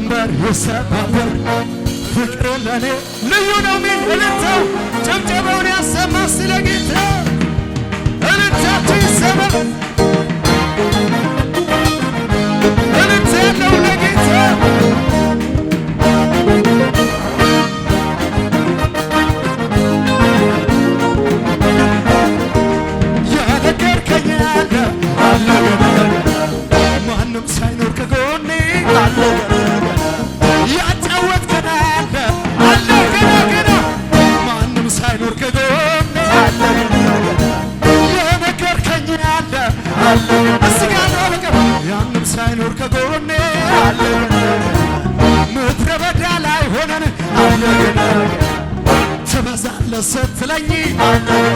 ቀንበር ይሰባበር፣ ፍቅር ለኔ ልዩ ነው ሚል እልልታው ጭብጨባውን ያሰማ ስለ ጌታ። እልልታችሁ ይሰማ። እልልታ ያለው ለጌታ። የነገርከኝ አለ፣ አለ ገና ገና፣ ማንም ሳይኖር ከጎኔ፣ አለ ገና ገና። ያጫወትከን አለ፣ አለ ገና ገና፣ ማንም ሳይኖር ከጎኔ፣ አለ ገና ገና። የነገርከኝ አለ፣ አለ እዚህ ጋር ነው በቃ። ያንም ሳይኖር ከጎኔ፣ አለ ገና ገና። ምድረ በዳ ላይ ሆነን፣ አለ ገና ገና። ትበዛለህ ስትለኝ፣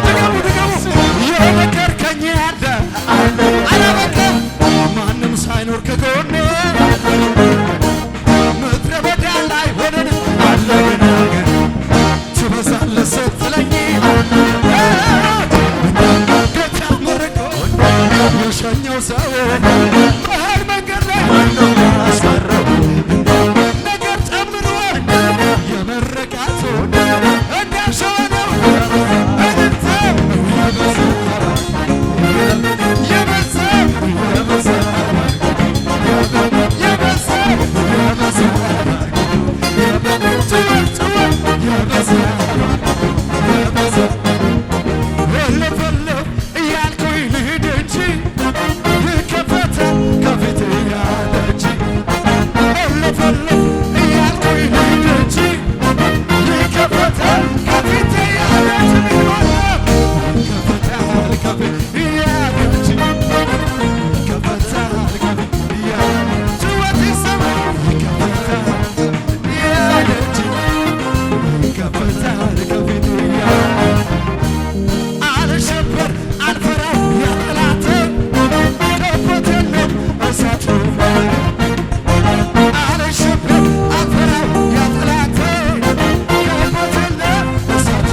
ድገሙ ድገሙ፣ የነገርከኝ አለ፣ አላበቃም። ማንም ሳይኖር ከጎኔ፣ ምድረ በዳ ላይ ሆነን፣ አለ ገና ገና። ትበዛለህ ስትለኝ፣ ጌታ መርቆ የሸኘው ሰው መሃል መንገድ ላይ ያስቀረው? ነገር ጨምሮ የመረቃቱ እንዳሸዋ ነው። እልልታ የበዛ፣ የበዛ፣ የበዛ፣ የበዛ፣ ጩኸት ጩኸት፣ የበዛ፣ የበዛ። እልፍ እልፍ እያልኩኝ ልሂድ እንጂ ይከፈታል ከፊቴ ያለች። እልፍ እልፍ እያልኩኝ ልሂድ እንጂ ይከፈታል ከፊቴ ያለች። ይከፈታል ከፊቴ ያለች፣ ይከፈታል ከፊቴ ያለች። ጩኸት ይሰማ። ይከፈታል ያለች፣ ይከፈታል ከፊቴ ያለች። አልሸበር፣ አልፈራው የጠላት ከቦት የለም እሳቱ። አልሸበር፣ አልፈራው የጠላት ከቦት የለም እሳቱ።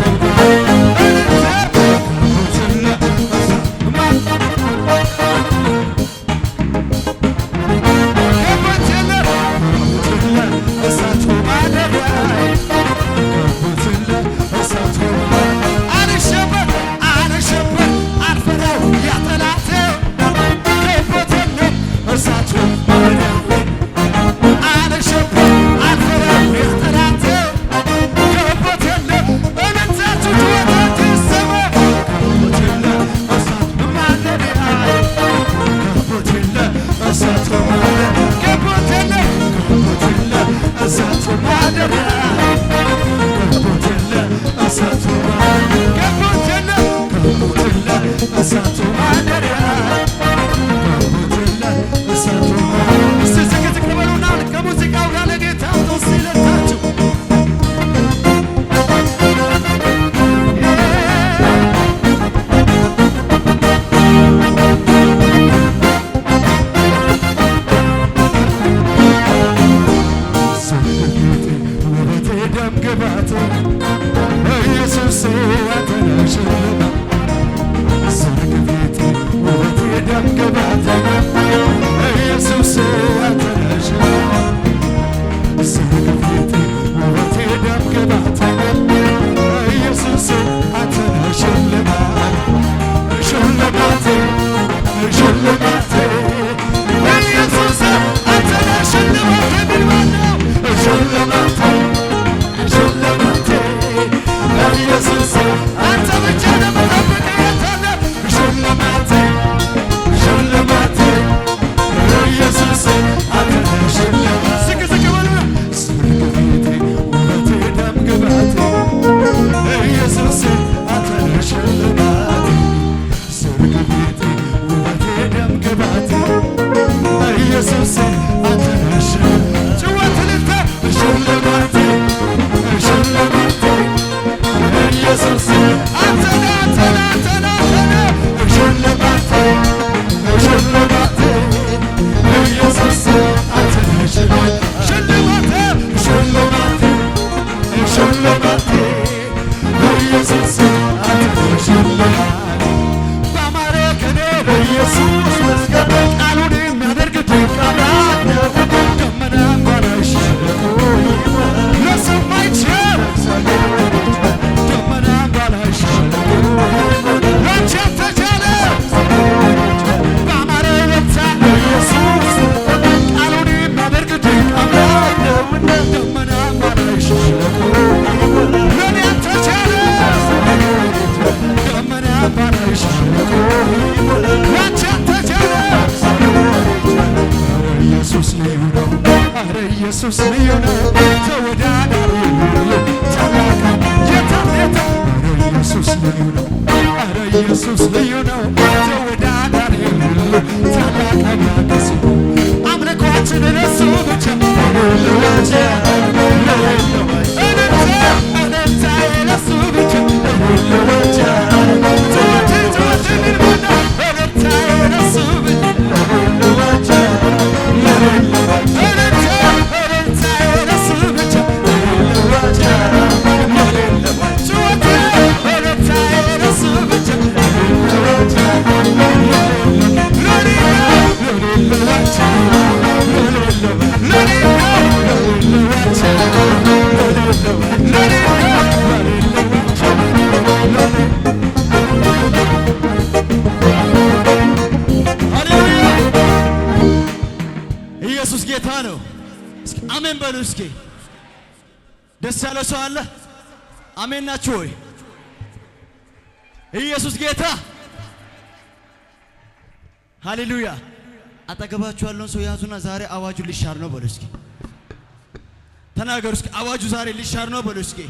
ከቦት የለም እሳቱ፣ ከቦት የለም፣ ከቦት የለም እሳቱ ማደሪያ፣ ከቦት የለም እሳቱ። አልሸበር፣ አልሸበር፣ አልፈራው የጠላት ከቦት የለም እሳቱ ማደሪያ። አልሸበር፣ አልፈራው የጠላት ከቦት የለም። እልልታችሁ ጩኸታችሁ ይሰማ። ከቦት የለም እሳቱ ማደሪያ፣ ከቦት የለም እሳቱ ማደሪያ፣ ከቦት የለም፣ ከቦት የለም እሳቱ ማደሪያ፣ ከቦት የለም እሳቱ ማደሪያ፣ ከቦት የለም፣ ከቦት የለም እሳቱ ማደሪያ፣ ከቦት የለም እሳቱ ማደሪያ። እስቲ ዝቅ ዝቅ በሉና ከሙዚቃው ጋር ለጌታ እስቲ እልልታችሁ። ስግደቴ፣ ውበቴ፣ ደም ግባቴ፣ ኢየሱስ አንተ ነህ ሽልማት። ስግደቴ፣ ውበቴ፣ ደም ግባቴ፣ ኢየሱስ አንተ ነህ ሽልማት። ስግደቴ፣ ውበቴ፣ ደም ግባቴ፣ ኢየሱስ አንተ ነህ ሽልማት፣ ሽልማቴ፣ ሽልማቴ፣ ኢየሱስ አንተ ነህ ሽልማቴ። ምን ማነው? ሽልማቴ፣ ሽልማቴ። አረ ኢየሱስ ልዩ ነው፣ ተወዳዳሪ የሌለው ታላቅ የታ የታ። አረ ኢየሱስ ልዩ ነው፣ አረ ኢየሱስ ልዩ ነው፣ ተወዳዳሪ የሌለው ታላቅ አምላክ እሱ። አምልኳችን ለሱ ብቻ። ለሌለው ለሌለው እልልታ እልልታ ለሱ ብቻ። ለሌለው ጩኸት ጩኸት ሚልማና እልልታ ለሱ ብቻ። ለሌለው እልልታ እልልታ ለሱ ብቻ። ለሌለው ጩኸት እልልታ ለሱ ብቻ። ለሌለው ለሌለው ለሌለው። ሃሌሉያ! ኢየሱስ ጌታ ነው። እስኪ አሜን በሉ እስኪ። ደስ ያለው ሰው አለ? አሜን ናችሁ ወይ? ኢየሱስ ጌታ። ሃሌሉያ! አጠገባችሁ ያለውን ሰው ያዙና ዛሬ አዋጁ ሊሻር ነው በሉ እስኪ። ተናገሩ እስኪ። አዋጁ ዛሬ ሊሻር ነው በሉ እስኪ።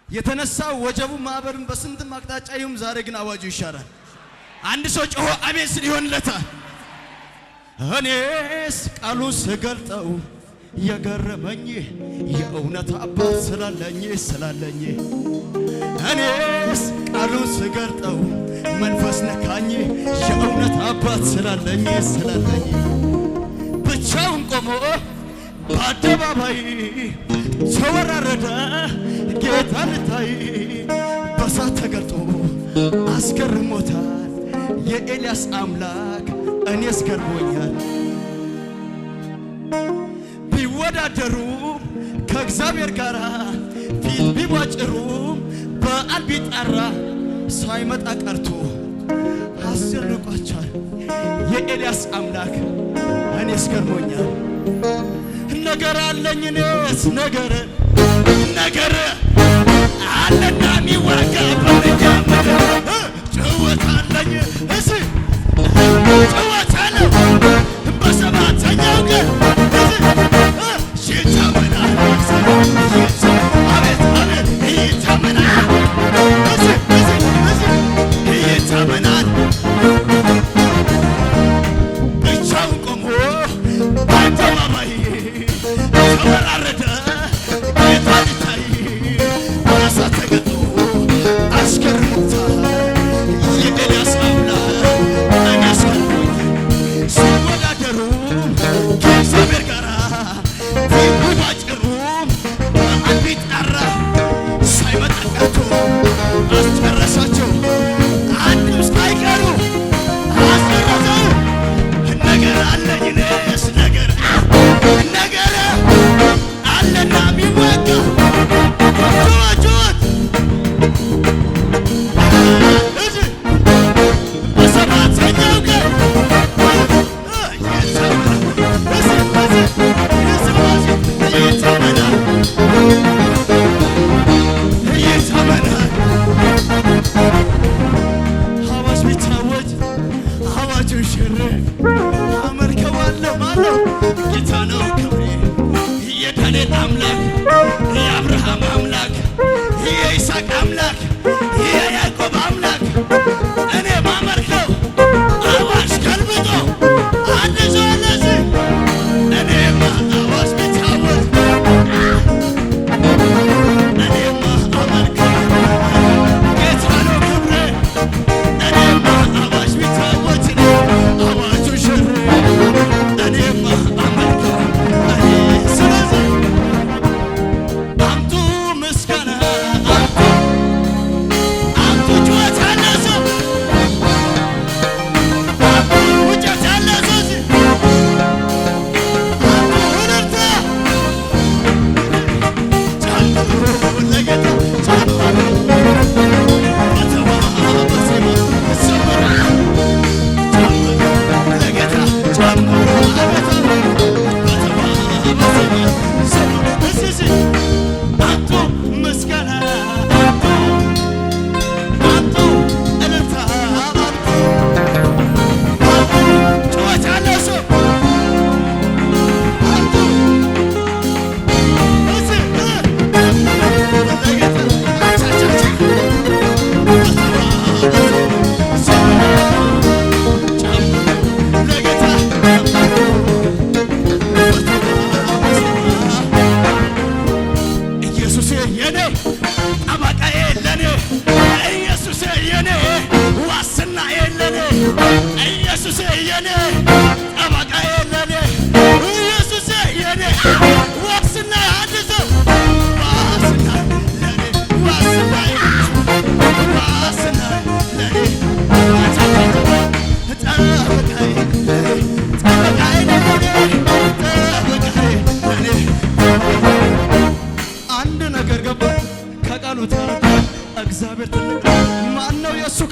የተነሳው ወጀቡ ማዕበሉን በስንትም አቅጣጫ ይሁን፣ ዛሬ ግን አዋጁ ይሻራል። አንድ ሰው ጮሆ አሜን ስል ይሆንለታል። እኔስ ቃሉን ስገልጠው የገረመኝ የእውነት አባት ስላለኝ ስላለኝ። እኔስ ቃሉን ስገልጠው መንፈስ ነካኝ የእውነት አባት ስላለኝ ስላለኝ። ብቻውን ቆሞ በአደባባይ ተወራረደ ጌታ ልታይ። በሳት ተገልጦ አስገርሞታል የኤልያስ አምላክ፣ እኔስ ገርሞኛል። ቢወዳደሩ ከእግዚአብሔር ጋር ፊት ቢቧጭሩ በዓል ቢጠራ ሳይመጣ ቀርቶ አስጨንቋቸዋል የኤልያስ አምላክ፣ እኔስ ገርሞኛል። ነገር አለኝ እኔስ ነገር ነገር አለና የሚዋጋ በእኛ ምድር ጭወት አለኝ እሲ ጭወት አለ በሰባተኛው ቀን እዚ ይታመናል። አቤት አቤት ይታመናል። እዚ እዚ እዚ ይታመናል። ብቻውን ቆሞ በአደባባይ ተወራረደ ጌታ ሊታይ። በእሳት ተገልጦ አስገርሞታል የኤልያስ አምላክ፣ እኔ አስገርሞኛል። ሲወዳደሩ ከእግዚአብሔር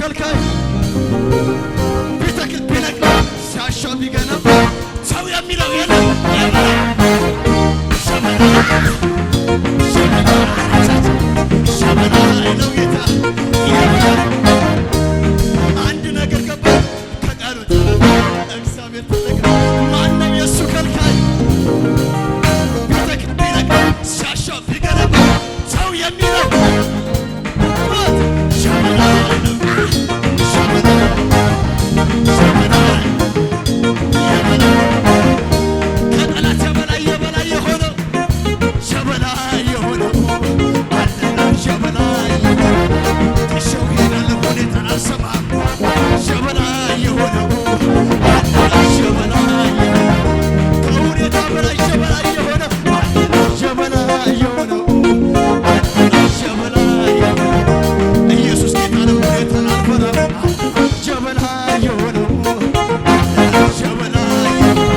ከልካይ? ቢተክል ቢነቅል ሲያሻው ቢገነባ ሰው የሚለው የለም። ሸበላ ነው ጌታ። አንድ ነገር ገባ ከቃሉ፣ እግዚአብሔር ትልቅ ነው። ማነው የእሱ ከልካይ? ቢተክል ቢነቅል ሲያሻው ቢገነባ ሰው የሚለው ሸበላ ነው። ሸበላ፣ ሸበላ፣ ከጠላት የበላይ የበላይ የሆነው፣ ሸበላ የሆነው አለና፣ ሸበላ የሆነው ጥሼው ሄዳለሁ፣ ሁኔታን አልሰማም። ሸበላ የሆነው አለና፣ ሸበላ የሆነው ከሁኔታ በላይ ሸበላ የሆነው አለና፣ ሸበላ የሆነው አለና፣ ሸበላ የሆነው ኢየሱስ ጌታ ነው። ሁኔታን አልፈራም። ሸበላ የሆነው አለና፣ ሸበላ የሆነው።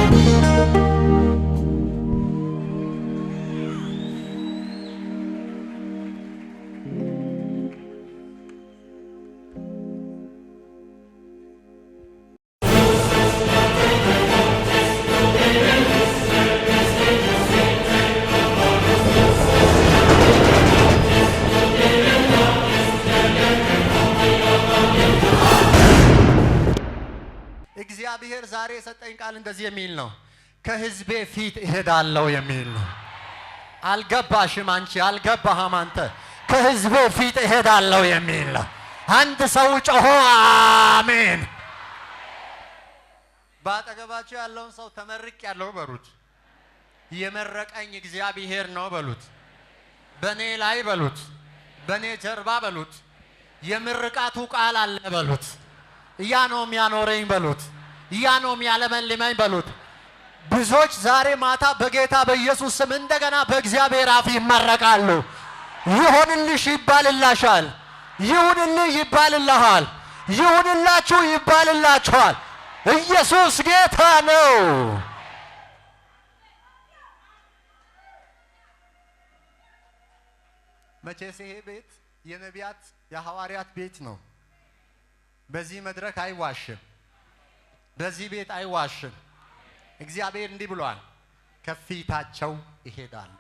እግዚአብሔር ዛሬ የሰጠኝ ቃል እንደዚህ የሚል ነው። ከህዝቤ ፊት እሄዳለሁ የሚል ነው። አልገባሽም አንቺ፣ አልገባህም አንተ። ከህዝቤ ፊት እሄዳለሁ የሚል ነው። አንድ ሰው ጮሆ አሜን። በአጠገባቸው ያለውን ሰው ተመርቅ ያለው በሉት። የመረቀኝ እግዚአብሔር ነው በሉት። በእኔ ላይ በሉት። በእኔ ጀርባ በሉት። የምርቃቱ ቃል አለ በሉት። ያ ነው የሚያኖረኝ በሉት። ያ ነው የሚያለመልመኝ በሉት። ብዙዎች ዛሬ ማታ በጌታ በኢየሱስ ስም እንደገና በእግዚአብሔር አፍ ይመረቃሉ። ይሆንልሽ ይባልላሻል። ይሁንልህ ይባልልሃል። ይሁንላችሁ ይባልላችኋል። ኢየሱስ ጌታ ነው። መቼስ ይሄ ቤት የነቢያት የሐዋርያት ቤት ነው። በዚህ መድረክ አይዋሽም። በዚህ ቤት አይዋሽም። እግዚአብሔር እንዲህ ብሏል፣ ከፊታቸው እሄዳለሁ።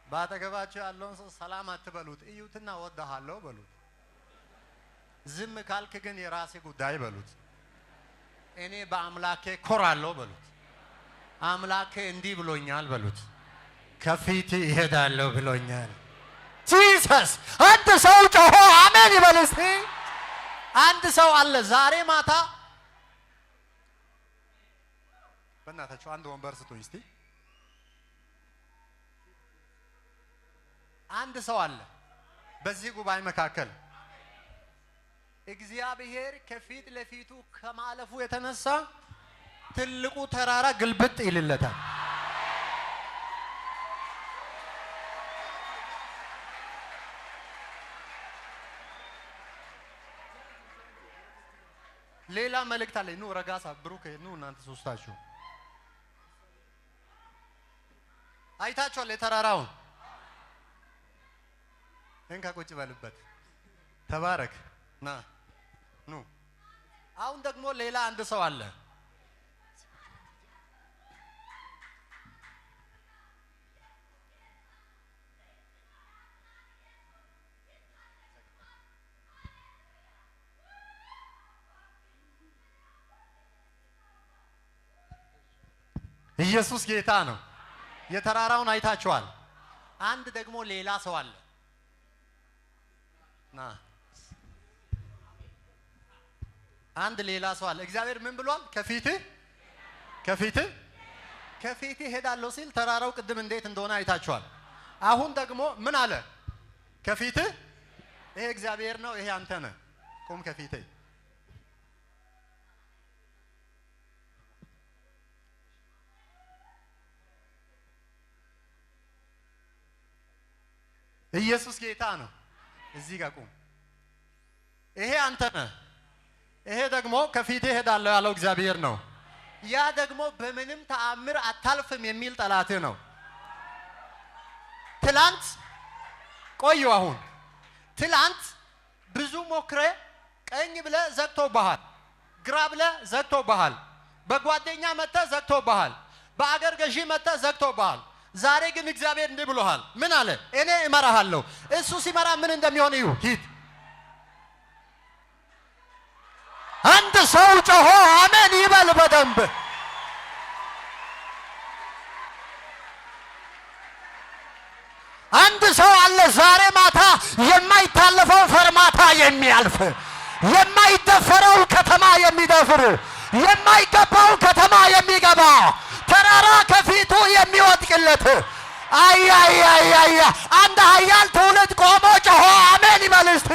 በአጠገባቸው ያለውን ሰው ሰላም አትበሉት፣ እዩትና ወድሃለሁ በሉት። ዝም ካልክ ግን የራሴ ጉዳይ በሉት። እኔ በአምላኬ ኮራለሁ በሉት። አምላኬ እንዲህ ብሎኛል በሉት። ከፊት እሄዳለሁ ብሎኛል። Jesus! አንድ ሰው ጮሆ አሜን ይበል እስቲ። አንድ ሰው አለ ዛሬ ማታ። በእናታችሁ አንድ ወንበር ስጡኝ እስቲ። አንድ ሰው አለ በዚህ ጉባኤ መካከል፣ እግዚአብሔር ከፊት ለፊቱ ከማለፉ የተነሳ ትልቁ ተራራ ግልብጥ ይልለታል። ሌላ መልእክት አለኝ። ኑ ረጋሳ፣ ብሩክ፣ ኑ እናንተ ሶስታችሁ አይታችኋል የተራራውን። እንካ ቁጭ በልበት። ተባረክ። ና፣ ኑ። አሁን ደግሞ ሌላ አንድ ሰው አለ። ኢየሱስ ጌታ ነው። የተራራውን አይታችኋል። አንድ ደግሞ ሌላ ሰው አለ። ና፣ አንድ ሌላ ሰው አለ። እግዚአብሔር ምን ብሏል? ከፊትህ ከፊትህ ከፊትህ እሄዳለሁ ሲል ተራራው ቅድም እንዴት እንደሆነ አይታችኋል። አሁን ደግሞ ምን አለ? ከፊትህ። ይሄ እግዚአብሔር ነው፣ ይሄ አንተ ነህ። ቁም ከፊትህ። ኢየሱስ ጌታ ነው። እዚህ ጋር ቁም። ይሄ አንተ ነህ። ይሄ ደግሞ ከፊትህ እሄዳለሁ ያለው እግዚአብሔር ነው። ያ ደግሞ በምንም ተአምር አታልፍም የሚል ጠላትህ ነው። ትላንት ቆዩ፣ አሁን ትላንት ብዙ ሞክረ ቀኝ ብለ ዘግቶብሃል፣ ግራ ብለ ዘግቶብሃል፣ በጓደኛ መጥተህ ዘግቶብሃል፣ በአገር ገዢ መጥተህ ዘግቶብሃል። ዛሬ ግን እግዚአብሔር እንዲህ ብሎሃል። ምን አለ? እኔ እመራሃለሁ። እሱ ሲመራ ምን እንደሚሆን እዩ። ሂድ። አንድ ሰው ጮሆ አሜን ይበል በደንብ። አንድ ሰው አለ ዛሬ ማታ የማይታለፈው ፈርማታ የሚያልፍ፣ የማይደፈረው ከተማ የሚደፍር፣ የማይገባው ከተማ የሚገባ፣ ተራራ ከፊቱ የሚወድቅለት። አያያያያ፣ አንድ ኃያል ትውልድ ቆሞ ጮሆ አሜን ይበል እስቲ።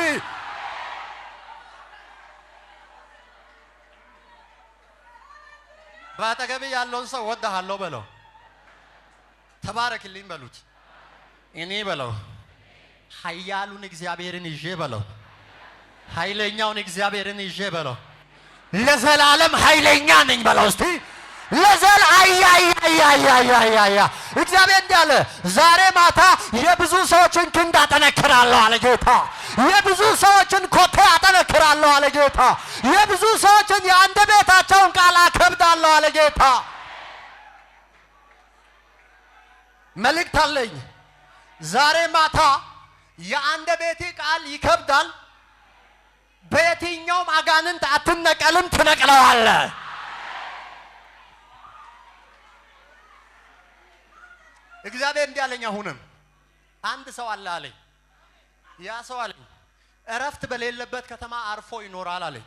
በአጠገብ ያለውን ሰው ወድሃለሁ በለው፣ ተባረክልኝ በሉት። እኔ በለው ኃያሉን እግዚአብሔርን ይዤ በለው፣ ኃይለኛውን እግዚአብሔርን ይዤ በለው፣ ለዘላለም ኃይለኛ ነኝ በለው እስቲ። ለዘል አያያያያያያ፣ እግዚአብሔር እንዲህ አለ፣ ዛሬ ማታ የብዙ ሰዎችን ክንድ አጠነክራለሁ አለ ጌታ። የብዙ ሰዎችን ኮቴ አጠነክራለሁ አለ ጌታ። የብዙ ሰዎችን የአንደበታቸውን ቃል አከብዳለሁ አለ ጌታ። መልእክት አለኝ። ዛሬ ማታ የአንደበቴ ቃል ይከብዳል። በየትኛውም አጋንንት አትነቀልም፣ ትነቅለዋለህ። እግዚአብሔር እንዲህ አለኝ። አሁንም አንድ ሰው አለ አለኝ። ያ ሰው አለኝ እረፍት በሌለበት ከተማ አርፎ ይኖራል አለኝ።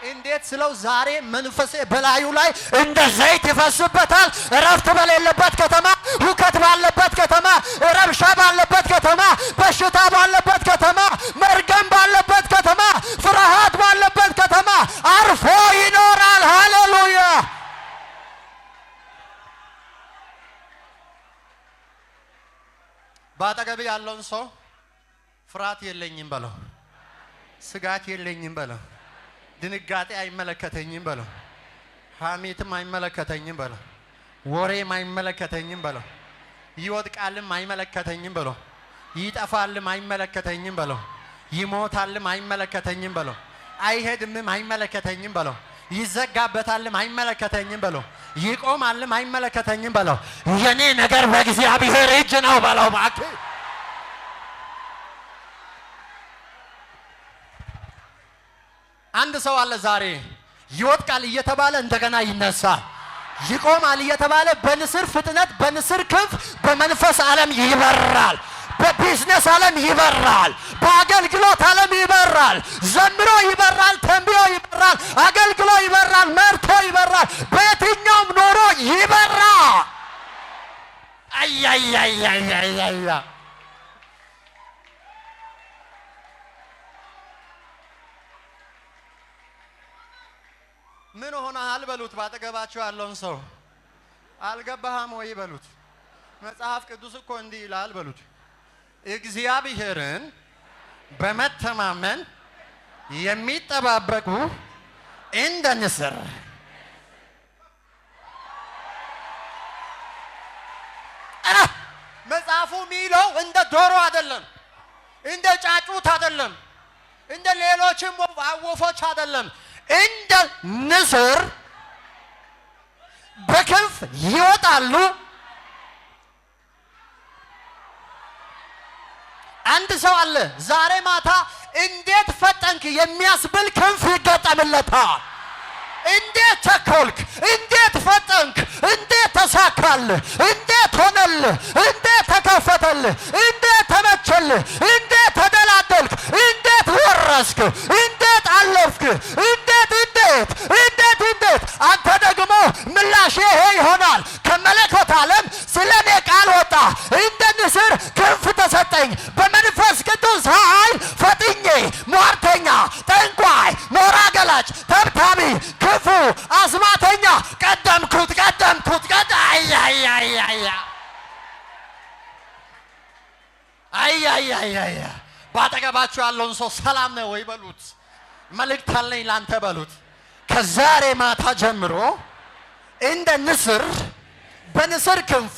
እንዴት ስለው ዛሬ መንፈሴ በላዩ ላይ እንደ ዘይት ይፈስበታል። እረፍት በሌለበት ከተማ፣ ሁከት ባለበት ከተማ፣ ረብሻ ባለበት ከተማ፣ በሽታ ባለበት ከተማ፣ መርገም ባለበት ከተማ፣ ፍርሃት ባለበት ከተማ አርፎ ይኖራል። ሃሌሉያ! በአጠገብ ያለውን ሰው ፍርሃት የለኝም በለው፣ ስጋት የለኝም በለው፣ ድንጋጤ አይመለከተኝም በለው፣ ሐሜትም አይመለከተኝም በለው፣ ወሬም አይመለከተኝም በለው፣ ይወድቃልም አይመለከተኝም በለው፣ ይጠፋልም አይመለከተኝም በለው፣ ይሞታልም አይመለከተኝም በለው፣ አይሄድምም አይመለከተኝም በለው፣ ይዘጋበታልም አይመለከተኝም በለው፣ ይቆማልም አይመለከተኝም በለው። የኔ ነገር በእግዚአብሔር እጅ ነው በለው እባክህ። አንድ ሰው አለ ዛሬ ይወድቃል እየተባለ እንደገና ይነሳል። ይቆማል እየተባለ በንስር ፍጥነት በንስር ክንፍ በመንፈስ ዓለም ይበራል። በቢዝነስ ዓለም ይበራል። በአገልግሎት ዓለም ይበራል። ዘምሮ ይበራል። ተንብዮ ይበራል። አገልግሎ ይበራል። መርቶ ይበራል። በየትኛውም ኑሮ ይበራል። አያያያያያ። ምን ሆነሃል በሉት። ባጠገባችሁ ያለውን ሰው አልገባህም ወይ በሉት። መጽሐፍ ቅዱስ እኮ እንዲህ ይላል በሉት። እግዚአብሔርን በመተማመን የሚጠባበቁ እንደ ንስር። መጽሐፉ የሚለው እንደ ዶሮ አይደለም፣ እንደ ጫጩት አይደለም፣ እንደ ሌሎችም ወፎች አይደለም፣ እንደ ንስር በክንፍ ይወጣሉ። አንድ ሰው አለ ዛሬ ማታ እንዴት ፈጠንክ የሚያስብል ክንፍ ይገጠምለታል። እንዴት ቸኮልክ? እንዴት ፈጠንክ? እንዴት ተሳካልህ? እንዴት ሆነልህ? እንዴት ተከፈተልህ? እንዴት ተመቸልህ? እንዴት ተደላደልክ? እንዴት ወረስክ? እንዴት አለፍክ? እንዴት እንዴት እንዴት እንዴት? አንተ ደግሞ ምላሽ ይሄ ይሆናል። ከመለኮት ዓለም ስለ እኔ ቃል ወጣ፣ እንደ ንስር ክንፍ ተሰጠኝ። በመንፈስ ቅዱስ ኃይል ፈጥኜ ሟርተኛ፣ ጠንቋይ፣ ኖራ ገላጭ፣ ተብታቢ፣ ክፉ፣ አስማተኛ ቀደምኩት፣ ቀደምኩት፣ ቀደ አያያያያ አያያያያ። ባጠገባችሁ ያለውን ሰው ሰላም ነው ወይ በሉት። መልእክት አለኝ ላንተ በሉት። ከዛሬ ማታ ጀምሮ እንደ ንስር በንስር ክንፍ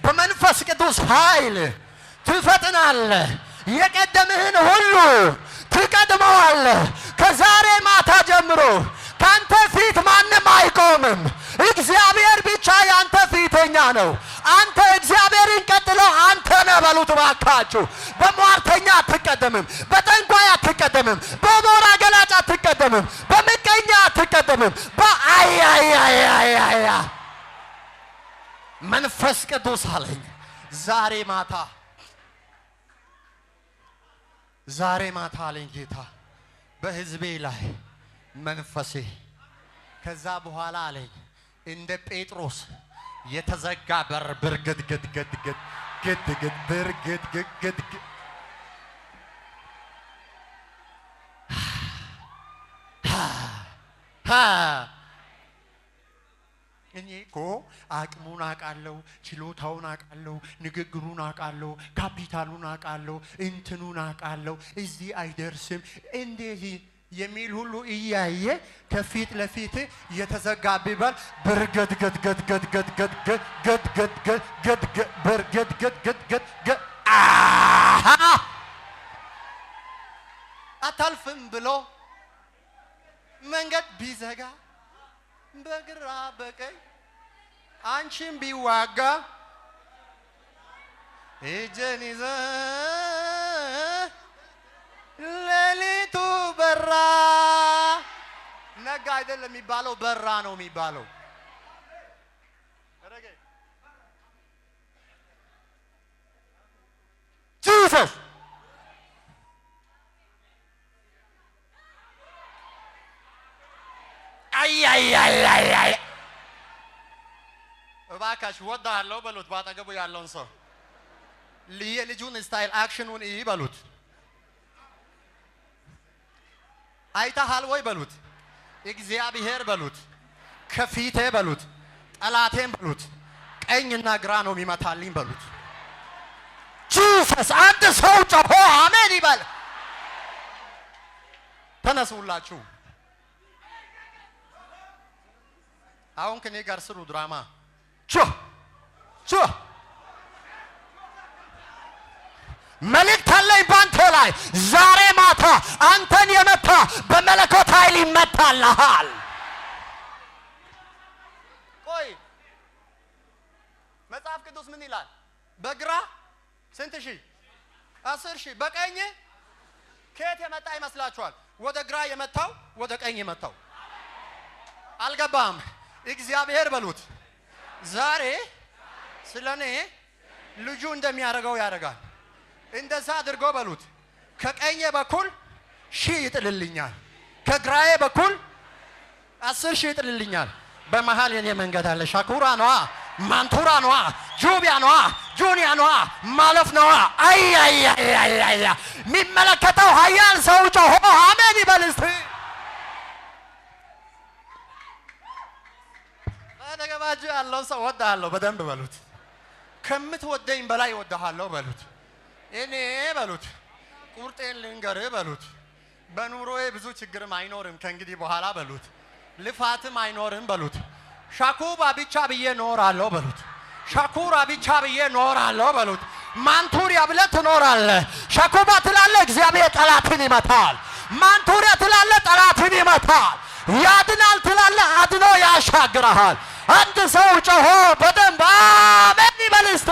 በመንፈስ ቅዱስ ኃይል ትፈጥናለህ። የቀደምህን ሁሉ ትቀድመዋለህ። ከዛሬ ማታ ጀምሮ ካንተ ፊት ማንም አይቆምም። እግዚአብሔር ብቻ ያንተ ፊተኛ ነው። አንተ እግዚአብሔርን ቀጥሎ አንተ ነህ በሉት እባካችሁ። በሟርተኛ አትቀደምም፣ በጠንቋይ አትቀደምም፣ በሞራ ገላጭ አትቀደምም፣ በምቀኛ አትቀደምም። በአያያያያያ መንፈስ ቅዱስ አለኝ ዛሬ ማታ፣ ዛሬ ማታ አለኝ ጌታ በሕዝቤ ላይ መንፈሴ። ከዛ በኋላ አለኝ እንደ ጴጥሮስ የተዘጋ በር ብርግድ ግድ ግድ ግድ ግድ ግድ ብርግድ ግድ ግድ ግድ። እኔ እኮ አቅሙን አውቃለሁ፣ ችሎታውን አውቃለሁ፣ ንግግሩን አውቃለሁ፣ ካፒታሉን አውቃለሁ፣ እንትኑን አውቃለሁ፣ እዚህ አይደርስም እንዴት የሚል ሁሉ እያየ ከፊት ለፊት የተዘጋ ቢባል ብርግድ ግድ ግድ ግድ ግድ ግድ ግድ ግድ ግድ ግድ ግድ ግድ ብርግድ ግድ ግድ ግድ ግድ አሃ አታልፍም ብሎ መንገድ ቢዘጋ በግራ በቀኝ አንቺን ቢዋጋ እጄን ይዘ ሌሊቱ በራ። ነጋ አይደለም የሚባለው፣ በራ ነው የሚባለው። Jesus። አያያያያይ እባካችሁ ወዳለሁ በሉት። ባጠገቡ ያለውን ሰው የልጁን style action ኑን እይ በሉት። አይተሃል ወይ በሉት። እግዚአብሔር በሉት፣ ከፊቴ በሉት፣ ጠላቴን በሉት፣ ቀኝና ግራ ነው የሚመታልኝ በሉት። Jesus። አንድ ሰው ጮሆ አሜን ይበል። ተነሱላችሁ። አሁን ከኔ ጋር ስሩ ድራማ። ቾ ቾ መልእክት አለኝ ባንተ ላይ። ዛሬ ማታ አንተን የመታ በመለኮት ኃይል ይመታልሃል። ቆይ መጽሐፍ ቅዱስ ምን ይላል? በግራ ስንት ሺህ? 10,000። በቀኝ ከየት የመጣ ይመስላችኋል? ወደ ግራ የመታው ወደ ቀኝ የመታው አልገባም። እግዚአብሔር በሉት ዛሬ ስለ እኔ ልጁ እንደሚያደርገው ያደርጋል። እንደዛ አድርጎ በሉት ከቀኜ በኩል 1,000 ይጥልልኛል፣ ከግራዬ በኩል 10,000 ይጥልልኛል። በመሃል የኔ መንገድ አለ። ሻኩራ ነዋ፣ ማንቱራ ነዋ፣ ጁቢያ ነዋ፣ ጁኒያ ነዋ፣ ማለፍ ነዋ። አያያያያ የሚመለከተው ኃያል ሰው ጮሆ አሜን ይበል እስቲ። በአጠገባችሁ ያለውን ሰው እወድሃለሁ በደንብ በሉት። ከምትወደኝ በላይ እወድሃለሁ በሉት። እኔ በሉት ቁርጤን ልንገርህ በሉት። በኑሮዬ ብዙ ችግርም አይኖርም ከእንግዲህ በኋላ በሉት። ልፋትም አይኖርም በሉት። ሻኩባ ብቻ ብዬ ኖራለሁ በሉት። ሻኩራ ብቻ ብዬ ኖራለሁ በሉት። ማንቱሪያ ብለህ ትኖራለህ። ሻኩባ ትላለህ፣ እግዚአብሔር ጠላትን ይመታል። ማንቱሪያ ትላለህ፣ ጠላትን ይመታል። ያድናል ትላለህ፣ አድኖ ያሻግረሃል። አንድ ሰው ጮሆ በደንብ አሜን ይበል እስቲ።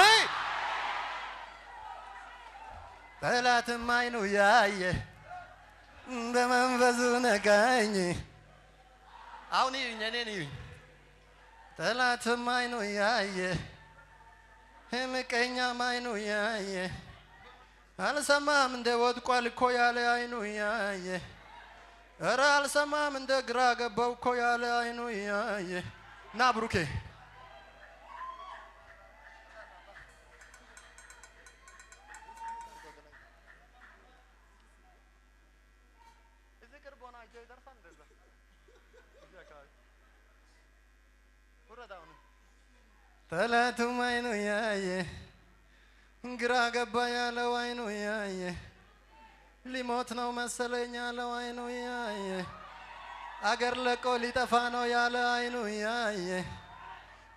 ጠላትም አይኑ ያየ በመንፈሱ ነካኝ። አሁን እዩኝ፣ እኔን እዩኝ። ጠላትም አይኑ ያየ ምቀኛም አይኑ ያየ አልሰማም እንደ ወድቋል እኮ ያለ አይኑ ያየ ኧረ አልሰማም እንደ ግራ ገባው እኮ ያለ አይኑ ያየ። ና ብሩኬ። ጠላቱም አይኑ ያየ ግራ ገባ ያለው አይኑ ያየ ሊሞት ነው መሰለኝ ያለው አይኑ ያየ አገር ለቆ ሊጠፋ ነው ያለ አይኑ ያየ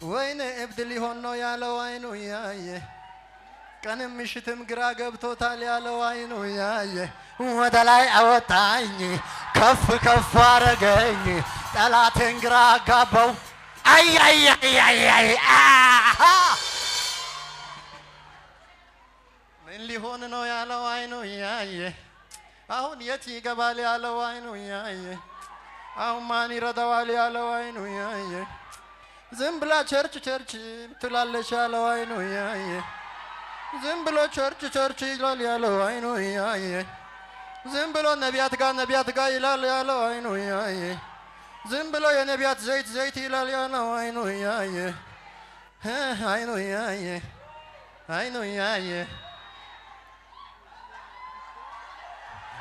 ወይኔ እብድ ሊሆን ነው ያለው አይኑ ያየ፣ ቀንም ምሽትም ግራ ገብቶታል ያለው አይኑ ያየ፣ ወደ ላይ አወጣኝ ከፍ ከፍ አረገኝ፣ ጠላቴን ግራ አጋባው። አይ አይ አይ አይ አይ አሃ! ምን ሊሆን ነው ያለው አይኑ ያየ፣ አሁን የት ይገባል ያለው አይኑ ያየ፣ አሁን ማን ይረዳዋል ያለው አይኑ ያየ፣ ዝም ብላ church church ትላለች ያለው አይኑ ያየ፣ ዝም ብሎ church church ይላል ያለው አይኑ ያየ፣ ዝም ብሎ ነቢያት ጋር ነቢያት ጋር ይላል ያለው አይኑ ያየ፣ ዝም ብሎ የነቢያት ዘይት ዘይት ይላል ያለው አይኑ ያየ፣ አይኑ ያየ፣ አይኑ ያየ፣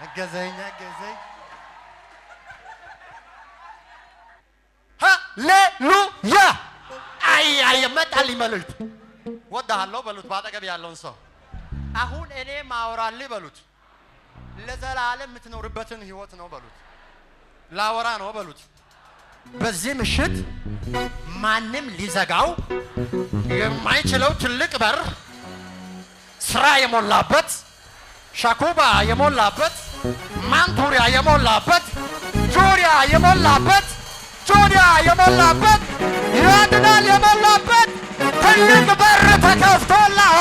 አገዘኝ አገዘኝ። ሃሌሉያ! አይ አይ መጣልኝ መልእክት። ወድሃለሁ በሉት ባጠገብ ያለውን ሰው። አሁን እኔ ማወራልህ በሉት፣ ለዘላለም የምትኖርበትን ህይወት ነው በሉት፣ ላወራ ነው በሉት። በዚህ ምሽት ማንም ሊዘጋው የማይችለው ትልቅ በር፣ ስራ የሞላበት፣ ሻኩባ የሞላበት፣ ማንቱሪያ የሞላበት፣ ጆሪያ የሞላበት፣ ጆሪያ የሞላበት፣ ያድናል የሞላበት ትልቅ በር ተከፍቶልሃል።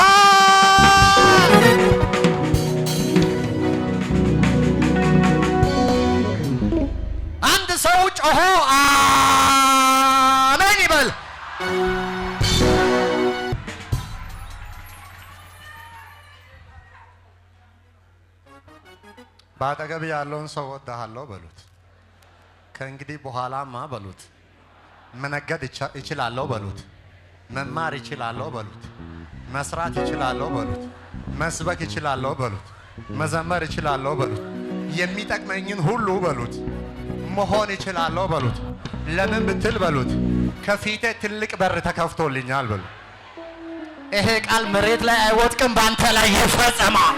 አንድ ሰው ጮሆ አሜን ይበል። በአጠገብ ያለውን ሰው ወድሃለሁ በሉት። ከእንግዲህ በኋላማ በሉት መነገድ እችላለሁ በሉት። መማር እችላለሁ በሉት። መስራት እችላለሁ በሉት። መስበክ እችላለሁ በሉት። መዘመር እችላለሁ በሉት። የሚጠቅመኝን ሁሉ በሉት። መሆን እችላለሁ በሉት። ለምን ብትል በሉት ከፊቴ ትልቅ በር ተከፍቶልኛል በሉት። ይሄ ቃል መሬት ላይ አይወድቅም፣ በአንተ ላይ ይፈጸማል።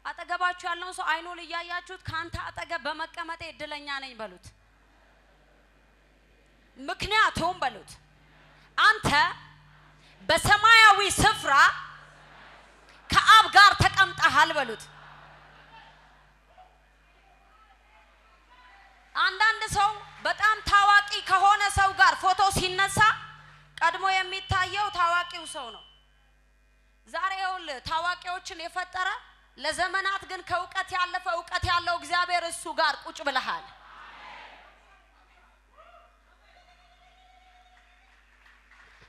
አጠገባችሁ ያለውን ሰው አይኑን እያያችሁት ከአንተ አጠገብ በመቀመጤ እድለኛ ነኝ በሉት። ምክንያቱም በሉት አንተ በሰማያዊ ስፍራ ከአብ ጋር ተቀምጠሃል በሉት። አንዳንድ ሰው በጣም ታዋቂ ከሆነ ሰው ጋር ፎቶ ሲነሳ ቀድሞ የሚታየው ታዋቂው ሰው ነው። ዛሬ ይኸውልህ ታዋቂዎችን የፈጠረ ለዘመናት ግን ከእውቀት ያለፈ እውቀት ያለው እግዚአብሔር እሱ ጋር ቁጭ ብለሃል።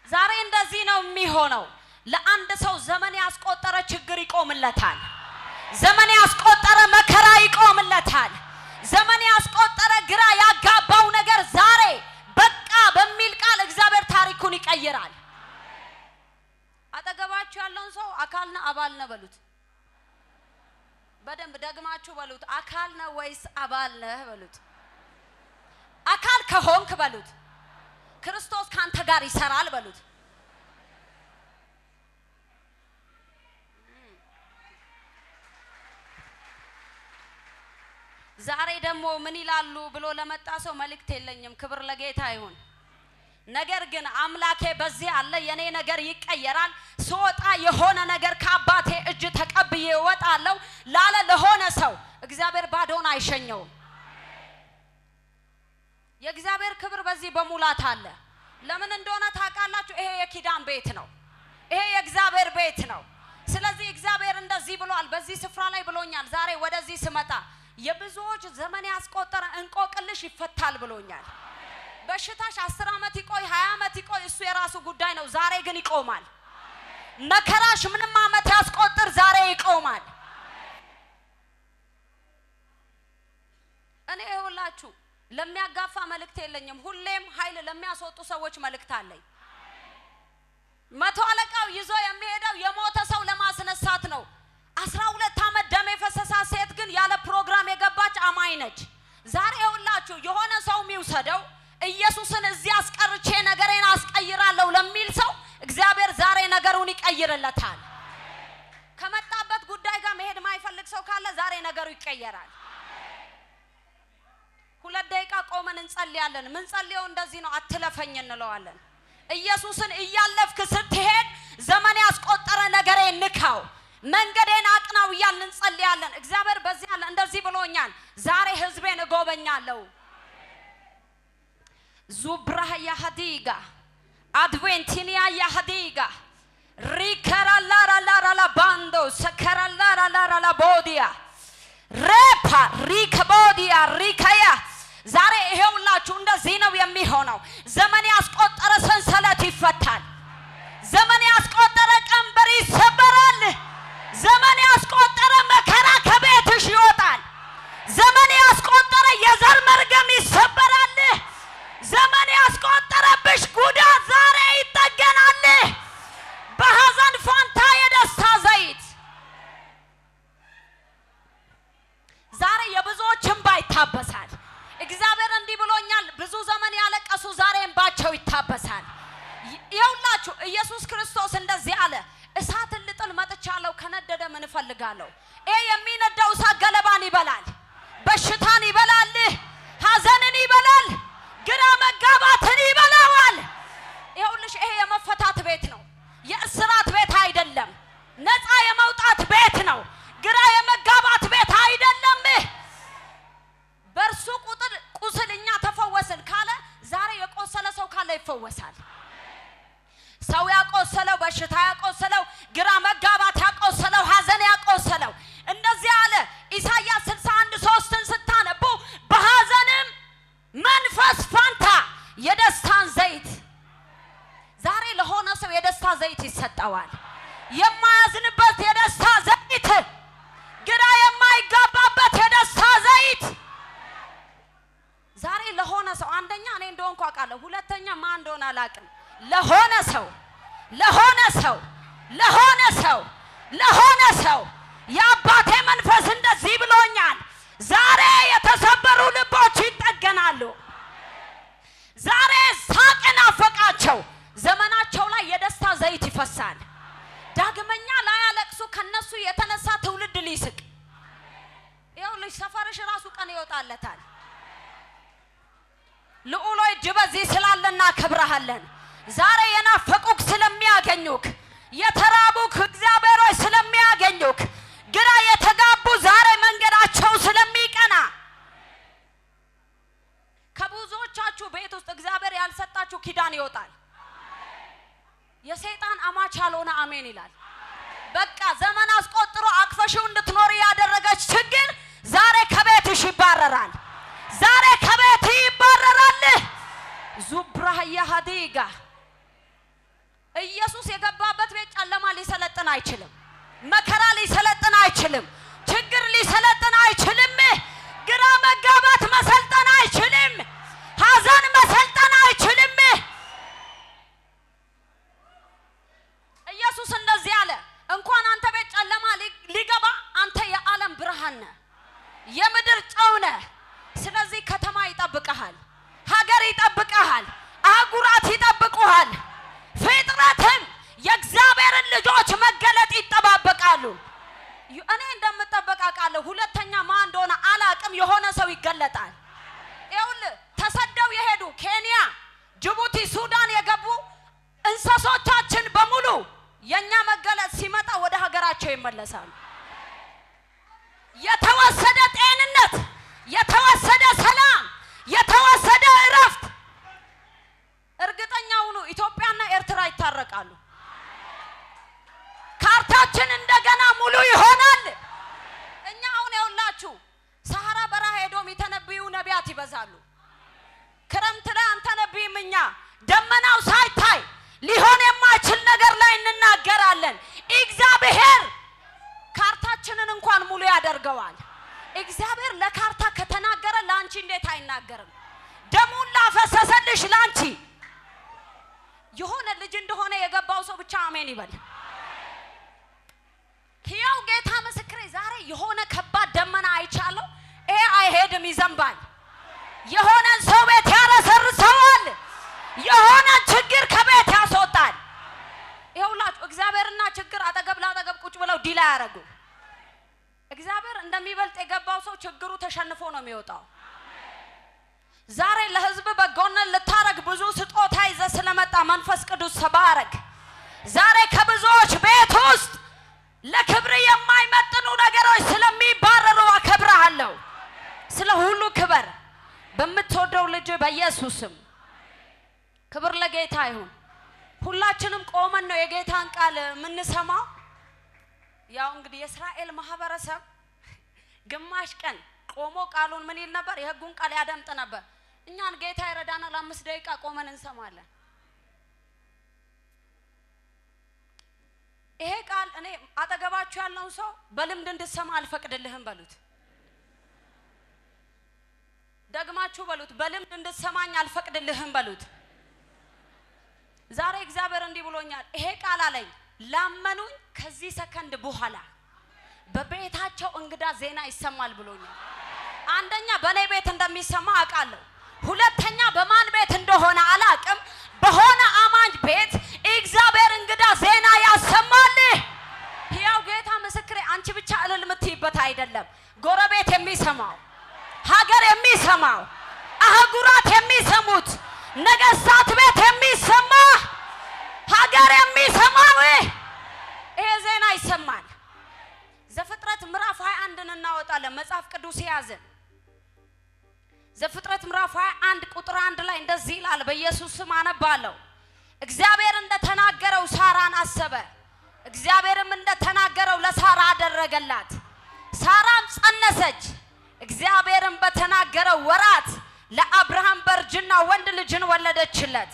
ዛሬ እንደዚህ ነው የሚሆነው። ለአንድ ሰው ዘመን ያስቆጠረ ችግር ይቆምለታል። ዘመን ያስቆጠረ መከራ ይቆምለታል። ዘመን ያስቆጠረ ግራ ያጋባው ነገር ዛሬ በቃ በሚል ቃል እግዚአብሔር ታሪኩን ይቀይራል። አጠገባችሁ ያለውን ሰው አካል ነህ አባል ነህ በሉት። በደንብ ደግማችሁ በሉት። አካል ነህ ወይስ አባል ነህ በሉት። አካል ከሆንክ በሉት ክርስቶስ ካንተ ጋር ይሰራል በሉት። ዛሬ ደግሞ ምን ይላሉ ብሎ ለመጣ ሰው መልእክት የለኝም። ክብር ለጌታ ይሁን። ነገር ግን አምላኬ በዚህ አለ፣ የኔ ነገር ይቀየራል። ስወጣ የሆነ ነገር ከአባቴ እጅ ተቀብዬ እወጣለሁ ላለ ለሆነ ሰው እግዚአብሔር ባዶን አይሸኘውም። የእግዚአብሔር ክብር በዚህ በሙላት አለ። ለምን እንደሆነ ታውቃላችሁ? ይሄ የኪዳን ቤት ነው። ይሄ የእግዚአብሔር ቤት ነው። ስለዚህ እግዚአብሔር እንደዚህ ብሏል፣ በዚህ ስፍራ ላይ ብሎኛል። ዛሬ ወደዚህ ስመጣ የብዙዎች ዘመን ያስቆጠረ እንቆቅልሽ ይፈታል ብሎኛል። በሽታሽ 10 ዓመት ይቆይ 20 ዓመት ይቆይ እሱ የራሱ ጉዳይ ነው። ዛሬ ግን ይቆማል። መከራሽ ምንም ዓመት ያስቆጥር ዛሬ ይቆማል። እኔ ይኸውላችሁ ለሚያጋፋ መልእክት የለኝም። ሁሌም ኃይል ለሚያስወጡ ሰዎች መልእክት አለኝ። መቶ አለቃው ይዞ የሚሄደው የሞተ ሰው ለማስነሳት ነው። 12 ዓመት ደም የፈሰሳት ሴት ግን ያለ ፕሮግራም የገባች አማኝ ነች። ዛሬ ይኸውላችሁ ይቀይርለታል። ከመጣበት ጉዳይ ጋር መሄድ ማይፈልግ ሰው ካለ ዛሬ ነገሩ ይቀየራል። 2 ደቂቃ ቆመን እንጸልያለን። ምንጸልየው እንደዚህ ነው፣ አትለፈኝ እንለዋለን። ኢየሱስን እያለፍክ ስትሄድ ዘመን ያስቆጠረ ነገሬን ንካው፣ መንገዴን አቅናው እያልን እንጸልያለን። እግዚአብሔር በዚህ አለ፣ እንደዚህ ብሎኛል። ዛሬ ህዝቤን እጎበኛለሁ። ዙብራህ ያሃዲጋ አድቬንቲኒያ ያሃዲጋ ሪከራላራላራላ ባንዶ ሰከራላራላራላ ቦዲያ ሬፓ ሪከቦዲያ ሪከያ። ዛሬ ይሄውላችሁ እንደዚህ ነው የሚሆነው። ዘመን ያስቆጠረ ሰንሰለት ይፈታል። ዘመን ያስቆጠረ ቀንበር ይሰበራል። ዘመን ያስቆጠረ መከራ ከቤትሽ ይወጣል። ዘመን ያስቆጠረ የዘር መርገም ይሰበራል። ዘመን ያስቆጠረብሽ ጉዳት ዛሬ ይጠገናል። በሐዘን ፋንታ የደስታ ዘይት። ዛሬ የብዙዎች እንባ ይታበሳል። እግዚአብሔር እንዲህ ብሎኛል። ብዙ ዘመን ያለቀሱ ዛሬ እንባቸው ይታበሳል። ይኸውላችሁ ኢየሱስ ክርስቶስ እንደዚህ አለ፣ እሳትን ልጥል መጥቻለሁ፣ ከነደደ ምን እፈልጋለሁ? ይሄ የሚነደው እሳት ገለባን ይበላል፣ በሽታን ይበላል፣ ሐዘንን ይበላል፣ ግራ መጋባትን ይበላዋል። ይኸውልሽ ይሄ የመፈታት ቤት ነው፣ የእስራት ቤት አይደለም። ነፃ የመውጣት ቤት ነው። ግራ የመጋባት ቤት አይደለም። በእርሱ ቁጥር ቁስል እኛ ተፈወስን ካለ ዛሬ የቆሰለ ሰው ካለ ይፈወሳል። ሰው ያቆሰለው፣ በሽታ ያቆሰለው፣ ግራ መጋባት ያቆሰለው፣ ሐዘን ያቆሰለው እንደዚህ አለ። ኢሳይያስ 61:3ን ስታነቡ በሐዘንም መንፈስ ፋንታ የደስታን ዘይት። ዛሬ ለሆነ ሰው የደስታ ዘይት ይሰጠዋል። የማያዝንበት የደስታ ዘይት፣ ግራ የማይጋባበት የደስታ ዘይት ዛሬ ለሆነ ሰው፣ አንደኛ እኔ እንደሆንኩ አውቃለሁ፣ ሁለተኛ ማን እንደሆነ አላውቅም። ለሆነ ሰው፣ ለሆነ ሰው፣ ለሆነ ሰው፣ ለሆነ ሰው የአባቴ መንፈስ እንደዚህ ብሎኛል። ዛሬ የተሰበሩ ልቦች ይጠገናሉ። ዛሬ ሳቅ ናፈቃቸው፣ ዘመናቸው ላይ የደስታ ዘይት ይፈሳል። ዳግመኛ ላያለቅሱ፣ ከነሱ የተነሳ ትውልድ ሊስቅ። ይኸውልሽ ሰፈርሽ ራሱ ቀን ይወጣለታል። ልዑል ሆይ እጅ በዚህ ስላለ እናከብረሃለን። ዛሬ የናፈቁክ ስለሚያገኙክ፣ የተራቡክ እግዚአብሔር ሆይ ስለሚያገኙክ፣ ግራ የተጋቡ ዛሬ መንገዳቸው ስለሚቀና፣ ከብዙዎቻችሁ ቤት ውስጥ እግዚአብሔር ያልሰጣችሁ ኪዳን ይወጣል። የሰይጣን አማች ያልሆነ አሜን ይላል። በቃ ዘመን አስቆጥሮ አቅፈሽው እንድትኖሪ ያደረገች ችግር ዛሬ ከቤትሽ ይባረራል። ዛሬ ከቤት ይባረራል። ዙብራህ ያሃዲጋ። ኢየሱስ የገባበት ቤት ጨለማ ሊሰለጥን አይችልም። መከራ ሊሰለጥን አይችልም። ችግር ሊሰለጥን አይችልም። ግራ መጋባት መሰልጠን አይችልም። ሐዘን መሰልጠን አይችልም። ኢየሱስ እንደዚህ አለ፣ እንኳን አንተ ቤት ጨለማ ሊገባ፣ አንተ የዓለም ብርሃን ነህ፣ የምድር ጨው ነህ። ስለዚህ ከተማ ይጠብቅሃል፣ ሀገር ይጠብቅሃል፣ አህጉራት ይጠብቁሃል። ፍጥረትም የእግዚአብሔርን ልጆች መገለጥ ይጠባበቃሉ። እኔ እንደምጠበቅ አውቃለሁ። ሁለተኛ ማን እንደሆነ አላቅም። የሆነ ሰው ይገለጣል። ይኸውልህ ተሰደው የሄዱ ኬንያ፣ ጅቡቲ፣ ሱዳን የገቡ እንስሶቻችን በሙሉ የእኛ መገለጥ ሲመጣ ወደ ሀገራቸው ይመለሳሉ። የተወሰደ ጤንነት፣ የተወሰደ ሰላም፣ የተወሰደ እረፍት። እርግጠኛ ሁኑ ኢትዮጵያና ኤርትራ ይታረቃሉ። ካርታችን እንደገና ሙሉ ይሆናል። እኛ አሁን ያውላችሁ ሰሐራ በረሃ ሄዶ የሚተነብዩ ነቢያት ይበዛሉ። ክረምት ላይ አንተነብይም። እኛ ደመናው ሳይታይ ሊሆን የማይችል ነገር ላይ እንናገራለን። እግዚአብሔር ካርታችንን እንኳን ሙሉ ያደርገዋል። እግዚአብሔር ለካርታ ከተናገረ ለአንቺ እንዴት አይናገርም? ደሙን ላፈሰሰልሽ ለአንቺ። የሆነ ልጅ እንደሆነ የገባው ሰው ብቻ አሜን ይበል። ሕያው ጌታ ምስክሬ፣ ዛሬ የሆነ ከባድ ደመና አይቻለሁ። ይሄ አይሄድም፣ ይዘንባል። የሆነን ሰው ቤት ያረሰርሰዋል። የሆነን ችግር ከቤት ያስወጣል። ይኸውላችሁ እግዚአብሔር እግዚአብሔርና ችግር አጠገብ ለአጠገብ ቁጭ ብለው deal አያደርጉ። እግዚአብሔር እንደሚበልጥ የገባው ሰው ችግሩ ተሸንፎ ነው የሚወጣው። ዛሬ ለህዝብ በጎነት ልታረግ ብዙ ስጦታ ይዘህ ስለመጣ መንፈስ ቅዱስ ተባረክ። ዛሬ ከብዙዎች ቤት ውስጥ ለክብር የማይመጥኑ ነገሮች ስለሚባረሩ አከብርሃለሁ። ስለ ሁሉ ክበር በምትወደው ልጅ በኢየሱስም። ክብር ለጌታ ይሁን። ሁላችንም ቆመን ነው የጌታን ቃል የምንሰማው። ያው እንግዲህ የእስራኤል ማህበረሰብ ግማሽ ቀን ቆሞ ቃሉን ምን ይል ነበር? የህጉን ቃል ያደምጥ ነበር። እኛን ጌታ ይረዳናል፣ 5 ደቂቃ ቆመን እንሰማለን። ይሄ ቃል እኔ አጠገባችሁ ያለውን ሰው በልምድ እንድሰማ አልፈቅድልህም በሉት። ደግማችሁ በሉት፣ በልምድ እንድሰማኝ አልፈቅድልህም በሉት። ዛሬ እግዚአብሔር እንዲህ ብሎኛል። ይሄ ቃል አለኝ ላመኑኝ ከዚህ ሰከንድ በኋላ በቤታቸው እንግዳ ዜና ይሰማል ብሎኛል። አንደኛ በእኔ ቤት እንደሚሰማ አውቃለሁ። ሁለተኛ በማን ቤት እንደሆነ አላቅም። በሆነ አማኝ ቤት እግዚአብሔር እንግዳ ዜና ያሰማል። ሕያው ጌታ ምስክሬ፣ አንቺ ብቻ እልል የምትይበት አይደለም። ጎረቤት የሚሰማው፣ ሀገር የሚሰማው፣ አህጉራት የሚሰሙት፣ ነገስታት ቤት የሚሰማ፣ ሀገር የሚሰማው ይሄ ዜና ይሰማል። ዘፍጥረት ምዕራፍ 21ን እናወጣለን። መጽሐፍ ቅዱስ የያዘን ዘፍጥረት ምዕራፍ 21 ቁጥር 1 ላይ እንደዚህ ይላል። በኢየሱስ ስም አነባለሁ። እግዚአብሔር እንደተናገረው ሳራን አሰበ፣ እግዚአብሔርም እንደተናገረው ለሳራ አደረገላት። ሳራም ጸነሰች፣ እግዚአብሔርም በተናገረው ወራት ለአብርሃም በእርጅና ወንድ ልጅን ወለደችለት።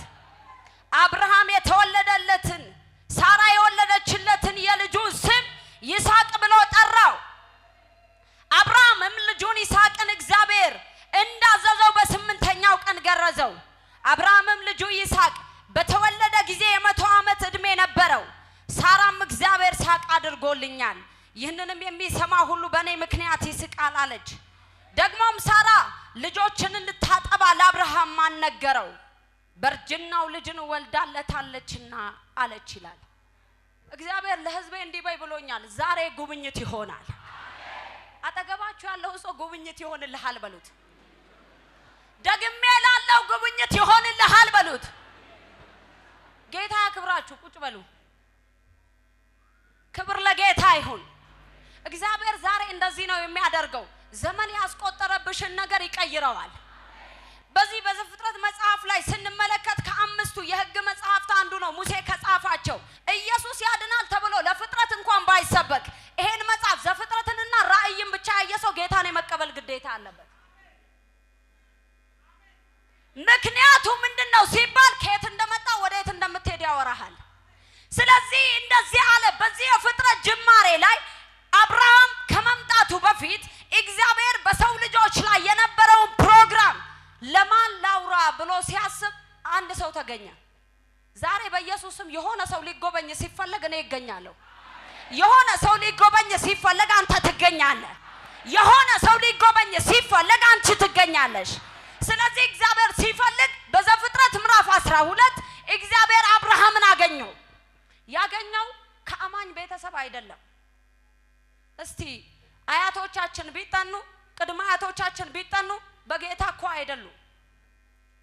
አብርሃም የተወለደለትን ሳራ የወለደችለትን የልጁን ስም ይስሐቅ ብሎ ጠራው። አብርሃምም ልጁን ይስሐቅን እግዚአብሔር እንዳዘዘው በ8ኛው ቀን ገረዘው። አብርሃምም ልጁ ይስሐቅ በተወለደ ጊዜ የ100 ዓመት ዕድሜ ነበረው። ሳራም እግዚአብሔር ሳቅ አድርጎልኛል፣ ይህንንም የሚሰማ ሁሉ በእኔ ምክንያት ይስቃል አለች። ደግሞም ሳራ ልጆችን እንድታጠባ ለአብርሃም ማን ነገረው? በእርጅናው ልጅን ወልዳለታለችና አለች ይላል። እግዚአብሔር ለሕዝቤ እንዲህ በይ ብሎኛል። ዛሬ ጉብኝት ይሆናል። አጠገባችሁ ያለው ሰው ጉብኝት ይሆንልሃል በሉት። ደግሜ ላለው ጉብኝት ይሆንልሃል በሉት። ጌታ ያክብራችሁ። ቁጭ በሉ። ክብር ለጌታ ይሁን። እግዚአብሔር ዛሬ እንደዚህ ነው የሚያደርገው። ዘመን ያስቆጠረብሽን ነገር ይቀይረዋል። በዚህ በዘፍጥረት መጽሐፍ ላይ ስንመለከት ከአምስቱ የሕግ መጽሐፍት አንዱ ነው ሙሴ ከጻፋቸው። ኢየሱስ ያድናል ተብሎ ለፍጥረት እንኳን ባይሰበክ ይሄን መጽሐፍ ዘፍጥረትንና ራእይን ብቻ ያየ ሰው ጌታን የመቀበል ግዴታ አለበት። ምክንያቱ ምንድነው ሲባል ከየት እንደመጣ ወደ የት እንደምትሄድ ያወራሃል። ስለዚህ እንደዚህ አለ። በዚህ የፍጥረት ጅማሬ ላይ አብርሃም ከመምጣቱ በፊት እግዚአብሔር በሰው ልጆች ላይ የነበረውን ፕሮግራም ለማን ላውራ ብሎ ሲያስብ አንድ ሰው ተገኘ። ዛሬ በኢየሱስም የሆነ ሰው ሊጎበኝ ሲፈለግ እኔ እገኛለሁ። የሆነ ሰው ሊጎበኝ ሲፈለግ አንተ ትገኛለህ። የሆነ ሰው ሊጎበኝ ሲፈለግ አንቺ ትገኛለሽ። ስለዚህ እግዚአብሔር ሲፈልግ በዘፍጥረት ምዕራፍ 12 እግዚአብሔር አብርሃምን አገኘው። ያገኘው ከአማኝ ቤተሰብ አይደለም። እስቲ አያቶቻችን ቢጠኑ፣ ቅድመ አያቶቻችን ቢጠኑ በጌታ እኮ አይደሉም።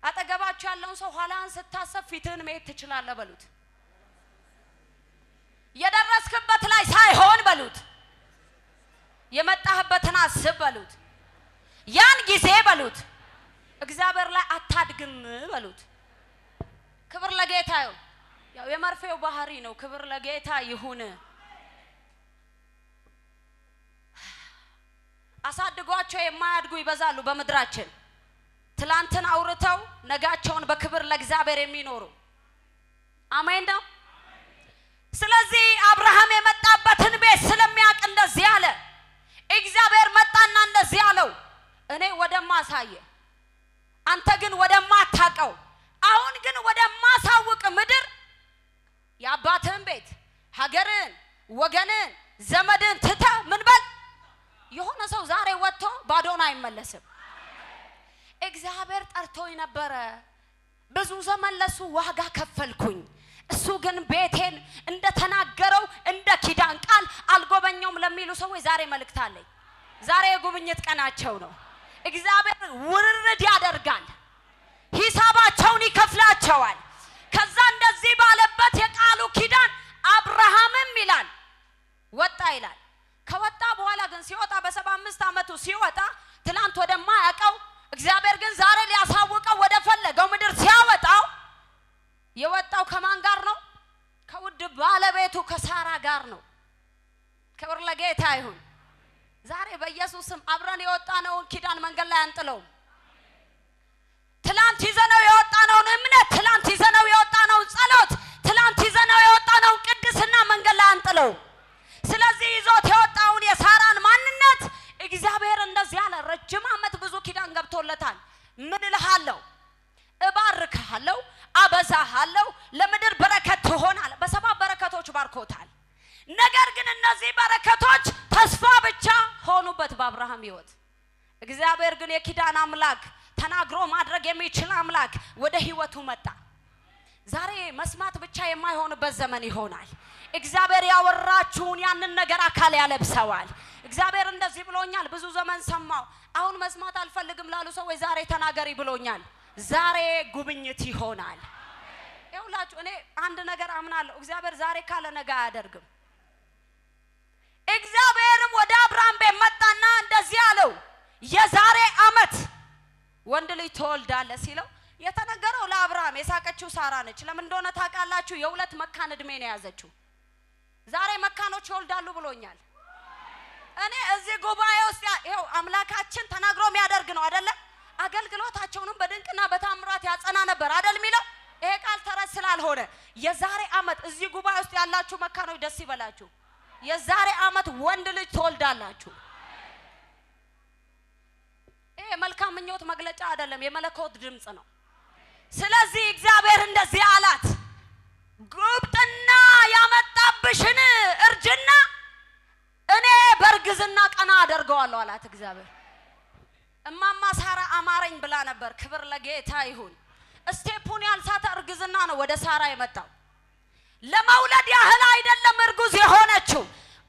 አጠገባችሁ ያለውን ሰው ኋላህን ስታሰብ ፊትህን መሄድ ትችላለህ በሉት። የደረስክበት ላይ ሳይሆን በሉት፣ የመጣህበትን አስብ በሉት። ያን ጊዜ በሉት እግዚአብሔር ላይ አታድግም በሉት። ክብር ለጌታ ይሁን። ያው የመርፌው ባህሪ ነው። ክብር ለጌታ ይሁን። አሳድጓቸው የማያድጉ ይበዛሉ በምድራችን። ትላንትን አውርተው ነጋቸውን በክብር ለእግዚአብሔር የሚኖሩ አሜን ነው። ስለዚህ አብርሃም የመጣበትን ቤት ስለሚያውቅ እንደዚህ አለ። እግዚአብሔር መጣና እንደዚህ አለው፣ እኔ ወደማሳየ አንተ ግን ወደማታውቀው አሁን ግን ወደማሳውቅ ምድር የአባትህን ቤት ሀገርን፣ ወገንን፣ ዘመድን ትተህ ምን በል። የሆነ ሰው ዛሬ ወጥቶ ባዶን አይመለስም። እግዚአብሔር ጠርቶኝ ነበረ፣ ብዙ ዘመን ለሱ ዋጋ ከፈልኩኝ፣ እሱ ግን ቤቴን እንደተናገረው እንደ ኪዳን ቃል አልጎበኘውም ለሚሉ ሰዎች ዛሬ መልእክት አለኝ። ዛሬ የጉብኝት ቀናቸው ነው። እግዚአብሔር ውርርድ ያደርጋል፣ ሂሳባቸውን ይከፍላቸዋል። ከዛ እንደዚህ ባለበት የቃሉ ኪዳን አብርሃምም ይላል ወጣ ይላል። ከወጣ በኋላ ግን ሲወጣ በ75 ዓመቱ ሲወጣ ትላንት ወደማያውቀው እግዚአብሔር ግን ዛሬ ሊያሳውቀው ወደ ፈለገው ምድር ሲያወጣው የወጣው ከማን ጋር ነው? ከውድ ባለቤቱ ከሳራ ጋር ነው። ክብር ለጌታ ይሁን። ዛሬ በኢየሱስ ስም አብረን የወጣነውን ኪዳን መንገድ ላይ አንጥለውም። ትላንት ይዘነው የወጣነውን እምነት፣ ትላንት ይዘነው የወጣነውን ጸሎት፣ ትላንት ይዘነው የወጣነውን ቅድስና መንገድ ላይ አንጥለውም። ስለዚህ ይዞት የወጣውን የሳራን ማንነት እግዚአብሔር እንደዚህ አለ። ረጅም ዓመት ብዙ ኪዳን ገብቶለታል። ምን እልሃለሁ? እባርክሃለሁ፣ አበዛሃለሁ፣ ለምድር በረከት ትሆናለህ። በሰባ በረከቶች ባርኮታል። ነገር ግን እነዚህ በረከቶች ተስፋ ብቻ ሆኑበት በአብርሃም ሕይወት። እግዚአብሔር ግን የኪዳን አምላክ ተናግሮ ማድረግ የሚችል አምላክ ወደ ሕይወቱ መጣ። ዛሬ መስማት ብቻ የማይሆንበት ዘመን ይሆናል። እግዚአብሔር ያወራችሁን ያንን ነገር አካል ያለብሰዋል። እግዚአብሔር እንደዚህ ብሎኛል፣ ብዙ ዘመን ሰማው፣ አሁን መስማት አልፈልግም ላሉ ሰዎች ዛሬ ተናገሪ ብሎኛል። ዛሬ ጉብኝት ይሆናል። ይኸውላችሁ እኔ አንድ ነገር አምናለሁ፣ እግዚአብሔር ዛሬ ካለ ነገ አያደርግም። እግዚአብሔርም ወደ አብርሃም ቤት መጣና እንደዚህ አለው፣ የዛሬ ዓመት ወንድ ልጅ ትወልዳለህ ሲለው የተነገረው ለአብርሃም የሳቀችው ሳራ ነች። ለምን እንደሆነ ታውቃላችሁ? የሁለት መካን እድሜ ነው የያዘችው። ዛሬ መካኖች ይወልዳሉ ብሎኛል። እኔ እዚህ ጉባኤ ውስጥ ይኸው አምላካችን ተናግሮ የሚያደርግ ነው አይደለ? አገልግሎታቸውንም በድንቅና በታምራት ያጸና ነበር አይደል የሚለው። ይሄ ቃል ተረት ስላልሆነ የዛሬ ዓመት እዚህ ጉባኤ ውስጥ ያላችሁ መካኖች ደስ ይበላችሁ። የዛሬ ዓመት ወንድ ልጅ ትወልዳላችሁ። ይሄ መልካም ምኞት መግለጫ አይደለም፣ የመለኮት ድምፅ ነው። ስለዚህ እግዚአብሔር እንደዚህ አላት፣ ጉብጥና ያመጣብሽን እርጅና እኔ በእርግዝና ቀና አደርገዋለሁ አላት እግዚአብሔር። እማማ ሳራ አማረኝ ብላ ነበር። ክብር ለጌታ ይሁን። step ኡን ያልሳተ እርግዝና ነው ወደ ሳራ የመጣው። ለመውለድ ያህል አይደለም እርጉዝ የሆነችው።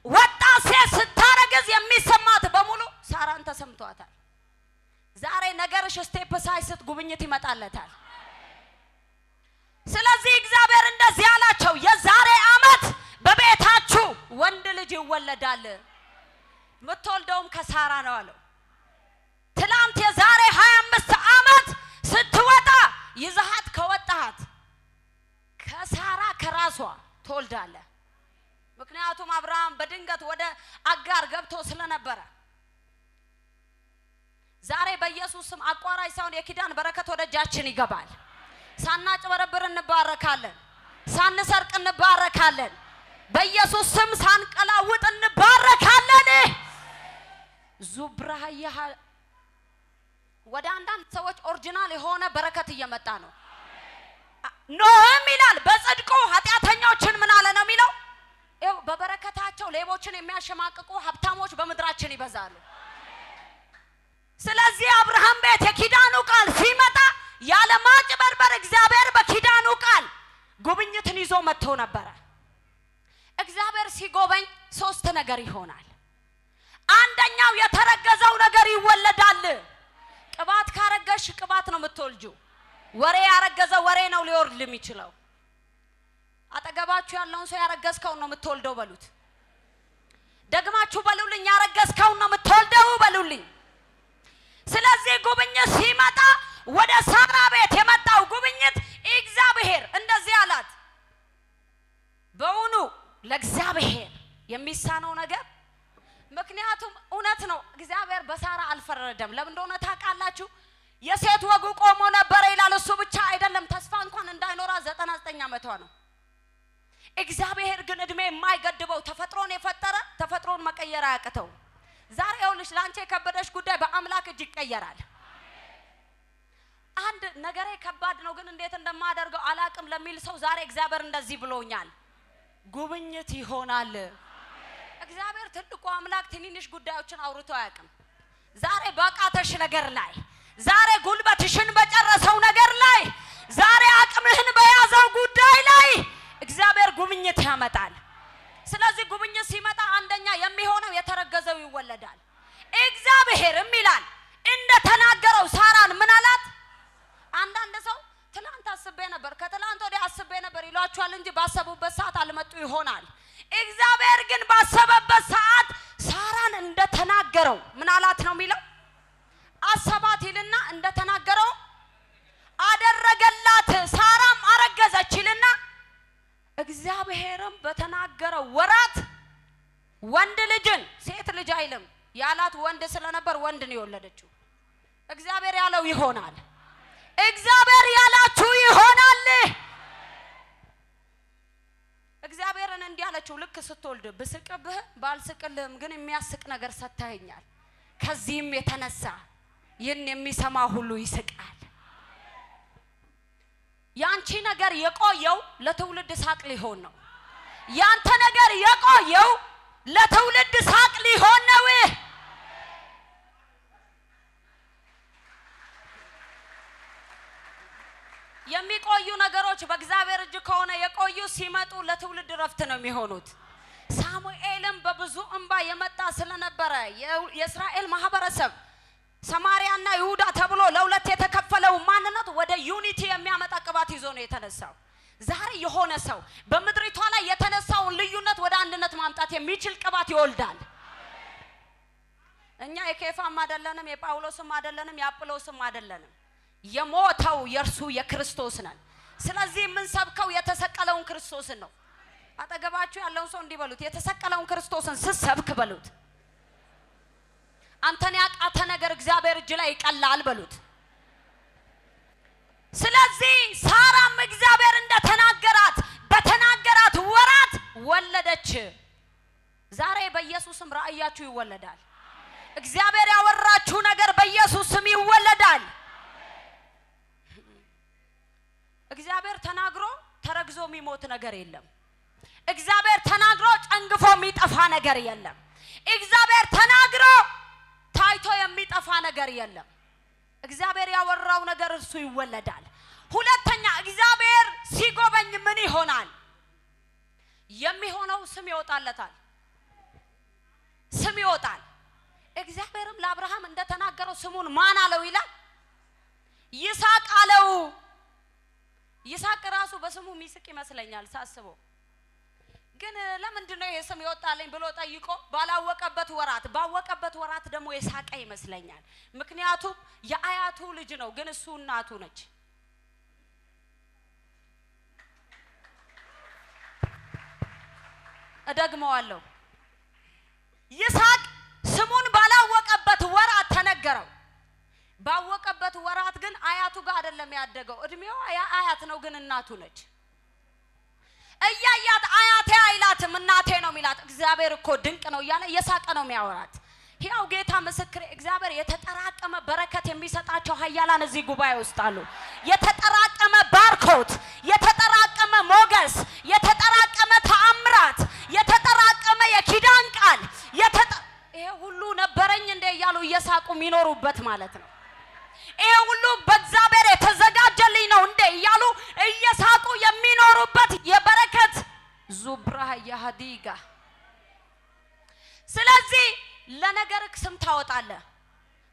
ወጣት ሴት ስታረግዝ የሚሰማት በሙሉ ሳራን ተሰምቷታል። ዛሬ ነገርሽ step ሳይስት ጉብኝት ይመጣለታል። ስለዚህ እግዚአብሔር እንደዚህ አላቸው፣ የዛሬ ዓመት በቤታችሁ ወንድ ልጅ ይወለዳል፣ የምትወልደውም ከሳራ ነው አለው። ትላንት የዛሬ 25 ዓመት ስትወጣ ይዘሃት ከወጣሃት ከሳራ ከራሷ ትወልዳለህ። ምክንያቱም አብርሃም በድንገት ወደ አጋር ገብቶ ስለነበረ። ዛሬ በኢየሱስ ስም አቋራጭ ሳይሆን የኪዳን በረከት ወደ እጃችን ይገባል። ሳናጭበረብር እንባረካለን። ሳንሰርቅ እንባረካለን። በኢየሱስ ስም ሳንቀላውጥ እንባረካለን። ዙብራያ ወደ አንዳንድ ሰዎች original የሆነ በረከት እየመጣ ነው። ኖህም ይላል በጽድቁ ኃጢአተኞችን ምን አለ ነው የሚለው። ይኸው በበረከታቸው ሌቦችን የሚያሸማቅቁ ሀብታሞች በምድራችን ይበዛሉ። ስለዚህ አብርሃም ቤት የኪዳኑ ቃል ሲመጣ ያለ ማጭበርበር እግዚአብሔር በኪዳኑ ቃል ጉብኝትን ይዞ መጥቶ ነበረ። እግዚአብሔር ሲጎበኝ ሶስት ነገር ይሆናል። አንደኛው የተረገዘው ነገር ይወለዳል። ቅባት ካረገሽ ቅባት ነው የምትወልጂው። ወሬ ያረገዘ ወሬ ነው ሊወርድ የሚችለው። አጠገባችሁ ያለውን ሰው ያረገዝከውን ነው የምትወልደው በሉት። ደግማችሁ በሉልኝ፣ ያረገዝከውን ነው የምትወልደው በሉልኝ። ስለዚህ ጉብኝት ሲመጣ ወደ ሳራ ቤት የመጣው ጉብኝት እግዚአብሔር እንደዚህ አላት፣ በውኑ ለእግዚአብሔር የሚሳነው ነገር? ምክንያቱም እውነት ነው፣ እግዚአብሔር በሳራ አልፈረደም። ለምን እንደሆነ ታውቃላችሁ? የሴት ወጉ ቆሞ ነበረ ይላል። እሱ ብቻ አይደለም፣ ተስፋ እንኳን እንዳይኖራት 99 ዓመቷ ነው። እግዚአብሔር ግን እድሜ የማይገድበው ተፈጥሮን የፈጠረ ተፈጥሮን መቀየር አያቅተው። ዛሬ ይኸውልሽ ለአንቺ የከበደሽ ጉዳይ በአምላክ እጅ ይቀየራል። አንድ ነገሬ ከባድ ነው ግን እንዴት እንደማደርገው አላቅም ለሚል ሰው ዛሬ እግዚአብሔር እንደዚህ ብሎኛል፣ ጉብኝት ይሆናል። እግዚአብሔር ትልቁ አምላክ ትንንሽ ጉዳዮችን አውርቶ አያውቅም። ዛሬ ባቃተሽ ነገር ላይ፣ ዛሬ ጉልበትሽን በጨረሰው ነገር ላይ፣ ዛሬ አቅምህን በያዘው ጉዳይ ላይ እግዚአብሔር ጉብኝት ያመጣል። ስለዚህ ጉብኝት ሲመጣ አንደኛ የሚሆነው የተረገዘው ይወለዳል። እግዚአብሔርም ይላል እንደተናገረው ሳራን ምን አላት? አንዳንድ ሰው ትላንት አስቤ ነበር፣ ከትላንት ወዲያ አስቤ ነበር ይሏቸዋል እንጂ ባሰቡበት ሰዓት አልመጡ ይሆናል። እግዚአብሔር ግን ባሰበበት ሰዓት ሳራን እንደተናገረው ምን አላት ነው የሚለው? አሰባት ይልና እንደተናገረው አደረገላት። ሳራም አረገዘች ይልና እግዚአብሔርም በተናገረው ወራት ወንድ ልጅን፣ ሴት ልጅ አይልም፣ ያላት ወንድ ስለነበር ወንድ ነው የወለደችው። እግዚአብሔር ያለው ይሆናል። እግዚአብሔር ያላችሁ ይሆናል። እግዚአብሔርን እንዲህ አለችው፣ ልክ ስትወልድ ብስቅብህ ባልስቅልህም ግን የሚያስቅ ነገር ሰጥተኸኛል። ከዚህም የተነሳ ይህን የሚሰማ ሁሉ ይስቃል። ያንቺ ነገር የቆየው ለትውልድ ሳቅ ሊሆን ነው። ያንተ ነገር የቆየው ለትውልድ ሳቅ ሊሆን ነው። የሚቆዩ ነገሮች በእግዚአብሔር እጅ ከሆነ የቆዩ ሲመጡ ለትውልድ ረፍት ነው የሚሆኑት። ሳሙኤልም በብዙ እንባ የመጣ ስለነበረ የእስራኤል ማህበረሰብ ሰማሪያና ይሁዳ ተብሎ ለሁለት የተከፈለው ማንነት ወደ unity የሚያመጣ ቅባት ይዞ ነው የተነሳው። ዛሬ የሆነ ሰው በምድሪቷ ላይ የተነሳውን ልዩነት ወደ አንድነት ማምጣት የሚችል ቅባት ይወልዳል። እኛ የኬፋም አይደለንም፣ የጳውሎስም አይደለንም፣ የአጵሎስም አይደለንም። የሞተው የእርሱ የክርስቶስ ነን። ስለዚህ የምንሰብከው የተሰቀለውን ክርስቶስን ነው። አጠገባችሁ ያለውን ሰው እንዲህ በሉት፣ የተሰቀለውን ክርስቶስን ስትሰብክ በሉት፣ አንተን ያቃተ ነገር እግዚአብሔር እጅ ላይ ይቀላል በሉት። ስለዚህ ሳራም እግዚአብሔር እንደተናገራት በተናገራት ወራት ወለደች። ዛሬ በኢየሱስም ራእያችሁ ይወለዳል። እግዚአብሔር ያወራችሁ ነገር በኢየሱስ ስም ይወለዳል። እግዚአብሔር ተናግሮ ተረግዞ የሚሞት ነገር የለም። እግዚአብሔር ተናግሮ ጨንግፎ የሚጠፋ ነገር የለም። እግዚአብሔር ተናግሮ ታይቶ የሚጠፋ ነገር የለም። እግዚአብሔር ያወራው ነገር እርሱ ይወለዳል። ሁለተኛ እግዚአብሔር ሲጎበኝ ምን ይሆናል? የሚሆነው ስም ይወጣለታል። ስም ይወጣል። እግዚአብሔርም ለአብርሃም እንደተናገረው ስሙን ማን አለው ይላል? ይስሐቅ አለው። ይስሐቅ ራሱ በስሙ የሚስቅ ይመስለኛል ሳስበው። ግን ለምንድን ነው ይሄ ስም ይወጣልኝ ብሎ ጠይቆ ባላወቀበት ወራት፣ ባወቀበት ወራት ደግሞ የሳቀ ይመስለኛል። ምክንያቱም የአያቱ ልጅ ነው፣ ግን እሱ እናቱ ነች። እደግመዋለሁ። ይስሐቅ ስሙን ባላወቀበት ወራት ተነገረው። ባወቀበት ወራት ግን አያቱ ጋር አይደለም ያደገው። እድሜው የአያት ነው፣ ግን እናቱ ነች። እያያት አያቴ አይላትም፣ እናቴ ነው የሚላት። እግዚአብሔር እኮ ድንቅ ነው እያለ እየሳቀ ነው የሚያወራት። ሕያው ጌታ ምስክሬ፣ እግዚአብሔር የተጠራቀመ በረከት የሚሰጣቸው ኃያላን እዚህ ጉባኤ ውስጥ አሉ። የተጠራቀመ ባርኮት፣ የተጠራቀመ ሞገስ፣ የተጠራቀመ ተአምራት፣ የተጠራቀመ የኪዳን ቃል፣ ይሄ ሁሉ ነበረኝ እንደ እያሉ እየሳቁ የሚኖሩበት ማለት ነው። ይሄ ሁሉ በእግዚአብሔር የተዘጋጀልኝ ነው እንደ እያሉ እየሳቁ የሚኖሩበት የበረከት ዙብራህ የሀዲጋ። ስለዚህ ለነገርክ ስም ታወጣለህ።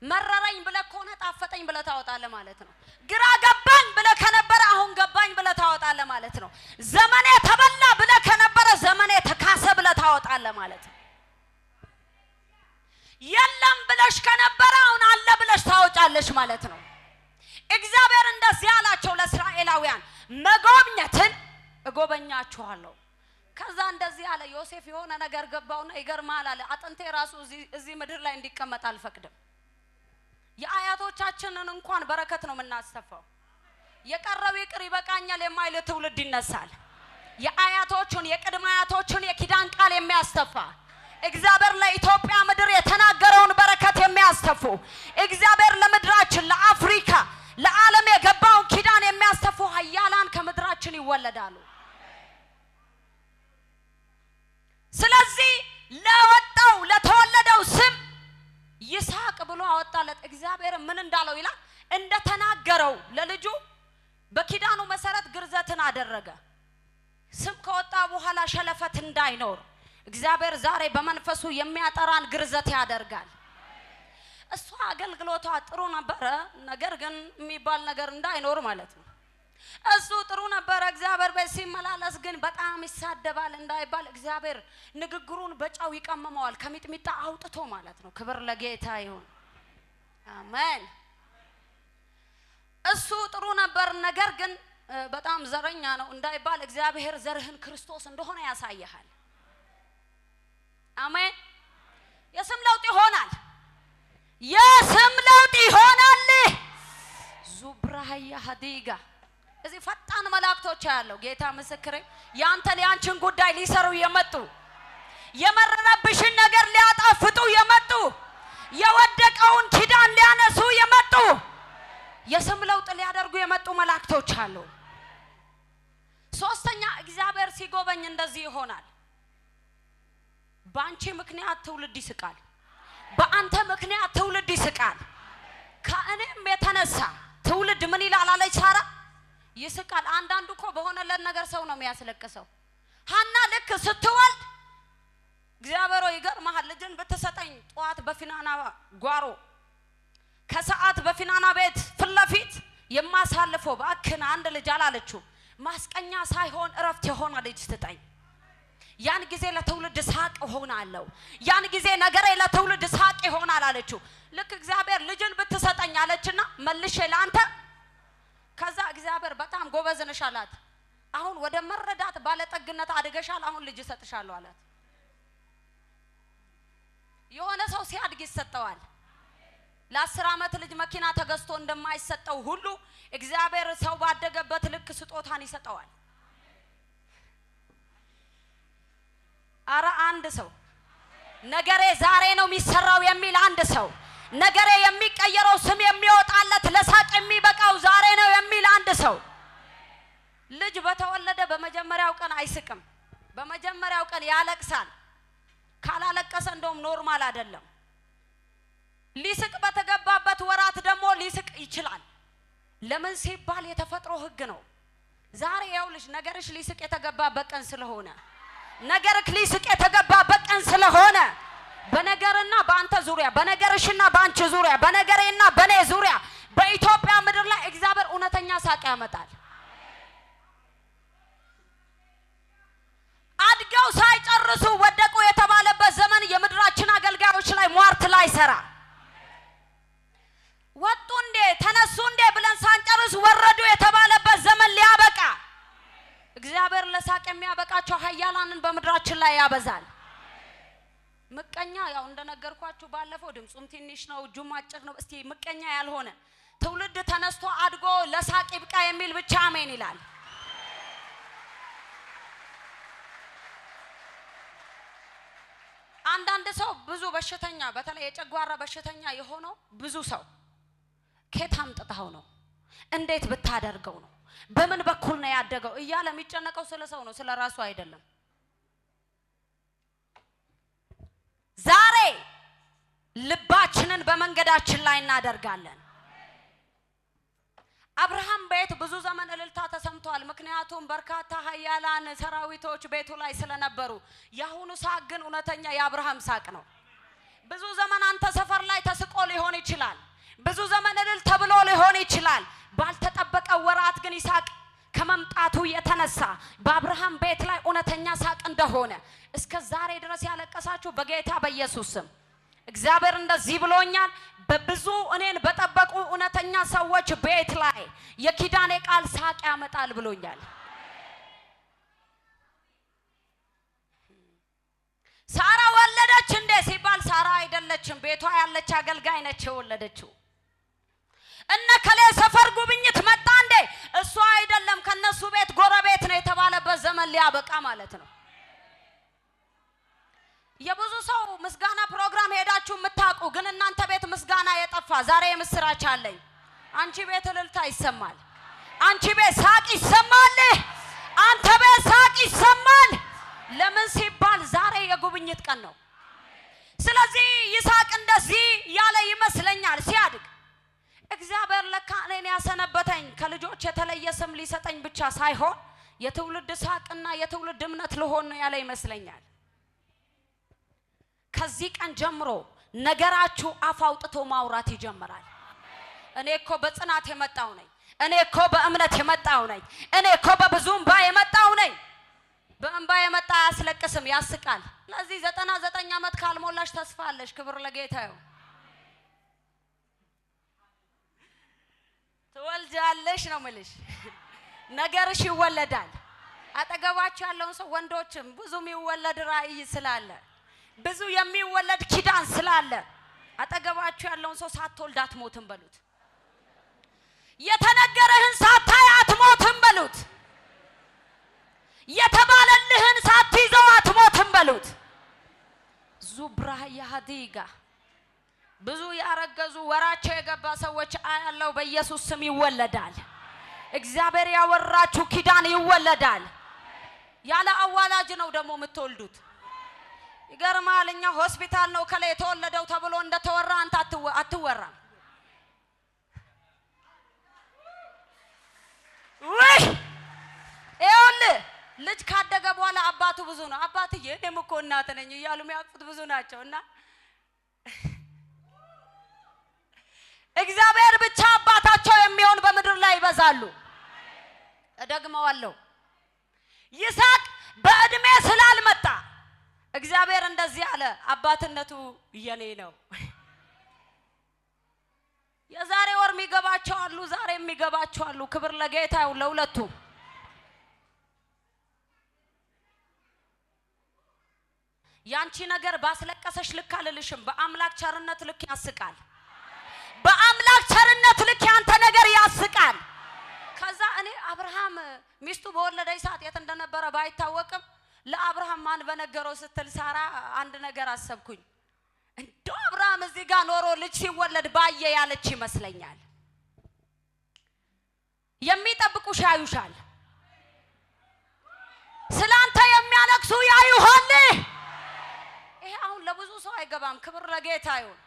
መረረኝ ብለህ ከሆነ ጣፈጠኝ ብለህ ታወጣለህ ማለት ነው። ግራ ገባኝ ብለህ ከነበረ አሁን ገባኝ ብለህ ታወጣለህ ማለት ነው። ዘመኔ ተበላ ብለህ ከነበረ ዘመኔ ተካሰ ብለህ ታወጣለህ ማለት ነው። የለም ብለሽ ከነበረ አሁን አለ ብለሽ ታወጫለሽ ማለት ነው። እግዚአብሔር እንደዚህ አላቸው ለእስራኤላውያን፣ መጎብኘትን እጎበኛችኋለሁ። ከዛ እንደዚህ አለ ዮሴፍ፣ የሆነ ነገር ገባውና ይገርማል አለ፣ አጥንቴ ራሱ እዚህ ምድር ላይ እንዲቀመጥ አልፈቅድም። የአያቶቻችንን እንኳን በረከት ነው የምናስተፋው። የቀረው ይቅር ይበቃኛል የማይል ትውልድ ይነሳል። የአያቶቹን የቅድመ አያቶቹን የኪዳን ቃል የሚያስተፋ፣ እግዚአብሔር ለኢትዮጵያ ምድር የተናገረውን በረከት የሚያስተፉ፣ እግዚአብሔር ለምድራችን፣ ለአፍሪካ፣ ለዓለም የገባውን ኪዳን የሚያስተፉ ኃያላን ከምድራችን ይወለዳሉ። ስለዚህ ለወጣው ለተወለደው ስም ይስሐቅ ብሎ አወጣለት። እግዚአብሔር ምን እንዳለው ይላል? እንደተናገረው ለልጁ በኪዳኑ መሰረት ግርዘትን አደረገ። ስም ከወጣ በኋላ ሸለፈት እንዳይኖር እግዚአብሔር ዛሬ በመንፈሱ የሚያጠራን ግርዘት ያደርጋል። እሷ አገልግሎቷ ጥሩ ነበረ፣ ነገር ግን የሚባል ነገር እንዳይኖር ማለት ነው። እሱ ጥሩ ነበረ እግዚአብሔር ቤት ሲመላለስ፣ ግን በጣም ይሳደባል እንዳይባል እግዚአብሔር ንግግሩን በጨው ይቀመመዋል፣ ከሚጥሚጣ አውጥቶ ማለት ነው። ክብር ለጌታ ይሁን፣ አሜን። እሱ ጥሩ ነበር፣ ነገር ግን በጣም ዘረኛ ነው እንዳይባል እግዚአብሔር ዘርህን ክርስቶስ እንደሆነ ያሳይሃል። አሜን። የስም ለውጥ ይሆናል። የስም ለውጥ ይሆናል። ዙብራሃያ ሀዲጋ እዚህ ፈጣን መላእክቶች ያለው ጌታ ምስክሬ፣ ያንተን ያንቺን ጉዳይ ሊሰሩ የመጡ፣ የመረረብሽን ነገር ሊያጣፍጡ የመጡ፣ የወደቀውን ኪዳን ሊያነሱ የመጡ፣ የስም ለውጥ ሊያደርጉ የመጡ መላእክቶች አሉ። ሶስተኛ እግዚአብሔር ሲጎበኝ እንደዚህ ይሆናል። በአንቺ ምክንያት ትውልድ ይስቃል። በአንተ ምክንያት ትውልድ ይስቃል። ከእኔም የተነሳ ትውልድ ምን ይላል አለች ሳራ? ይስቃል። አንዳንዱ እኮ በሆነለት ነገር ሰው ነው የሚያስለቅሰው። ሀና ልክ ስትወልድ እግዚአብሔር ሆይ ይገርምሃል፣ ልጅን ብትሰጠኝ ጠዋት በፊናና ጓሮ ከሰዓት በፊናና ቤት ፊት ለፊት የማሳልፈው እባክህን አንድ ልጅ አላለችው። ማስቀኛ ሳይሆን እረፍት የሆነ ልጅ ስጠኝ። ያን ጊዜ ለትውልድ ሳቅ እሆናለሁ። ያን ጊዜ ነገሬ ለትውልድ ሳቅ ይሆናል አለችው። ልክ እግዚአብሔር ልጅን ብትሰጠኝ አለችና መልሼ ለአንተ። ከዛ እግዚአብሔር በጣም ጎበዝ ነሽ አላት። አሁን ወደ መረዳት ባለጠግነት አድገሻል፣ አሁን ልጅ እሰጥሻለሁ አላት። የሆነ ሰው ሲያድግ ይሰጠዋል። ለ10 ዓመት ልጅ መኪና ተገዝቶ እንደማይሰጠው ሁሉ እግዚአብሔር ሰው ባደገበት ልክ ስጦታን ይሰጠዋል። አረ አንድ ሰው ነገሬ ዛሬ ነው የሚሰራው የሚል አንድ ሰው፣ ነገሬ የሚቀየረው ስም የሚወጣለት ለሳቅ የሚበቃው ዛሬ ነው የሚል አንድ ሰው። ልጅ በተወለደ በመጀመሪያው ቀን አይስቅም። በመጀመሪያው ቀን ያለቅሳል። ካላለቀሰ እንደውም normal አይደለም። ሊስቅ በተገባበት ወራት ደግሞ ሊስቅ ይችላል። ለምን ሲባል የተፈጥሮ ሕግ ነው። ዛሬ ይኸውልሽ ነገርሽ ሊስቅ የተገባበት ቀን ስለሆነ፣ ነገርክ ሊስቅ የተገባበት ቀን ስለሆነ፣ በነገርና በአንተ ዙሪያ፣ በነገርሽና በአንቺ ዙሪያ፣ በነገሬና በኔ ዙሪያ፣ በኢትዮጵያ ምድር ላይ እግዚአብሔር እውነተኛ ሳቅ ያመጣል። አድገው ሳይጨርሱ ወደቁ የተባለበት ዘመን የምድራችን አገልጋዮች ላይ ሟርት ላይ ሰራ። ወጡ እንዴ ተነሱ እንዴ ብለን ሳንጨርስ ወረዱ የተባለበት ዘመን ሊያበቃ እግዚአብሔር ለሳቅ የሚያበቃቸው ኃያላንን በምድራችን ላይ ያበዛል። ምቀኛ ያው እንደነገርኳችሁ ባለፈው ድምፁም ትንሽ ነው፣ እጁም አጭር ነው። እስቲ ምቀኛ ያልሆነ ትውልድ ተነስቶ አድጎ ለሳቅ ይብቃ የሚል ብቻ አሜን ይላል። አንዳንድ ሰው ብዙ በሽተኛ በተለይ የጨጓራ በሽተኛ የሆነው ብዙ ሰው ከየት አምጥተኸው ነው? እንዴት ብታደርገው ነው? በምን በኩል ነው ያደገው እያለ የሚጨነቀው ስለ ሰው ነው፣ ስለ ራሱ አይደለም። ዛሬ ልባችንን በመንገዳችን ላይ እናደርጋለን። አብርሃም ቤት ብዙ ዘመን እልልታ ተሰምቷል። ምክንያቱም በርካታ ኃያላን ሰራዊቶች ቤቱ ላይ ስለነበሩ። የአሁኑ ሳቅ ግን እውነተኛ የአብርሃም ሳቅ ነው። ብዙ ዘመን አንተ ሰፈር ላይ ተስቆ ሊሆን ይችላል። ብዙ ዘመን እልል ተብሎ ሊሆን ይችላል። ባልተጠበቀ ወራት ግን ይስሐቅ ከመምጣቱ የተነሳ በአብርሃም ቤት ላይ እውነተኛ ሳቅ እንደሆነ እስከ ዛሬ ድረስ ያለቀሳችሁ በጌታ በኢየሱስ ስም እግዚአብሔር እንደዚህ ብሎኛል። በብዙ እኔን በጠበቁ እውነተኛ ሰዎች ቤት ላይ የኪዳኔ ቃል ሳቅ ያመጣል ብሎኛል። ሳራ ወለደች እንዴ ሲባል ሳራ አይደለችም፣ ቤቷ ያለች አገልጋይ ነች የወለደችው። እነ ከሌ ሰፈር ጉብኝት መጣ እንዴ? እሱ አይደለም፣ ከነሱ ቤት ጎረቤት ነው የተባለበት ዘመን ሊያበቃ ማለት ነው። የብዙ ሰው ምስጋና ፕሮግራም ሄዳችሁ የምታውቁ ግን እናንተ ቤት ምስጋና የጠፋ ዛሬ የምስራች አለኝ። አንቺ ቤት እልልታ ይሰማል። አንቺ ቤት ሳቅ ይሰማል። አንተ ቤት ሳቅ ይሰማል። ለምን ሲባል ዛሬ የጉብኝት ቀን ነው። ስለዚህ ይስሐቅ እንደዚህ ያለ ይመስለኛል ሲያድግ፣ እግዚአብሔር ለካ እኔን ያሰነበተኝ ከልጆች የተለየ ስም ሊሰጠኝ ብቻ ሳይሆን የትውልድ ሳቅና የትውልድ እምነት ልሆን ነው ያለ ይመስለኛል። ከዚህ ቀን ጀምሮ ነገራችሁ አፍ አውጥቶ ማውራት ይጀምራል። እኔ እኮ በጽናት የመጣው ነኝ። እኔ እኮ በእምነት የመጣው ነኝ። እኔ እኮ በብዙ እንባ የመጣው ነኝ። በእንባ የመጣ አያስለቅስም፣ ያስቃል። ለዚህ 99 ዓመት ካልሞላሽ ተስፋ አለሽ። ክብር ለጌታ ይሁን። ትወልጃለሽ ነው ምልሽ። ነገርሽ ይወለዳል። አጠገባችሁ ያለውን ሰው ወንዶችም ብዙ የሚወለድ ራእይ ስላለ፣ ብዙ የሚወለድ ኪዳን ስላለ አጠገባችሁ ያለውን ሰው ሳትወልድ አትሞትም በሉት። የተነገረህን ሳታይ አትሞትም በሉት። የተባለልህን ሳትይዘው አትሞትም በሉት። ዙብራህ ያሃዲጋ ብዙ ያረገዙ ወራቸው የገባ ሰዎች አያለው። በኢየሱስ ስም ይወለዳል። እግዚአብሔር ያወራችሁ ኪዳን ይወለዳል። ያለ አዋላጅ ነው ደግሞ የምትወልዱት። ይገርማል። እኛ ሆስፒታል ነው ከላይ የተወለደው ተብሎ እንደተወራ አንተ አትወራም። ውይ ይኸውልህ ልጅ ካደገ በኋላ አባቱ ብዙ ነው። አባትዬ እኔም እኮ እናት ነኝ እያሉ የሚያቅፉት ብዙ ናቸው። እና እግዚአብሔር ብቻ አባታቸው የሚሆን በምድር ላይ ይበዛሉ። እደግመዋለሁ። ይስሐቅ በእድሜ ስላልመጣ እግዚአብሔር እንደዚህ አለ፣ አባትነቱ የኔ ነው። የዛሬ ወር የሚገባቸው አሉ፣ ዛሬ የሚገባቸው አሉ። ክብር ለጌታ ይሁን ለሁለቱ። ያንቺ ነገር ባስለቀሰሽ ልክ አልልሽም። በአምላክ ቸርነት ልክ ያስቃል። በአምላክ ቸርነት ልክ ያንተ ነገር ያስቃል። ከዛ እኔ አብርሃም ሚስቱ በወለደች ሰዓት የት እንደነበረ ባይታወቅም ለአብርሃም ማን በነገረው ስትል ሳራ አንድ ነገር አሰብኩኝ። እንደው አብርሃም እዚህ ጋር ኖሮ ልጅ ሲወለድ ባየ ያለች ይመስለኛል። የሚጠብቁሽ ያዩሻል። ስላንተ የሚያለቅሱ ያዩሃል። ይሄ አሁን ለብዙ ሰው አይገባም። ክብር ለጌታ ይሁን።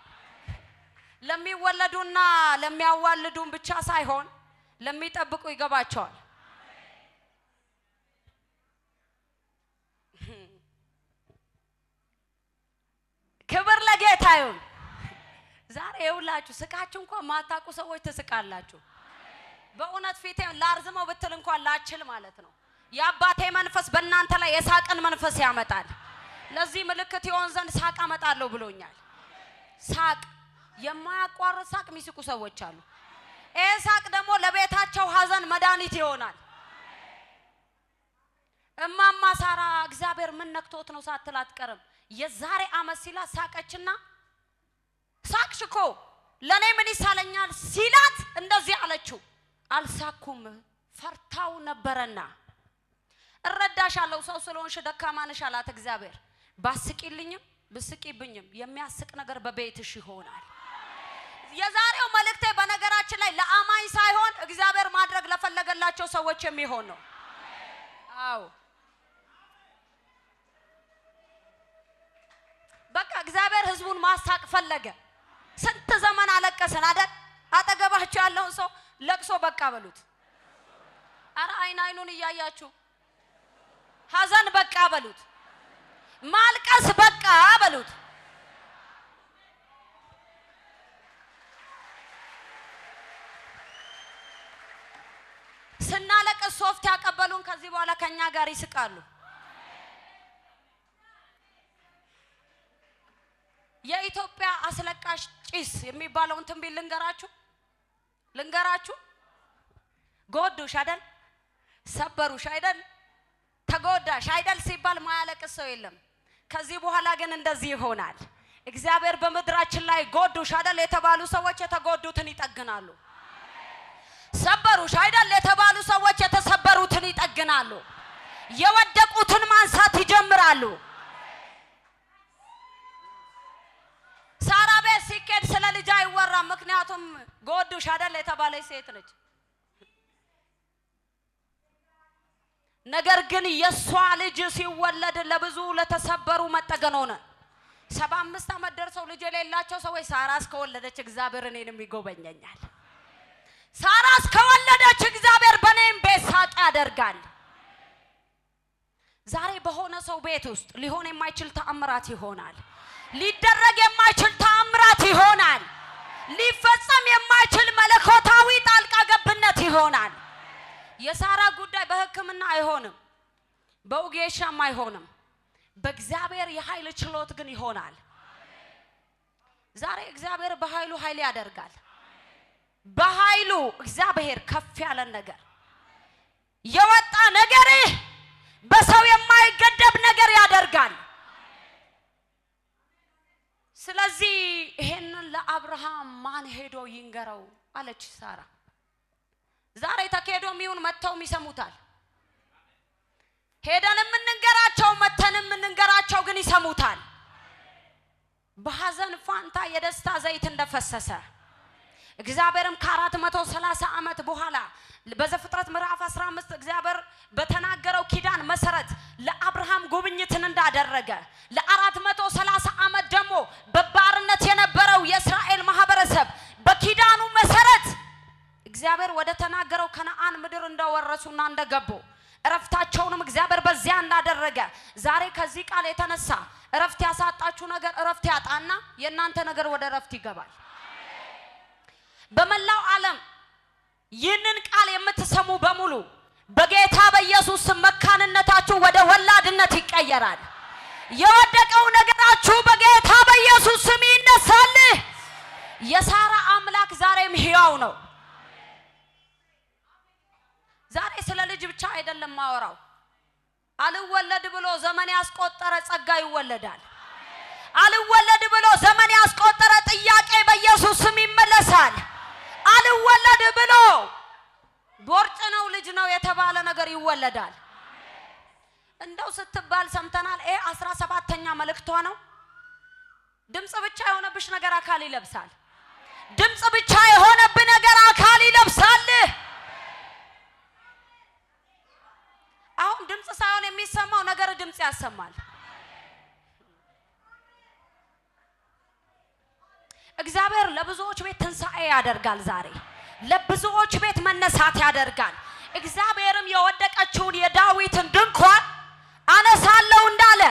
ለሚወለዱና ለሚያዋልዱን ብቻ ሳይሆን ለሚጠብቁ ይገባቸዋል። ክብር ለጌታ ይሁን። ዛሬ ይኸውላችሁ ስቃችሁ እንኳን ማታውቁ ሰዎች ትስቃላችሁ። በእውነት ፊቴን ላርዝመው ብትል እንኳን ላችል ማለት ነው። የአባቴ መንፈስ በእናንተ ላይ የሳቅን መንፈስ ያመጣል። ለዚህ ምልክት ይሆን ዘንድ ሳቅ አመጣለሁ ብሎኛል። ሳቅ፣ የማያቋርጥ ሳቅ የሚስቁ ሰዎች አሉ። ይሄ ሳቅ ደግሞ ለቤታቸው ሀዘን መድኃኒት ይሆናል። እማማ ሳራ እግዚአብሔር ምን ነክቶት ነው ሳትል አትቀርም። የዛሬ ዓመት ሲላት ሳቀችና፣ ሳቅሽ እኮ ለእኔ ምን ይሳለኛል ሲላት እንደዚህ አለችው፣ አልሳኩም ፈርታው ነበረና። እረዳሻለሁ ሰው ስለሆንሽ ደካማ ነሽ አላት እግዚአብሔር። ባስቂልኝም ብስቂብኝም የሚያስቅ ነገር በቤትሽ ይሆናል። የዛሬው መልእክቴ በነገራችን ላይ ለአማኝ ሳይሆን እግዚአብሔር ማድረግ ለፈለገላቸው ሰዎች የሚሆን ነው። አዎ በቃ እግዚአብሔር ሕዝቡን ማሳቅ ፈለገ። ስንት ዘመን አለቀስን አይደል? አጠገባችሁ ያለውን ሰው ለቅሶ በቃ በሉት። አረ አይን አይኑን እያያችሁ ሀዘን በቃ በሉት። ማልቀስ በቃ በሉት። ስናለቅስ ሶፍት ያቀበሉን ከዚህ በኋላ ከኛ ጋር ይስቃሉ። የኢትዮጵያ አስለቃሽ ጭስ የሚባለውን ትንቢት ልንገራችሁ ልንገራችሁ። ጎዱሽ አይደል? ሰበሩሽ አይደል? ተጎዳሽ አይደል ሲባል ማያለቅስ ሰው የለም። ከዚህ በኋላ ግን እንደዚህ ይሆናል። እግዚአብሔር በምድራችን ላይ ጎዱሽ አይደል የተባሉ ሰዎች የተጎዱትን ይጠግናሉ። ሰበሩሽ አይደል የተባሉ ሰዎች የተሰበሩትን ይጠግናሉ። የወደቁትን ማንሳት ይጀምራሉ። ሳራ ቤት ሲኬድ ስለ ልጅ አይወራም። ምክንያቱም ጎዱሽ አይደል የተባለች ሴት ነች። ነገር ግን የሷ ልጅ ሲወለድ ለብዙ ለተሰበሩ መጠገን ሆነ። 75 ዓመት ደርሰው ልጅ የሌላቸው ሰዎች ሳራ እስከወለደች እግዚአብሔር እኔንም ይጎበኘኛል። ሳራ እስከወለደች እግዚአብሔር በእኔም ቤት ሳቅ ያደርጋል። ዛሬ በሆነ ሰው ቤት ውስጥ ሊሆን የማይችል ተአምራት ይሆናል። ሊደረግ የማይችል ተአምራት ይሆናል። ሊፈጸም የማይችል መለኮታዊ ጣልቃ ገብነት ይሆናል። የሳራ ጉዳይ በሕክምና አይሆንም፣ በውጌሻም አይሆንም። በእግዚአብሔር የኃይል ችሎት ግን ይሆናል። ዛሬ እግዚአብሔር በኃይሉ ኃይል ያደርጋል። በኃይሉ እግዚአብሔር ከፍ ያለን ነገር፣ የወጣ ነገር፣ በሰው የማይገደብ ነገር ያደርጋል። ስለዚህ ይሄንን ለአብርሃም ማን ሄዶ ይንገረው አለች ሳራ። ዛሬ ተኬዶም ይሁን መጥተውም ይሰሙታል። ሄደንም እንንገራቸው መተንም እንንገራቸው ግን ይሰሙታል። በሐዘን ፋንታ የደስታ ዘይት እንደፈሰሰ፣ እግዚአብሔርም ከ430 ዓመት በኋላ በዘፍጥረት ምዕራፍ 15 እግዚአብሔር በተናገረው ኪዳን መሰረት ለአብርሃም ጉብኝትን እንዳደረገ፣ ለ430 ዓመት ደግሞ በባርነት የነበረው የእስራኤል ማህበረሰብ በኪዳኑ መሰረት እግዚአብሔር ወደ ተናገረው ከነአን ምድር እንደወረሱና እንደገቡ፣ እረፍታቸውንም እግዚአብሔር በዚያ እንዳደረገ፣ ዛሬ ከዚህ ቃል የተነሳ እረፍት ያሳጣችሁ ነገር እረፍት ያጣና የእናንተ ነገር ወደ እረፍት ይገባል። በመላው ዓለም ይህንን ቃል የምትሰሙ በሙሉ በጌታ በኢየሱስ ስም መካንነታችሁ ወደ ወላድነት ይቀየራል። የወደቀው ነገራችሁ በጌታ በኢየሱስ ስም ይነሳል። የሳራ አምላክ ዛሬም ሕያው ነው። ዛሬ ስለ ልጅ ብቻ አይደለም ማወራው። አልወለድ ብሎ ዘመን ያስቆጠረ ጸጋ ይወለዳል። አልወለድ ብሎ ዘመን ያስቆጠረ ጥያቄ በኢየሱስ ስም ይመለሳል። አልወለድ ብሎ ቦርጭ ነው ልጅ ነው የተባለ ነገር ይወለዳል። እንደው ስትባል ሰምተናል። ይሄ 17ኛ መልእክቷ ነው። ድምፅ ብቻ የሆነብሽ ነገር አካል ይለብሳል። ድምፅ ብቻ የሆነብህ ነገር አካል ይለብሳል። አሁን ድምፅ ሳይሆን የሚሰማው ነገር ድምፅ ያሰማል። እግዚአብሔር ለብዙዎች ቤት ትንሣኤ ያደርጋል። ዛሬ ለብዙዎች ቤት መነሳት ያደርጋል። እግዚአብሔርም የወደቀችውን የዳዊትን ድንኳን አነሳለሁ እንዳለ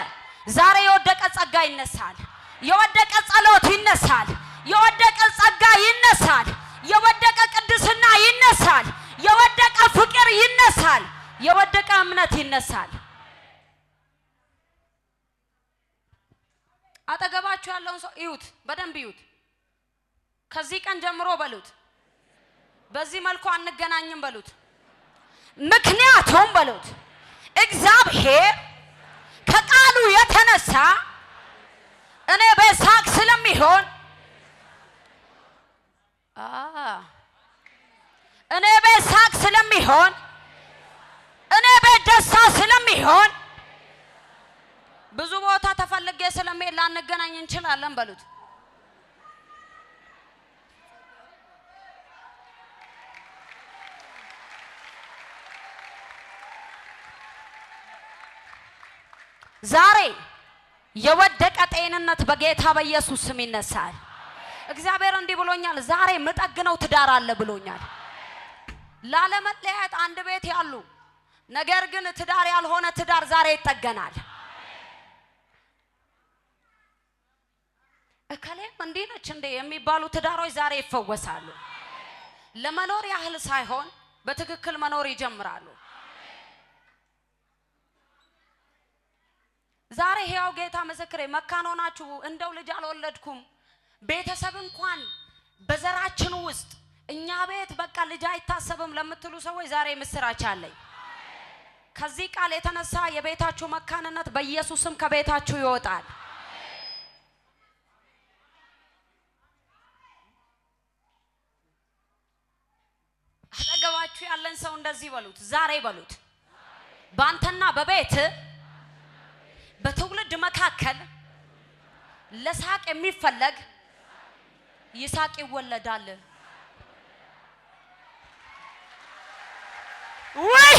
ዛሬ የወደቀ ጸጋ ይነሳል። የወደቀ ጸሎት ይነሳል። የወደቀ ጸጋ ይነሳል። የወደቀ ቅድስና ይነሳል። የወደቀ ፍቅር ይነሳል። የወደቀ እምነት ይነሳል። አጠገባችሁ ያለውን ሰው እዩት፣ በደንብ እዩት። ከዚህ ቀን ጀምሮ በሉት፣ በዚህ መልኩ አንገናኝም በሉት። ምክንያቱም በሉት እግዚአብሔር ከቃሉ የተነሳ እኔ በሳቅ ስለሚሆን፣ እኔ በሳቅ ስለሚሆን፣ እኔ ቤት ደስታ ስለሚሆን፣ ብዙ ቦታ ተፈልጌ ስለሚሄድ ላንገናኝ እንችላለን በሉት። ዛሬ የወደቀ ጤንነት በጌታ በኢየሱስ ስም ይነሳል። እግዚአብሔር እንዲህ ብሎኛል፣ ዛሬ ምጠግነው ትዳር አለ ብሎኛል። ላለመለያየት አንድ ቤት ያሉ ነገር ግን ትዳር ያልሆነ ትዳር ዛሬ ይጠገናል። እከሌም እንዲህ ነች እንዴ የሚባሉ ትዳሮች ዛሬ ይፈወሳሉ። ለመኖር ያህል ሳይሆን በትክክል መኖር ይጀምራሉ። ዛሬ ሕያው ጌታ ምስክሬ፣ መካን ሆናችሁ እንደው ልጅ አልወለድኩም፣ ቤተሰብ እንኳን በዘራችን ውስጥ እኛ ቤት በቃ ልጅ አይታሰብም ለምትሉ ሰዎች ዛሬ ምስራች አለኝ። ከዚህ ቃል የተነሳ የቤታችሁ መካንነት በኢየሱስም ከቤታችሁ ይወጣል። አጠገባችሁ ያለን ሰው እንደዚህ በሉት፣ ዛሬ በሉት፣ በአንተና በቤት በትውልድ መካከል ለሳቅ የሚፈለግ ይሳቅ ይወለዳል። ውይ፣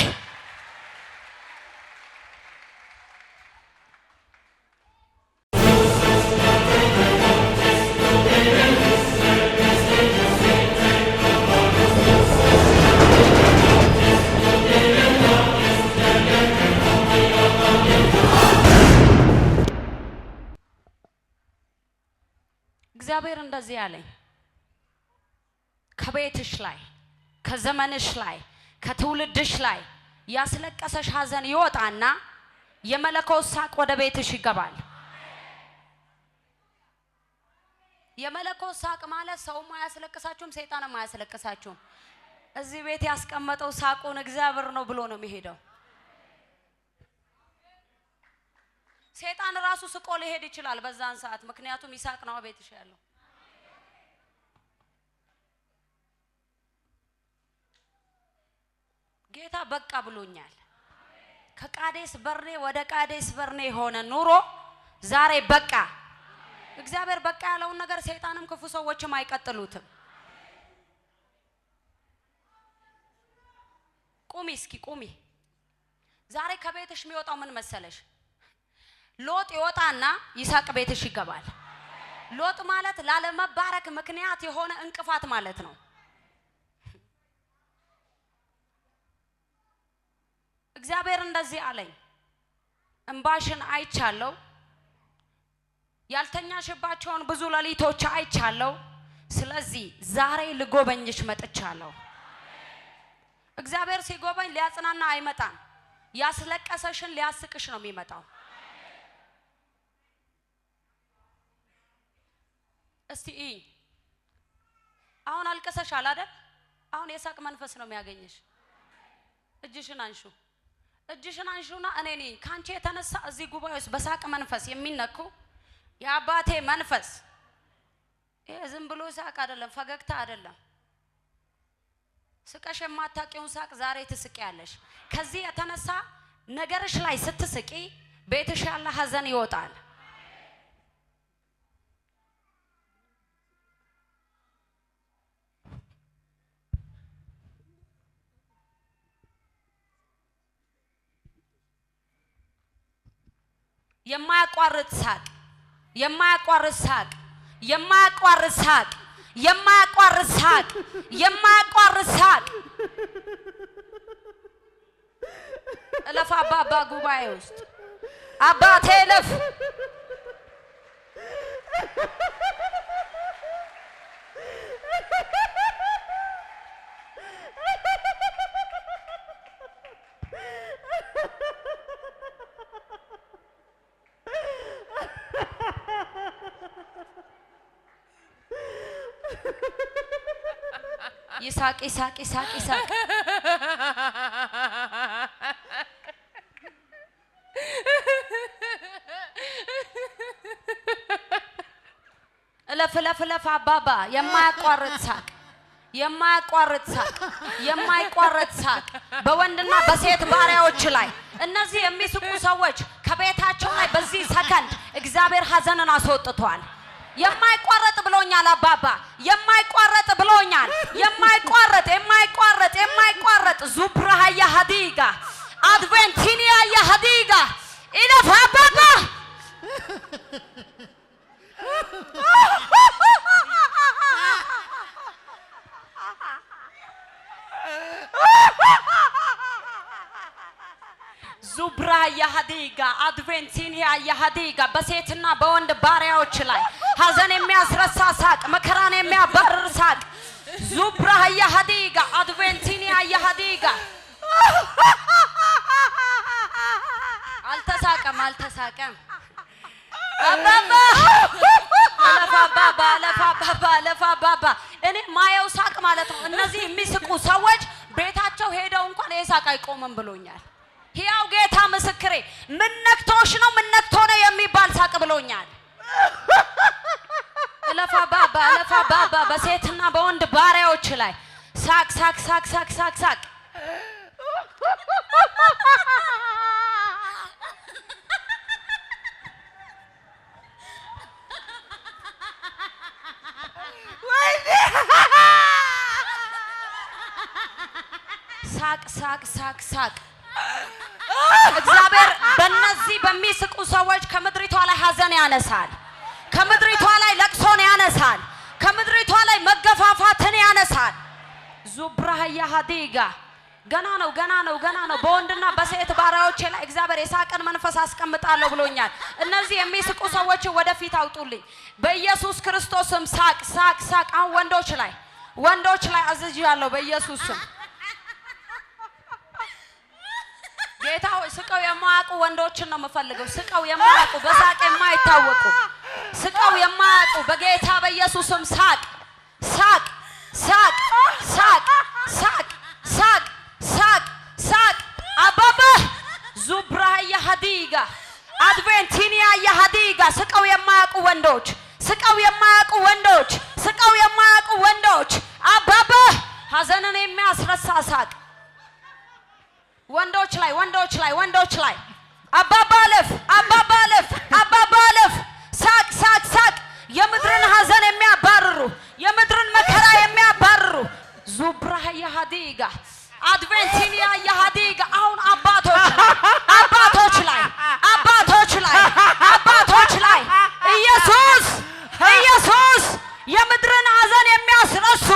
እግዚአብሔር እንደዚህ ያለኝ ከቤትሽ ላይ፣ ከዘመንሽ ላይ፣ ከትውልድሽ ላይ ያስለቀሰሽ ሀዘን ይወጣና የመለኮት ሳቅ ወደ ቤትሽ ይገባል። የመለኮት ሳቅ ማለት ሰውም አያስለቅሳችሁም፣ ሰይጣንም አያስለቅሳችሁም። እዚህ ቤት ያስቀመጠው ሳቁን እግዚአብሔር ነው ብሎ ነው የሚሄደው። ሰይጣን ራሱ ስቆ ሊሄድ ይችላል በዛን ሰዓት፣ ምክንያቱም ይሳቅ ነው ቤትሽ ያለው። ጌታ በቃ ብሎኛል። ከቃዴስ በርኔ ወደ ቃዴስ በርኔ የሆነ ኑሮ ዛሬ በቃ። እግዚአብሔር በቃ ያለውን ነገር ሰይጣንም ክፉ ሰዎችም አይቀጥሉትም። ቁሚ እስኪ ቁሚ። ዛሬ ከቤትሽ የሚወጣው ምን መሰለሽ? ሎጥ ይወጣና ይስሐቅ ቤትሽ ይገባል። ሎጥ ማለት ላለመባረክ ምክንያት የሆነ እንቅፋት ማለት ነው። እግዚአብሔር እንደዚህ አለኝ፣ እንባሽን አይቻለሁ፣ ያልተኛሽባቸውን ብዙ ሌሊቶች አይቻለሁ። ስለዚህ ዛሬ ልጎበኝሽ መጥቻለሁ። እግዚአብሔር ሲጎበኝ ሊያጽናና አይመጣም። ያስለቀሰሽን ሊያስቅሽ ነው የሚመጣው። እስቲ እይኝ፣ አሁን አልቅሰሻል አይደል? አሁን የሳቅ መንፈስ ነው የሚያገኝሽ። እጅሽን አንሹ፣ እጅሽን አንሹና እኔ ነኝ ካንቺ የተነሳ እዚህ ጉባኤ ውስጥ በሳቅ መንፈስ የሚነኩ የአባቴ መንፈስ። ይሄ ዝም ብሎ ሳቅ አይደለም፣ ፈገግታ አይደለም። ስቀሽ የማታውቂውን ሳቅ ዛሬ ትስቂያለሽ። ከዚህ የተነሳ ነገርሽ ላይ ስትስቂ ቤትሽ ያለ ሀዘን ይወጣል። የማያቋርጥ ሳቅ፣ የማያቋርጥ ሳቅ፣ የማያቋርጥ ሳቅ፣ የማያቋርጥ ሳቅ፣ የማያቋርጥ ሳቅ። እለፍ አባባ ጉባኤ ውስጥ አባቴ እለፍ። ይሳቅ ይሳቅ ይሳቅ ይሳቅ። እለፍ እለፍ እለፍ አባባ። የማያቋርጥ ሳቅ፣ የማያቋርጥ ሳቅ፣ የማይቋረጥ ሳቅ በወንድና በሴት ባሪያዎች ላይ። እነዚህ የሚስቁ ሰዎች ከቤታቸው ላይ በዚህ ሰከንድ እግዚአብሔር ሀዘንን አስወጥቷል። የማይቋረጥ ብሎኛል አባባ፣ የማይቋረጥ ብሎኛል። የማይቋረጥ፣ የማይቋረጥ፣ የማይቋረጥ። ዙብራሃ ያሃዲጋ አድቬንቲኒያ ያሃዲጋ ኢለፍ አባባ። ዙብራ ያሃዲጋ አድቬንቲኒያ ያሃዲጋ በሴትና በወንድ ባሪያዎች ላይ ሀዘን የሚያስረሳ ሳቅ፣ መከራን የሚያባርር ሳቅ። ዙብራ ያሃዲጋ አድቬንቲኒያ ያሃዲጋ። አልተሳቀም፣ አልተሳቀም። አባባ እለፍ አባባ፣ እለፍ አባባ፣ እለፍ አባባ። እኔ ማየው ሳቅ ማለት ነው። እነዚህ የሚስቁ ሰዎች ቤታቸው ሄደው እንኳን ይሄ ሳቅ አይቆምም ብሎኛል። ሕያው ጌታ ምስክሬ። ምን ነክቶሽ ነው፣ ምን ነክቶ ነው የሚባል ሳቅ ብሎኛል። እለፍ አባባ፣ እለፍ አባባ። በሴትና በወንድ ባሪያዎች ላይ ሳቅ ሳቅ ሳቅ ሳቅ ሳቅ ሳቅ። ሳቅ ሳቅ ሳቅ ሳቅ። እግዚአብሔር በእነዚህ በሚስቁ ሰዎች ከምድሪቷ ላይ ሀዘን ያነሳል። ከምድሪቷ ላይ ለቅሶን ያነሳል። ከምድሪቷ ላይ መገፋፋትን ያነሳል። ዙብራህ ያሃዲጋ። ገና ነው፣ ገና ነው፣ ገና ነው። በወንድና በሴት ባሪያዎቼ ላይ እግዚአብሔር የሳቅን መንፈስ አስቀምጣለሁ ብሎኛል። እነዚህ የሚስቁ ሰዎች ወደፊት አውጡልኝ በኢየሱስ ክርስቶስም። ሳቅ፣ ሳቅ፣ ሳቅ። አሁን ወንዶች ላይ፣ ወንዶች ላይ አዝዣለሁ በኢየሱስ ስም። ጌታ ሆይ፣ ስቀው የማያውቁ ወንዶችን ነው የምፈልገው። ስቀው የማያውቁ፣ በሳቅ የማይታወቁ፣ ስቀው የማያውቁ በጌታ በኢየሱስም ሳቅ፣ ሳቅ፣ ሳቅ፣ ሳቅ፣ ሳቅ፣ ሳቅ፣ ሳቅ፣ ሳቅ። አባባ ዙብራ የሀዲጋ አድቬንቲኒያ የሀዲጋ። ስቀው የማያውቁ ወንዶች፣ ስቀው የማያውቁ ወንዶች፣ ስቀው የማያውቁ ወንዶች። አባባ፣ ሀዘንን የሚያስረሳ ሳቅ ወንዶች ላይ፣ ወንዶች ላይ፣ ወንዶች ላይ። አባባ አለፍ፣ አባባ አለፍ፣ አባባ አለፍ። ሳቅ፣ ሳቅ፣ ሳቅ። የምድርን ሀዘን የሚያባርሩ፣ የምድርን መከራ የሚያባርሩ። ዙብራህ የሀዲጋ አድቬንቲኒያ የሀዲጋ። አሁን አባቶች ላይ፣ አባቶች ላይ፣ አባቶች ላይ፣ አባቶች ላይ። ኢየሱስ፣ ኢየሱስ። የምድርን ሀዘን የሚያስረሱ፣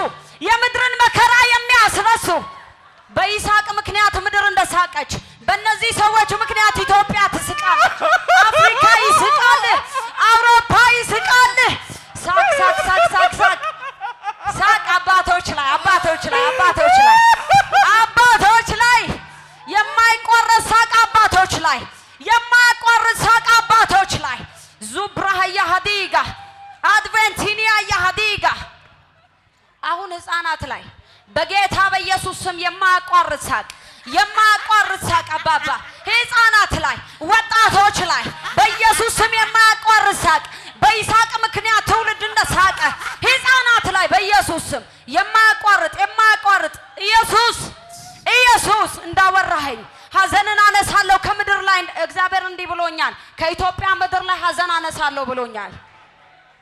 የምድርን መከራ የሚያስረሱ። በይስሐቅ ምክንያት ምድር እንደሳቀች በእነዚህ ሰዎች ምክንያት ኢትዮጵያ ትስቃለች፣ አፍሪካ ይስቃል፣ አውሮፓ ይስቃል። ሳቅ፣ ሳቅ፣ ሳቅ፣ ሳቅ፣ ሳቅ፣ ሳቅ። አባቶች ላይ፣ አባቶች ላይ፣ አባቶች ላይ፣ አባቶች ላይ የማይቋረጥ ሳቅ። አባቶች ላይ የማያቋርጥ ሳቅ። አባቶች ላይ። ዙብራህ ያሃዲጋ አድቬንቲኒያ ያሃዲጋ። አሁን ህፃናት ላይ በጌታ በኢየሱስ ስም የማያቋርጥ ሳቅ፣ የማያቋርጥ ሳቅ። አባባ፣ ህፃናት ላይ፣ ወጣቶች ላይ በኢየሱስ ስም የማያቋርጥ ሳቅ። በይስሐቅ ምክንያት ትውልድ እንደሳቀ ህፃናት ላይ በኢየሱስ ስም የማያቋርጥ፣ የማያቋርጥ። ኢየሱስ፣ ኢየሱስ፣ እንዳወራኸኝ ሐዘንን አነሳለሁ ከምድር ላይ። እግዚአብሔር እንዲህ ብሎኛል። ከኢትዮጵያ ምድር ላይ ሐዘን አነሳለሁ ብሎኛል።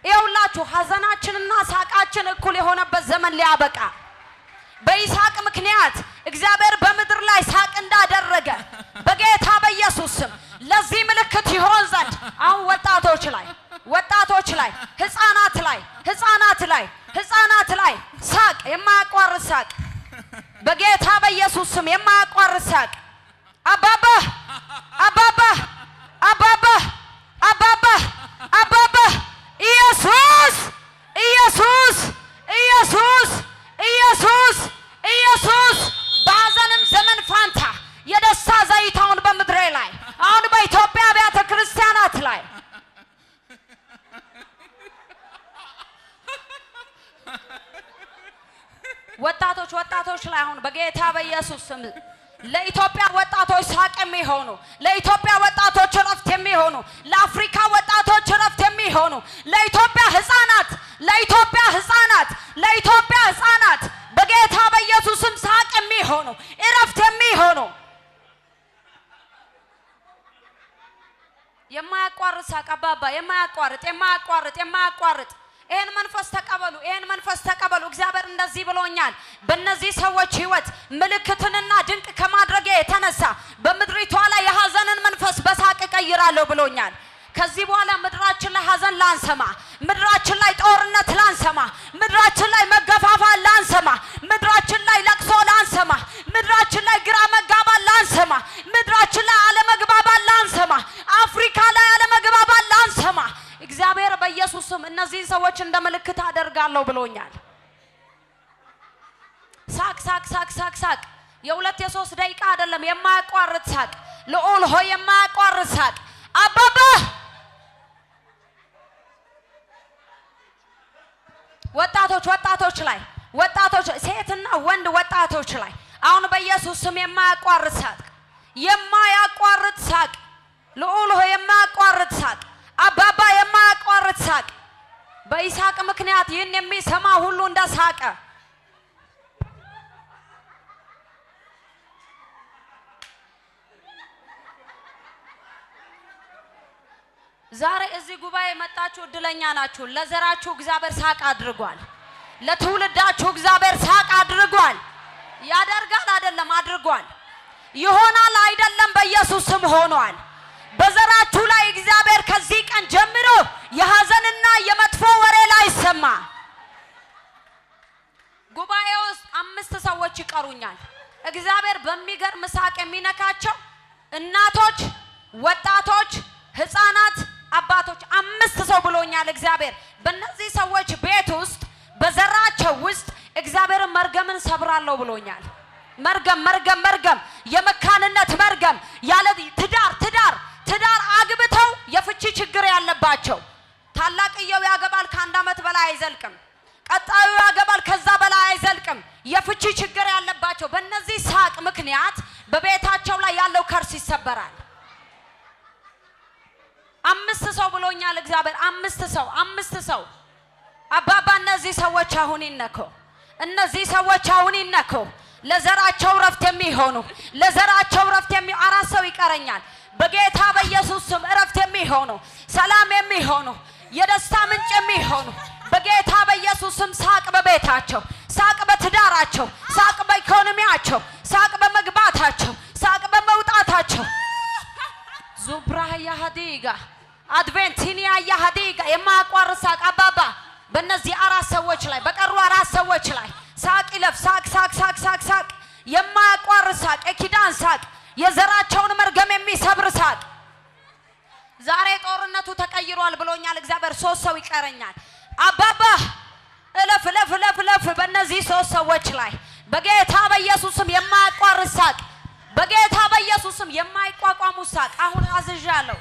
ይኸውላችሁ፣ ሐዘናችንና ሳቃችን እኩል የሆነበት ዘመን ሊያበቃ፣ በይስሐቅ ምክንያት እግዚአብሔር በምድር ላይ ሳቅ እንዳደረገ በጌታ በኢየሱስ ስም ለዚህ ምልክት ይሆን ዘንድ አሁን ወጣቶች ላይ፣ ወጣቶች ላይ፣ ህፃናት ላይ፣ ህፃናት ላይ፣ ህፃናት ላይ ሳቅ፣ የማያቋርጥ ሳቅ፣ በጌታ በኢየሱስ ስም የማያቋርጥ ሳቅ። አባባ፣ አባባ፣ አባባ፣ አባባ፣ አባባ። ኢየሱስ፣ ኢየሱስ፣ ኢየሱስ፣ ኢየሱስ፣ ኢየሱስ። በሐዘንም ዘመን ፋንታ የደስታ ዘይት አሁን በምድሬ ላይ፣ አሁን በኢትዮጵያ አብያተ ክርስቲያናት ላይ። ወጣቶች፣ ወጣቶች ላይ አሁን በጌታ በኢየሱስ ስም ለኢትዮጵያ ወጣቶች ሳቅ የሚሆኑ፣ ለኢትዮጵያ ወጣቶች እረፍት የሚሆኑ፣ ለአፍሪካ ወጣቶች እረፍት የሚሆኑ፣ ለኢትዮጵያ ህፃናት፣ ለኢትዮጵያ ህፃናት፣ ለኢትዮጵያ ህፃናት በጌታ በኢየሱስ ስም ሳቅ የሚሆኑ፣ እረፍት የሚሆኑ፣ የማያቋርጥ ሳቅ። አባባ፣ የማያቋርጥ፣ የማያቋርጥ፣ የማያቋርጥ። ይሄን መንፈስ ተቀበሉ። ይሄን መንፈስ ተቀበሉ። እግዚአብሔር እንደዚህ ብሎኛል። በእነዚህ ሰዎች ህይወት ምልክትንና ድንቅ ከማድረጌ የተነሳ በምድሪቷ ላይ የሐዘንን መንፈስ በሳቅ እቀይራለሁ ብሎኛል። ከዚህ በኋላ ምድራችን ላይ ሐዘን ላንሰማ፣ ምድራችን ላይ ጦርነት ላንሰማ፣ ምድራችን ላይ መገፋፋት ላንሰማ፣ ምድራችን ላይ ለቅሶ ላንሰማ፣ ምድራችን ላይ ግራ መጋባት ላንሰማ፣ ምድራችን ላይ አለመግባባት ላንሰማ፣ አፍሪካ ላይ አለመግባባት ላንሰማ። እግዚአብሔር በኢየሱስ ስም እነዚህን ሰዎች እንደ ምልክት አደርጋለሁ ብሎኛል። ሳቅ፣ ሳቅ፣ ሳቅ፣ ሳቅ፣ ሳቅ። የ2 የ3 ደቂቃ አይደለም፣ የማያቋርጥ ሳቅ። ልዑል ሆይ፣ የማያቋርጥ ሳቅ። አባባ፣ ወጣቶች፣ ወጣቶች ላይ፣ ወጣቶች፣ ሴትና ወንድ ወጣቶች ላይ አሁን በኢየሱስ ስም የማያቋርጥ ሳቅ፣ የማያቋርጥ ሳቅ። ልዑል ሆይ፣ የማያቋርጥ ሳቅ። አባባ፣ የማያቋርጥ ሳቅ። በይስሐቅ ምክንያት ይህን የሚሰማ ሁሉ እንደሳቀ። ዛሬ እዚህ ጉባኤ የመጣችሁ እድለኛ ናችሁ። ለዘራችሁ እግዚአብሔር ሳቅ አድርጓል። ለትውልዳችሁ እግዚአብሔር ሳቅ አድርጓል። ያደርጋል አይደለም፣ አድርጓል። ይሆናል አይደለም፣ በኢየሱስ ስም ሆኗል። በዘራችሁ ላይ እግዚአብሔር ከዚህ ቀን ጀምሮ የሐዘንና የመጥፎ ወሬ ላይሰማ። ጉባኤ ውስጥ አምስት ሰዎች ይቀሩኛል። እግዚአብሔር በሚገርም ሳቅ የሚነካቸው እናቶች፣ ወጣቶች፣ ህፃናት፣ አባቶች 5 ሰው ብሎኛል እግዚአብሔር። በእነዚህ ሰዎች ቤት ውስጥ በዘራቸው ውስጥ እግዚአብሔር መርገምን ሰብራለሁ ብሎኛል። መርገም መርገም መርገም፣ የመካንነት መርገም፣ ያለ ትዳር ትዳር ትዳር አግብተው የፍቺ ችግር ያለባቸው፣ ታላቅየው ያገባል ከአንድ ዓመት በላይ አይዘልቅም፣ ቀጣዩ ያገባል ከዛ በላይ አይዘልቅም። የፍቺ ችግር ያለባቸው በእነዚህ ሳቅ ምክንያት በቤታቸው ላይ ያለው ከርስ ይሰበራል። 5 ሰው ብሎኛል እግዚአብሔር። 5 ሰው 5 ሰው አባባ፣ እነዚህ ሰዎች አሁን ይነኩ፣ እነዚህ ሰዎች አሁን ይነኩ። ለዘራቸው ረፍት የሚሆኑ፣ ለዘራቸው ረፍት የሚሆኑ 4 ሰው ይቀረኛል። በጌታ በኢየሱስ ስም እረፍት የሚሆኑ፣ ሰላም የሚሆኑ፣ የደስታ ምንጭ የሚሆኑ በጌታ በኢየሱስ ስም ሳቅ በቤታቸው፣ ሳቅ በትዳራቸው፣ ሳቅ በኢኮኖሚያቸው፣ ሳቅ በመግባታቸው፣ ሳቅ በመውጣታቸው። ዙብራህ ያሃዲጋ አድቬንቲኒያ ያሃዲጋ የማያቋርጥ ሳቅ አባባ፣ በእነዚህ 4 ሰዎች ላይ፣ በቀሩ 4 ሰዎች ላይ ሳቅ ይለፍ። ሳቅ ሳቅ ሳቅ ሳቅ ሳቅ፣ የማያቋርጥ ሳቅ፣ የኪዳን ሳቅ፣ የዘራቸውን መርገም የሚሰብር ሳቅ። ዛሬ ጦርነቱ ተቀይሯል ብሎኛል እግዚአብሔር። 3 ሰው ይቀረኛል። አባባ እለፍ እለፍ እለፍ እለፍ በእነዚህ 3 ሰዎች ላይ በጌታ በኢየሱስ ስም የማያቋርጥ ሳቅ፣ በጌታ በኢየሱስ ስም የማይቋቋሙ ሳቅ አሁን አዝዣለሁ፣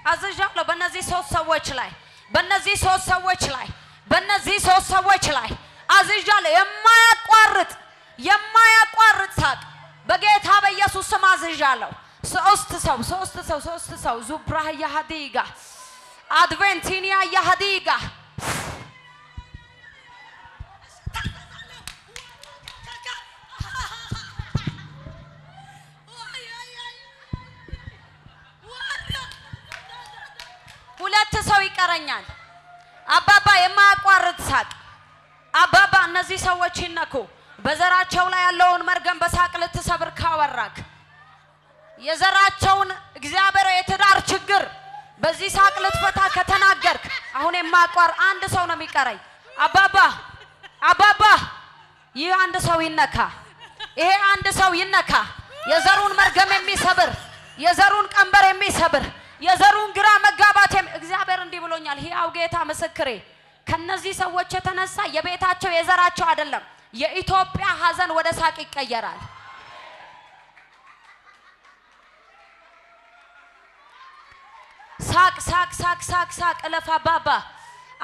አዝዣለሁ። በእነዚህ 3 ሰዎች ላይ፣ በእነዚህ 3 ሰዎች ላይ፣ በእነዚህ 3 ሰዎች ላይ አዝዣለሁ። የማያቋርጥ የማያቋርጥ ሳቅ በጌታ በኢየሱስ ስም አዝዣለሁ። 3 ሰው 3 ሰው 3 ሰው ዙብራህ ያሃዲጋ አድቬንቲኒያ ያሃዲጋ። 2 ሰው ይቀረኛል። አባባ የማያቋርጥ ሳቅ አባባ፣ እነዚህ ሰዎች ይነኩ። በዘራቸው ላይ ያለውን መርገም በሳቅ ልትሰብር ካወራክ፣ የዘራቸውን እግዚአብሔር የትዳር ችግር በዚህ ሳቅ ልትፈታ ከተናገርክ፣ አሁን የማያቋር 1 ሰው ነው የሚቀረኝ። አባባ አባባ ይህ 1 ሰው ይነካ፣ ይሄ 1 ሰው ይነካ። የዘሩን መርገም የሚሰብር፣ የዘሩን ቀንበር የሚሰብር፣ የዘሩን ግራ መጋባት እግዚአብሔር እንዲህ ብሎኛል። ሕያው ጌታ ምስክሬ፣ ከነዚህ ሰዎች የተነሳ የቤታቸው የዘራቸው አይደለም የኢትዮጵያ ሀዘን ወደ ሳቅ ይቀየራል። ሳቅ ሳቅ ሳቅ ሳቅ ሳቅ እለፍ አባባ።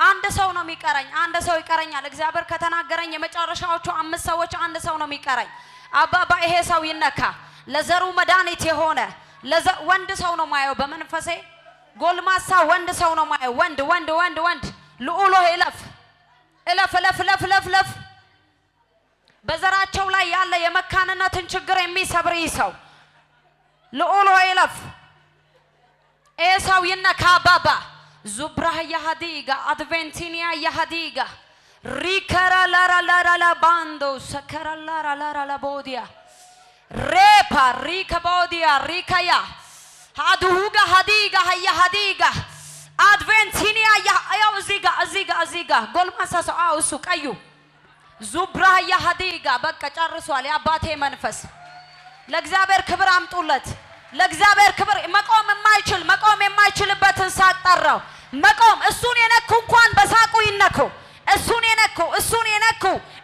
1 ሰው ነው የሚቀረኝ፣ 1 ሰው ይቀረኛል። እግዚአብሔር ከተናገረኝ የመጨረሻዎቹ 5 ሰዎች 1 ሰው ነው የሚቀረኝ። አባባ ይሄ ሰው ይነካ። ለዘሩ መድኃኒት የሆነ ወንድ ሰው ነው ማየው፣ በመንፈሴ ጎልማሳ ወንድ ሰው ነው ማየው። ወንድ ወንድ ወንድ ወንድ ልዑል ሆይ እለፍ እለፍ እለፍ እለፍ እለፍ እለፍ። በዘራቸው ላይ ያለ የመካንነትን ችግር የሚሰብር ይህ ሰው ልዑል ሆይ እለፍ። ይሄ ሰው ይነካ አባባ። ዙብራህ ያሃዲጋ አድቬንቲኒያ ያሃዲጋ ሪከራ ላራ ላራ ላ ባንዶ ሰከራ ላራ ላራ ላ ቦዲያ ሬፓ ሪከ ቦዲያ ሪከያ ሀዱሁጋ ሀዲጋ ሀያ ሀዲጋ አድቬንቲኒያ። ያው እዚህ ጋ እዚህ ጋ እዚህ ጋ ጎልማሳ ሰው፣ አዎ እሱ ቀዩ ዙብራህ ያሃዲጋ። በቃ ጨርሷል። የአባቴ መንፈስ ለእግዚአብሔር ክብር አምጡለት። ለእግዚአብሔር ክብር። መቆም የማይችል መቆም የማይችልበትን ሳቅ ጠራው። መቆም እሱን የነኩ እንኳን በሳቁ ይነኩ። እሱን የነኩ እሱን የነኩ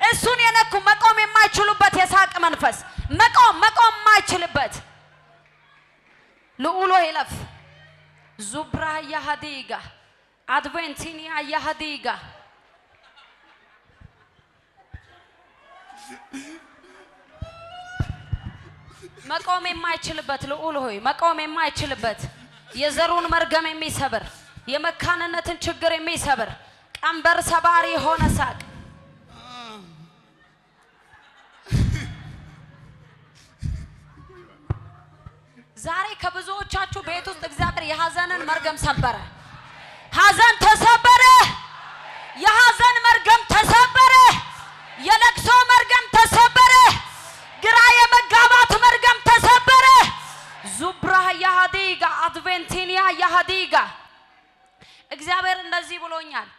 እሱን የነኩ መቆም የማይችሉበት የሳቅ መንፈስ፣ መቆም መቆም የማይችልበት ልዑል ሆይ እለፍ። ዙብራህ ያሃዲጋ አድቬንቲኒያ ያሃዲጋ። መቆም የማይችልበት ልዑል ሆይ መቆም የማይችልበት የዘሩን መርገም የሚሰብር፣ የመካንነትን ችግር የሚሰብር ቀንበር ሰባሪ የሆነ ሳቅ። ዛሬ ከብዙዎቻችሁ ቤት ውስጥ እግዚአብሔር የሀዘንን መርገም ሰበረ። ሀዘን ተሰበረ። የሀዘን መርገም ተሰበረ። የለቅሶ መርገም ተሰበረ። ግራ የመጋባት መርገም ተሰበረ። ዙብራህ ያሃዲጋ አድቬንቲኒያ ያሃዲጋ። እግዚአብሔር እንደዚህ ብሎኛል።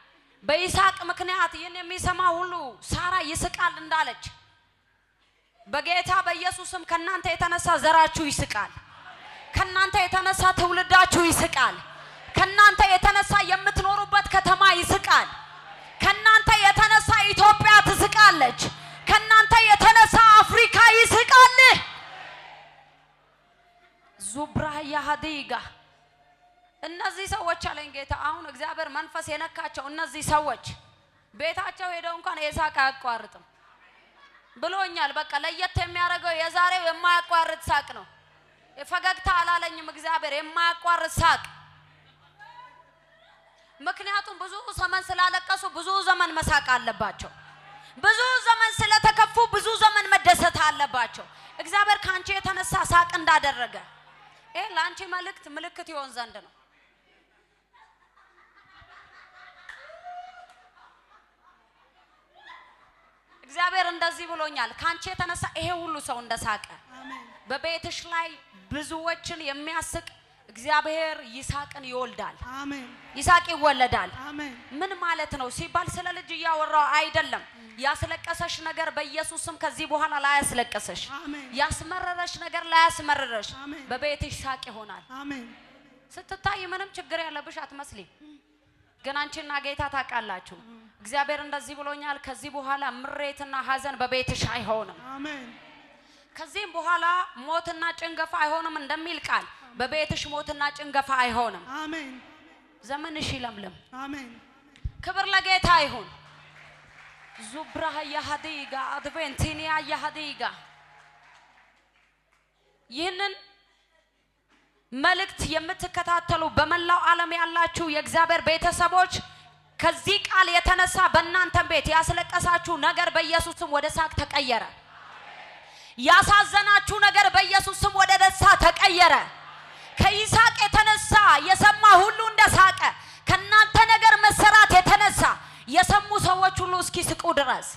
በይስሐቅ ምክንያት ይህን የሚሰማ ሁሉ ሳራ ይስቃል እንዳለች፣ በጌታ በኢየሱስም ከናንተ የተነሳ ዘራችሁ ይስቃል። ከናንተ የተነሳ ትውልዳችሁ ይስቃል። ከናንተ የተነሳ የምትኖሩበት ከተማ ይስቃል። ከናንተ የተነሳ ኢትዮጵያ ትስቃለች። ከናንተ የተነሳ አፍሪካ ይስቃል። ዙብራ ያሃዲጋ እነዚህ ሰዎች አለኝ ጌታ። አሁን እግዚአብሔር መንፈስ የነካቸው እነዚህ ሰዎች ቤታቸው ሄደው እንኳን የሳቅ አያቋርጥም ብሎኛል። በቃ ለየት የሚያደርገው የዛሬው የማያቋርጥ ሳቅ ነው። የፈገግታ አላለኝም እግዚአብሔር፣ የማያቋርጥ ሳቅ። ምክንያቱም ብዙ ዘመን ስላለቀሱ ብዙ ዘመን መሳቅ አለባቸው። ብዙ ዘመን ስለተከፉ ብዙ ዘመን መደሰት አለባቸው። እግዚአብሔር ካንቺ የተነሳ ሳቅ እንዳደረገ ይሄ ለአንቺ መልእክት ምልክት ይሆን ዘንድ ነው። እግዚአብሔር እንደዚህ ብሎኛል። ካንቺ የተነሳ ይሄ ሁሉ ሰው እንደሳቀ በቤትሽ ላይ ብዙዎችን የሚያስቅ እግዚአብሔር ይስሐቅን ይወልዳል። አሜን። ይስሐቅ ይወለዳል። አሜን። ምን ማለት ነው ሲባል ስለ ልጅ እያወራው አይደለም። ያስለቀሰሽ ነገር በኢየሱስ ስም ከዚህ በኋላ ላያስለቅስሽ፣ አሜን። ያስመረረሽ ነገር ላያስመረረሽ፣ አሜን። በቤትሽ ሳቅ ይሆናል። አሜን። ስትታይ ምንም ችግር ያለብሽ አትመስሊም፣ ግን አንቺና ጌታ ታውቃላችሁ። እግዚአብሔር እንደዚህ ብሎኛል። ከዚህ በኋላ ምሬትና ሐዘን በቤትሽ አይሆንም። አሜን። ከዚህም በኋላ ሞትና ጭንገፋ አይሆንም እንደሚል ቃል በቤትሽ ሞትና ጭንገፋ አይሆንም። አሜን። ዘመንሽ ይለምልም። አሜን። ክብር ለጌታ ይሁን። ዙብራህ ያሃዲጋ አድቬንቲኒያ ያሃዲጋ። ይህንን መልእክት የምትከታተሉ በመላው ዓለም ያላችሁ የእግዚአብሔር ቤተሰቦች ከዚህ ቃል የተነሳ በእናንተም ቤት ያስለቀሳችሁ ነገር በኢየሱስ ስም ወደ ሳቅ ተቀየረ። ያሳዘናችሁ ነገር በኢየሱስ ስም ወደ ደስታ ተቀየረ። ከይስሐቅ የተነሳ የሰማ ሁሉ እንደሳቀ ከናንተ ነገር መሰራት የተነሳ የሰሙ ሰዎች ሁሉ እስኪስቁ ድረስ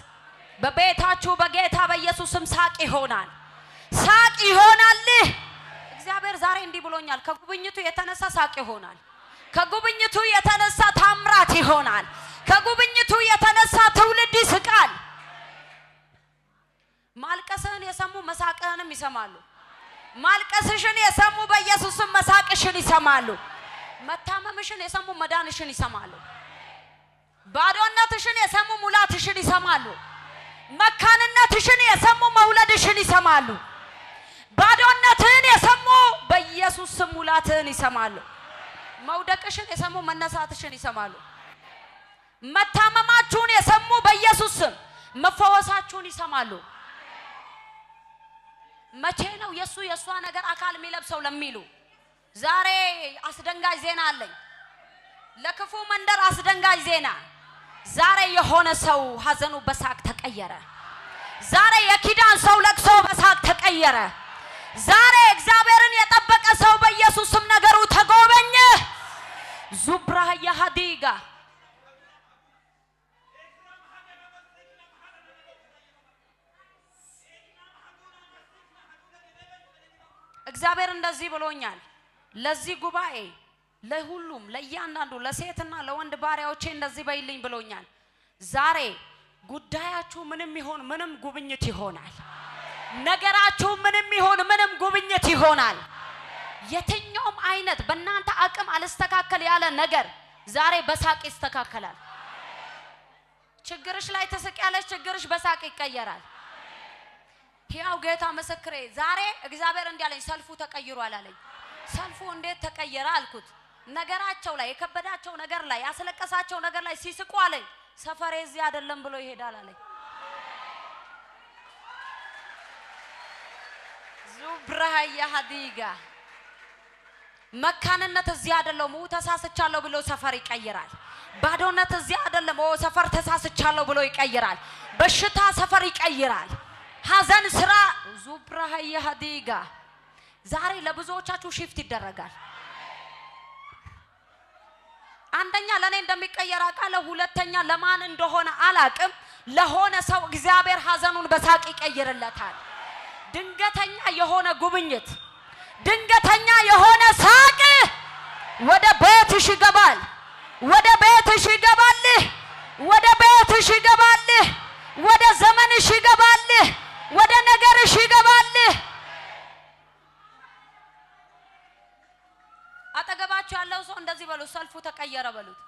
በቤታችሁ በጌታ በኢየሱስ ስም ሳቅ ይሆናል። ሳቅ ይሆናል። እግዚአብሔር ዛሬ እንዲህ ብሎኛል። ከጉብኝቱ የተነሳ ሳቅ ይሆናል። ከጉብኝቱ የተነሳ ታምራት ይሆናል። ከጉብኝቱ የተነሳ ትውልድ ይስቃል። ማልቀስህን የሰሙ መሳቅህንም ይሰማሉ። ማልቀስሽን የሰሙ በኢየሱስ ስም መሳቅሽን ይሰማሉ። መታመምሽን የሰሙ መዳንሽን ይሰማሉ። ባዶነትሽን የሰሙ ሙላትሽን ይሰማሉ። መካንነትሽን የሰሙ መውለድሽን ይሰማሉ። ባዶነትህን የሰሙ በኢየሱስ ስም ሙላትህን ይሰማሉ። መውደቅሽን የሰሙ መነሳትሽን ይሰማሉ። መታመማችሁን የሰሙ በኢየሱስ ስም መፈወሳችሁን ይሰማሉ። መቼ ነው የሱ የሷ ነገር አካል የሚለብሰው ለሚሉ ዛሬ አስደንጋጭ ዜና አለኝ። ለክፉ መንደር አስደንጋጭ ዜና። ዛሬ የሆነ ሰው ሀዘኑ በሳቅ ተቀየረ። ዛሬ የኪዳን ሰው ለቅሶ በሳቅ ተቀየረ። ዛሬ እግዚአብሔርን የጠበቀ ሰው በኢየሱስ ስም ነገሩ ተጎበኘ። ዙብራህ ያሃዲጋ እግዚአብሔር እንደዚህ ብሎኛል። ለዚህ ጉባኤ ለሁሉም ለእያንዳንዱ ለሴትና ለወንድ ባሪያዎቼ እንደዚህ በይልኝ ብሎኛል። ዛሬ ጉዳያችሁ ምንም ይሆን ምንም ጉብኝት ይሆናል። ነገራችሁ ምንም ይሆን ምንም ጉብኝት ይሆናል። የትኛውም አይነት በእናንተ አቅም አልስተካከል ያለ ነገር ዛሬ በሳቅ ይስተካከላል። ችግርሽ ላይ ትስቂያለሽ፣ ችግርሽ በሳቅ ይቀየራል። ሕያው ጌታ ምስክሬ፣ ዛሬ እግዚአብሔር እንዲህ አለኝ፣ ሰልፉ ተቀይሯል አለኝ። ሰልፉ እንዴት ተቀየረ አልኩት። ነገራቸው ላይ የከበዳቸው ነገር ላይ ያስለቀሳቸው ነገር ላይ ሲስቁ አለኝ። ሰፈሬ እዚህ አይደለም ብሎ ይሄዳል አለኝ። ዙብራህ ያሃዲጋ መካንነት እዚህ አይደለም፣ ተሳስቻለሁ ብሎ ሰፈር ይቀይራል። ባዶነት እዚህ አይደለም፣ ሰፈር ተሳስቻለሁ ብሎ ይቀይራል። በሽታ ሰፈር ይቀይራል። ሀዘን ስራ ዙብራህ ያሃዲጋ ዛሬ ለብዙዎቻችሁ shift ይደረጋል። አንደኛ ለኔ እንደሚቀየር አውቃለሁ። ሁለተኛ ለማን እንደሆነ አላቅም። ለሆነ ሰው እግዚአብሔር ሀዘኑን በሳቅ ይቀይርለታል። ድንገተኛ የሆነ ጉብኝት፣ ድንገተኛ የሆነ ሳቅ ወደ ቤትሽ ይገባል። ወደ ቤትሽ ይገባል። ወደ ቤትሽ ይገባል። ወደ ዘመንሽ ይገባል። ወደ ነገርሽ ተቀየረ በሉት።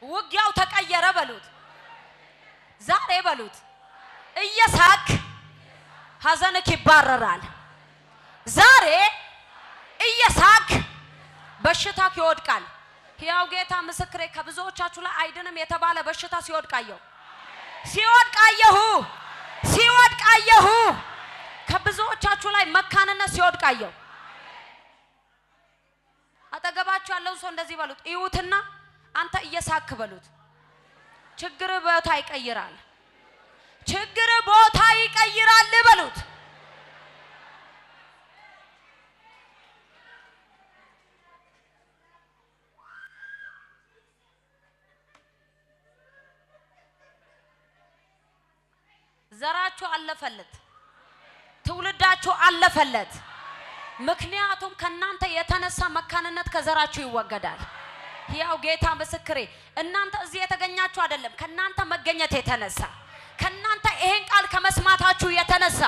ውጊያው ተቀየረ በሉት። ዛሬ በሉት እየሳክ ሀዘንክ ይባረራል። ዛሬ እየሳክ በሽታክ ይወድቃል። ሕያው ጌታ ምስክሬ፣ ከብዙዎቻችሁ ላይ አይድንም የተባለ በሽታ ሲወድቅ አየሁ፣ ሲወድቅ አየሁ፣ ሲወድቅ አየሁ። ከብዙዎቻችሁ ላይ መካንነት ሲወድቅ አየሁ። አጠገባችሁ ያለውን ሰው እንደዚህ በሉት፣ እዩትና አንተ እየሳክ በሉት። ችግር ቦታ ይቀይራል። ችግር ቦታ ይቀይራል በሉት። ዘራችሁ አለፈለት፣ ትውልዳችሁ አለፈለት። ምክንያቱም ከናንተ የተነሳ መካንነት ከዘራችሁ ይወገዳል። ሕያው ጌታ ምስክሬ፣ እናንተ እዚህ የተገኛችሁ አይደለም፣ ከናንተ መገኘት የተነሳ፣ ከናንተ ይሄን ቃል ከመስማታችሁ የተነሳ።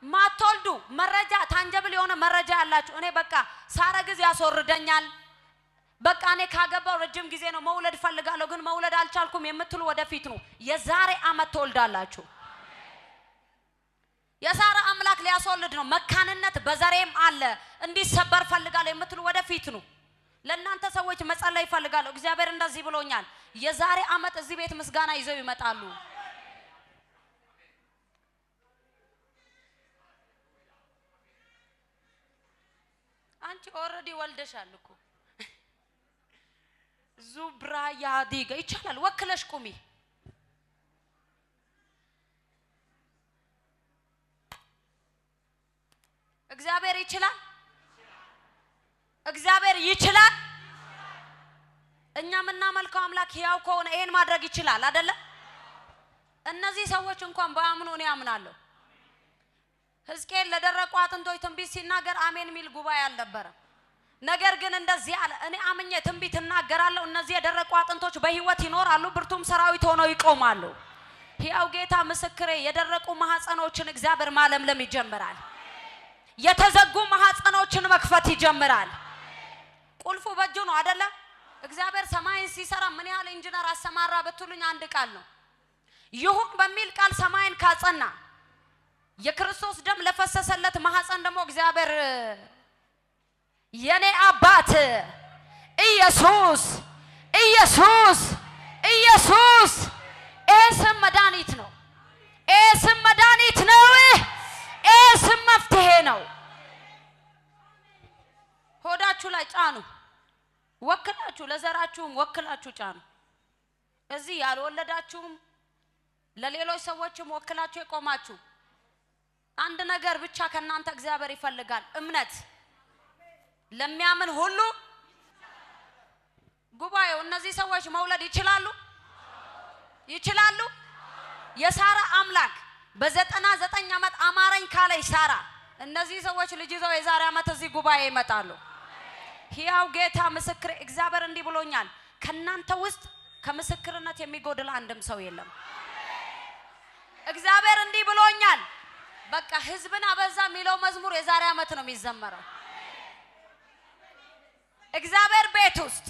ማትወልዱ መረጃ፣ tangible የሆነ መረጃ ያላችሁ፣ እኔ በቃ ሳረግዝ ያስወርደኛል፣ በቃ እኔ ካገባው ረጅም ጊዜ ነው፣ መውለድ ፈልጋለሁ ግን መውለድ አልቻልኩም የምትሉ ወደፊት ነው። የዛሬ አመት ትወልዳላችሁ። የሳራ አምላክ ሊያስወልድ ነው። መካንነት በዘሬም አለ፣ እንዲሰበር ፈልጋለሁ የምትሉ ወደፊት ነው። ለእናንተ ሰዎች መጸለይ ፈልጋለሁ። እግዚአብሔር እንደዚህ ብሎኛል። የዛሬ አመት እዚህ ቤት ምስጋና ይዘው ይመጣሉ። አንቺ already ወልደሻል እኮ። ዙብራ ያዲጋ ይቻላል። ወክለሽ ቁሚ። እግዚአብሔር ይችላል። እግዚአብሔር ይችላል። እኛ የምናመልከው አምላክ ሕያው ከሆነ ይሄን ማድረግ ይችላል አይደለ? እነዚህ ሰዎች እንኳን ባያምኑ እኔ አምናለሁ። ሕዝቅኤል ለደረቁ አጥንቶች ትንቢት ሲናገር አሜን የሚል ጉባኤ አልነበረም። ነገር ግን እንደዚህ አለ፣ እኔ አምኜ ትንቢት እናገራለሁ፣ እነዚህ የደረቁ አጥንቶች በሕይወት ይኖራሉ፣ ብርቱም ሰራዊት ሆነው ይቆማሉ። ሕያው ጌታ ምስክሬ፣ የደረቁ ማህፀኖችን እግዚአብሔር ማለምለም ይጀምራል። የተዘጉ ማህፀኖችን መክፈት ይጀምራል። ቁልፉ በእጁ ነው አይደለ? እግዚአብሔር ሰማይን ሲሰራ ምን ያህል ኢንጂነር አሰማራ ብትሉኝ አንድ ቃል ነው። ይሁን በሚል ቃል ሰማይን ካጸና፣ የክርስቶስ ደም ለፈሰሰለት ማህፀን ደግሞ እግዚአብሔር የኔ አባት ኢየሱስ፣ ኢየሱስ፣ ኢየሱስ፣ ይሄ ስም መድኃኒት ነው። ይሄ ስም መድኃኒት ነው። ይሄ ስም መፍትሄ ነው። ሆዳችሁ ላይ ጫኑ። ወክላችሁ ለዘራችሁም ወክላችሁ ጫኑ። እዚህ ያልወለዳችሁም ለሌሎች ሰዎችም ወክላችሁ የቆማችሁ፣ አንድ ነገር ብቻ ከእናንተ እግዚአብሔር ይፈልጋል፣ እምነት። ለሚያምን ሁሉ። ጉባኤው፣ እነዚህ ሰዎች መውለድ ይችላሉ? ይችላሉ? የሳራ አምላክ በ99 ዓመት አማረኝ ካለች ሳራ፣ እነዚህ ሰዎች ልጅ ይዘው የዛሬ ዓመት እዚህ ጉባኤ ይመጣሉ። ሕያው ጌታ ምስክር፣ እግዚአብሔር እንዲህ ብሎኛል። ከእናንተ ውስጥ ከምስክርነት የሚጎድል አንድም ሰው የለም። እግዚአብሔር እንዲህ ብሎኛል። በቃ ህዝብን አበዛ የሚለው መዝሙር የዛሬ ዓመት ነው የሚዘመረው። እግዚአብሔር ቤት ውስጥ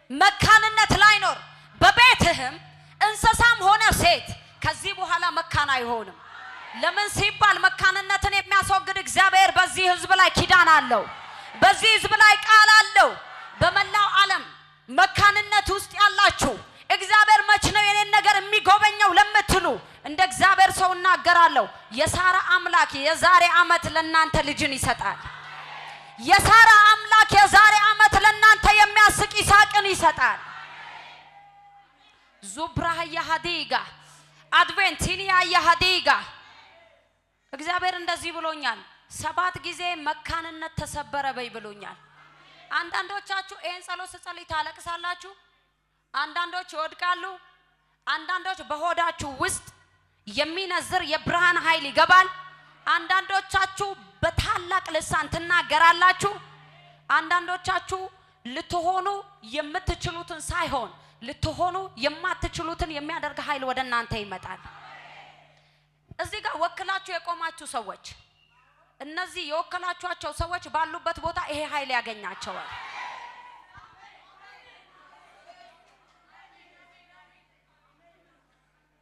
መካንነት ላይኖር፣ በቤትህም እንስሳም ሆነ ሴት ከዚህ በኋላ መካን አይሆንም። ለምን ሲባል መካንነትን የሚያስወግድ እግዚአብሔር በዚህ ህዝብ ላይ ኪዳን አለው። በዚህ ህዝብ ላይ ቃል አለው። በመላው ዓለም መካንነት ውስጥ ያላችሁ፣ እግዚአብሔር መች ነው የኔን ነገር የሚጎበኘው ለምትሉ፣ እንደ እግዚአብሔር ሰው እናገራለሁ። የሳራ አምላክ የዛሬ ዓመት ለእናንተ ልጅን ይሰጣል። የሳራ አምላክ የዛሬ ዓመት ለእናንተ የሚያስቅ ይስሐቅን ይሰጣል። ዙብራህ የሃዲጋ አድቬንቲኒያ የሃዲጋ፣ እግዚአብሔር እንደዚህ ብሎኛል። ሰባት ጊዜ መካንነት ተሰበረ በይ ብሎኛል። አንዳንዶቻችሁ ይሄን ጸሎት ስጸልይ ታለቅሳላችሁ። አንዳንዶች ይወድቃሉ። አንዳንዶች በሆዳችሁ ውስጥ የሚነዝር የብርሃን ኃይል ይገባል። አንዳንዶቻችሁ በታላቅ ልሳን ትናገራላችሁ። አንዳንዶቻችሁ ልትሆኑ የምትችሉትን ሳይሆን ልትሆኑ የማትችሉትን የሚያደርግ ኃይል ወደ እናንተ ይመጣል። እዚህ ጋር ወክላችሁ የቆማችሁ ሰዎች፣ እነዚህ የወከላችኋቸው ሰዎች ባሉበት ቦታ ይሄ ኃይል ያገኛቸዋል።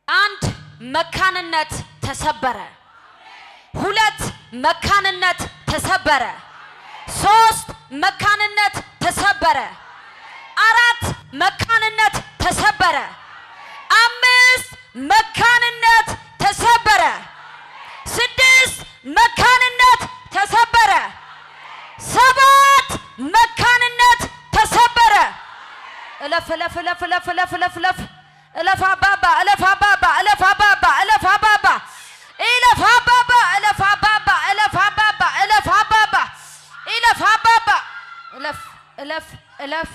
አንድ መካንነት ተሰበረ። ሁለት መካንነት ተሰበረ። ሶስት መካንነት ተሰበረ። አራት መካንነት ተሰበረ። አምስት መካንነት ተሰበረ። ስድስት መካንነት ተሰበረ። ሰባት መካንነት ተሰበረ። እለፍ እለፍ እለፍ እለፍ እለፍ እለፍ እለፍ እለፍ አባባ እለፍ አባባ እለፍ አባባ እለፍ አባባ እለፍ አባባ እለፍ አባባ እለፍ አባባ እለፍ አባባ እለፍ አባባ እለፍ እለፍ እለፍ።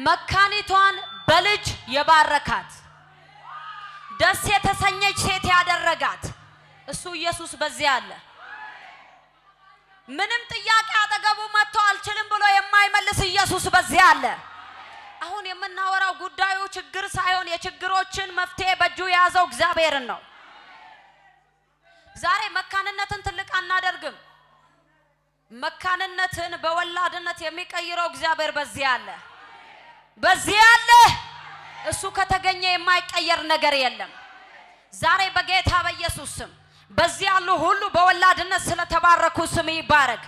መካኒቷን በልጅ የባረካት፣ ደስ የተሰኘች ሴት ያደረጋት እሱ ኢየሱስ በዚያ አለ። ምንም ጥያቄ አጠገቡ መጥቶ አልችልም ብሎ የማይመልስ ኢየሱስ በዚያ አለ። አሁን የምናወራው ጉዳዩ ችግር ሳይሆን የችግሮችን መፍትሄ በእጁ የያዘው እግዚአብሔርን ነው። ዛሬ መካንነትን ትልቅ አናደርግም። መካንነትን በወላድነት የሚቀይረው እግዚአብሔር በዚያ አለ። በዚህ አለ። እሱ ከተገኘ የማይቀየር ነገር የለም። ዛሬ በጌታ በኢየሱስ ስም በዚህ ያሉ ሁሉ በወላድነት ስለተባረኩ ስም ይባረክ።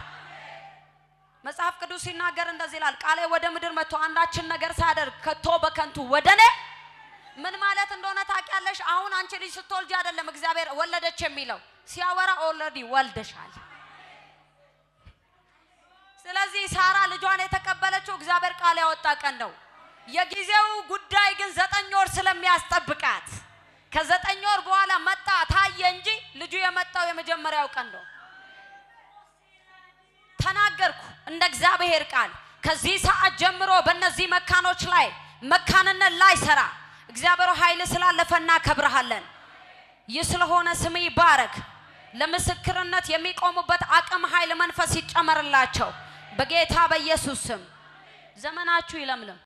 መጽሐፍ ቅዱስ ሲናገር እንደዚህ ይላል፣ ቃሌ ወደ ምድር መጥቶ አንዳችን ነገር ሳያደርግ ከቶ በከንቱ ወደ እኔ። ምን ማለት እንደሆነ ታውቂያለሽ? አሁን አንቺ ልጅ ስትወልጂ አይደለም እግዚአብሔር ወለደች የሚለው፣ ሲያወራ already ወልደሻል። ስለዚህ ሳራ ልጇን የተቀበለችው እግዚአብሔር ቃል ያወጣ ቀን ነው። የጊዜው ጉዳይ ግን 9 ወር ስለሚያስጠብቃት ከ9 ወር በኋላ መጣ ታየ እንጂ ልጁ የመጣው የመጀመሪያው ቀን ነው። ተናገርኩ እንደ እግዚአብሔር ቃል፣ ከዚህ ሰዓት ጀምሮ በእነዚህ መካኖች ላይ መካንነት ላይ ሰራ እግዚአብሔር ኃይል ስላለፈ እናከብርሃለን። ይህ ስለሆነ ስም ይባረክ። ለምስክርነት የሚቆሙበት አቅም፣ ኃይል፣ መንፈስ ይጨመርላቸው በጌታ በኢየሱስ ስም። ዘመናችሁ ይለምልም።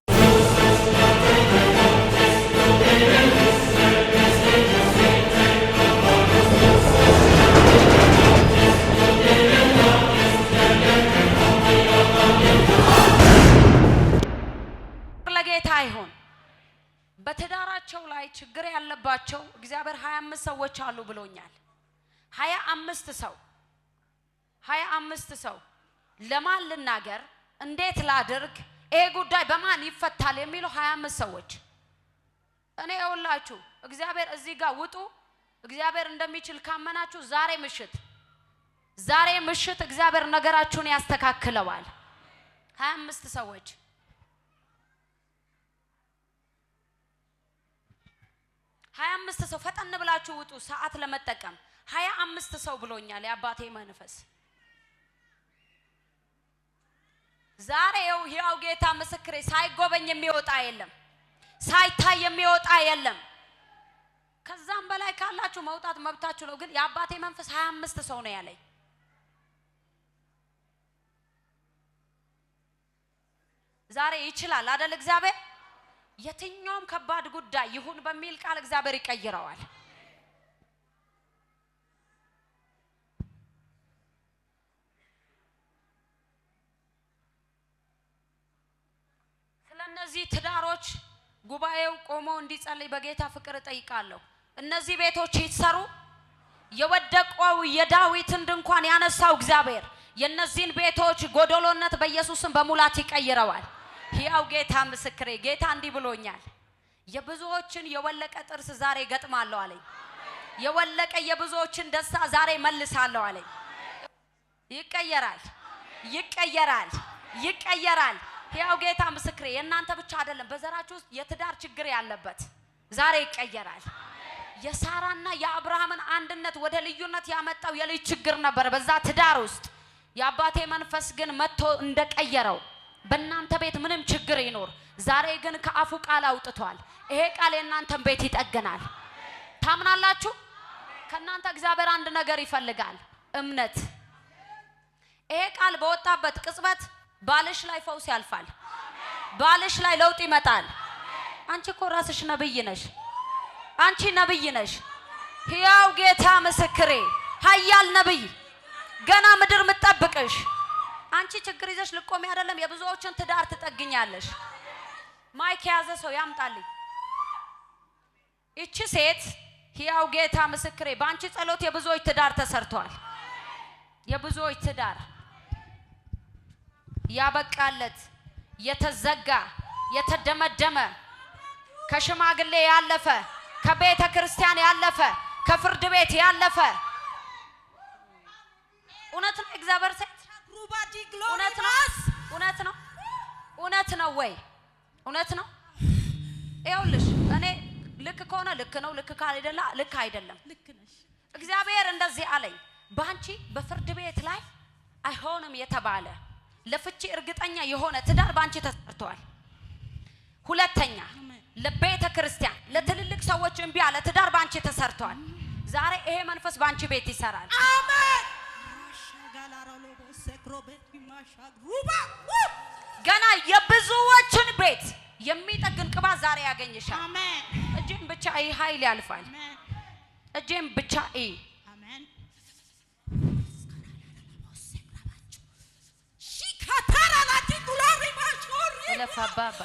ለጌታ ይሁን። በትዳራቸው ላይ ችግር ያለባቸው እግዚአብሔር 25 ሰዎች አሉ ብሎኛል። 25 ሰው፣ 25 ሰው ለማን ልናገር፣ እንዴት ላድርግ፣ ይሄ ጉዳይ በማን ይፈታል የሚሉ 25 ሰዎች። እኔ ይኸውላችሁ እግዚአብሔር እዚህ ጋር ውጡ። እግዚአብሔር እንደሚችል ካመናችሁ ዛሬ ምሽት፣ ዛሬ ምሽት እግዚአብሔር ነገራችሁን ያስተካክለዋል። 25 ሰዎች፣ 25 ሰው ፈጠን ብላችሁ ውጡ፣ ሰዓት ለመጠቀም። 25 ሰው ብሎኛል የአባቴ መንፈስ። ዛሬ ይኸው ጌታ ምስክሬ፣ ሳይጎበኝ የሚወጣ የለም፣ ሳይታይ የሚወጣ የለም። ከዛም በላይ ካላችሁ መውጣት መብታችሁ ነው። ግን የአባቴ መንፈስ 25 ሰው ነው ያለኝ። ዛሬ ይችላል አይደል እግዚአብሔር? የትኛውም ከባድ ጉዳይ ይሁን በሚል ቃል እግዚአብሔር ይቀይረዋል። ስለነዚህ ትዳሮች ጉባኤው ቆሞ እንዲጸልይ በጌታ ፍቅር እጠይቃለሁ። እነዚህ ቤቶች ይሰሩ። የወደቀው የዳዊትን ድንኳን ያነሳው እግዚአብሔር የነዚህን ቤቶች ጎደሎነት በኢየሱስም በሙላት ይቀይረዋል። ሕያው ጌታ ምስክሬ፣ ጌታ እንዲህ ብሎኛል። የብዙዎችን የወለቀ ጥርስ ዛሬ ገጥማለሁ አለኝ። የወለቀ የብዙዎችን ደስታ ዛሬ መልሳለሁ አለኝ። ይቀየራል፣ ይቀየራል፣ ይቀየራል። ሕያው ጌታ ምስክሬ፣ የእናንተ ብቻ አይደለም፣ በዘራችሁ ውስጥ የትዳር ችግር ያለበት ዛሬ ይቀየራል። የሳራና የአብርሃምን አንድነት ወደ ልዩነት ያመጣው የልጅ ችግር ነበር በዛ ትዳር ውስጥ። የአባቴ መንፈስ ግን መጥቶ እንደቀየረው በእናንተ ቤት ምንም ችግር ይኖር፣ ዛሬ ግን ከአፉ ቃል አውጥቷል። ይሄ ቃል የእናንተን ቤት ይጠግናል። ታምናላችሁ? ከእናንተ እግዚአብሔር አንድ ነገር ይፈልጋል፣ እምነት። ይሄ ቃል በወጣበት ቅጽበት ባልሽ ላይ ፈውስ ያልፋል። ባልሽ ላይ ለውጥ ይመጣል። አንቺ እኮ ራስሽ ነብይ ነሽ። አንቺ ነብይ ነሽ። ሕያው ጌታ ምስክሬ፣ ኃያል ነብይ፣ ገና ምድር ምጠብቅሽ። አንቺ ችግር ይዘሽ ልቆሚ አይደለም፣ የብዙዎችን ትዳር ትጠግኛለሽ። Mic የያዘ ሰው ያምጣልኝ። ይቺ ሴት ሕያው ጌታ ምስክሬ፣ በአንቺ ጸሎት የብዙዎች ትዳር ተሰርቷል። የብዙዎች ትዳር ያበቃለት የተዘጋ የተደመደመ ከሽማግሌ ያለፈ ከቤተ ክርስቲያን ያለፈ ከፍርድ ቤት ያለፈ እውነት ነው። እግዚአብሔር ሴት እውነት ነው። እውነት ነው። እውነት ነው ወይ? እውነት ነው። ይኸውልሽ እኔ ልክ ከሆነ ልክ ነው፣ ልክ ካልደለ ልክ አይደለም። ልክ ነሽ። እግዚአብሔር እንደዚህ አለኝ፣ በአንቺ በፍርድ ቤት ላይ አይሆንም የተባለ ለፍቺ እርግጠኛ የሆነ ትዳር በአንቺ ተሰርቷል። ሁለተኛ ለቤተ ክርስቲያን ለትልልቅ ሰዎች እምቢ አለ ትዳር በአንቺ ተሰርቷል። ዛሬ ይሄ መንፈስ በአንቺ ቤት ይሰራል። አሜን። ገና የብዙዎችን ቤት የሚጠግን ቅባት ዛሬ ያገኝሻል። አሜን። እጄን ብቻ እይ፣ ኃይል ያልፋል። አሜን። እጄን ብቻ እይ። አሜን። እለፍ አባባ።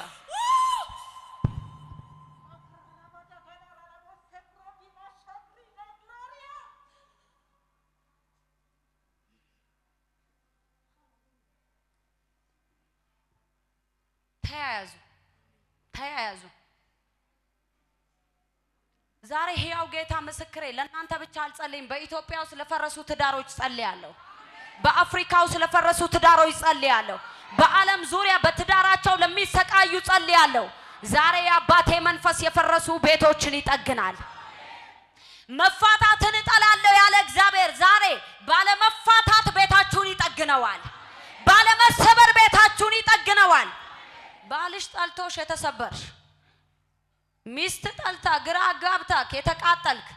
ተያያዙ ተያያዙ። ዛሬ ሕያው ጌታ ምስክሬ፣ ለእናንተ ብቻ አልጸልይም። በኢትዮጵያ ውስጥ ለፈረሱ ትዳሮች ጸልያለሁ። በአፍሪካ ውስጥ ለፈረሱ ትዳሮች ጸልያለሁ። በዓለም ዙሪያ በትዳራቸው ለሚሰቃዩ ጸልያለሁ። ዛሬ የአባቴ መንፈስ የፈረሱ ቤቶችን ይጠግናል። መፋታትን እጠላለሁ ያለ እግዚአብሔር ዛሬ ባለመፋታት ቤታችሁን ይጠግነዋል። ባለመሰበር ቤታችሁን ይጠግነዋል። ባልሽ ጠልቶሽ የተሰበርሽ፣ ሚስት ጠልታ ግራ አጋብታክ የተቃጠልክ፣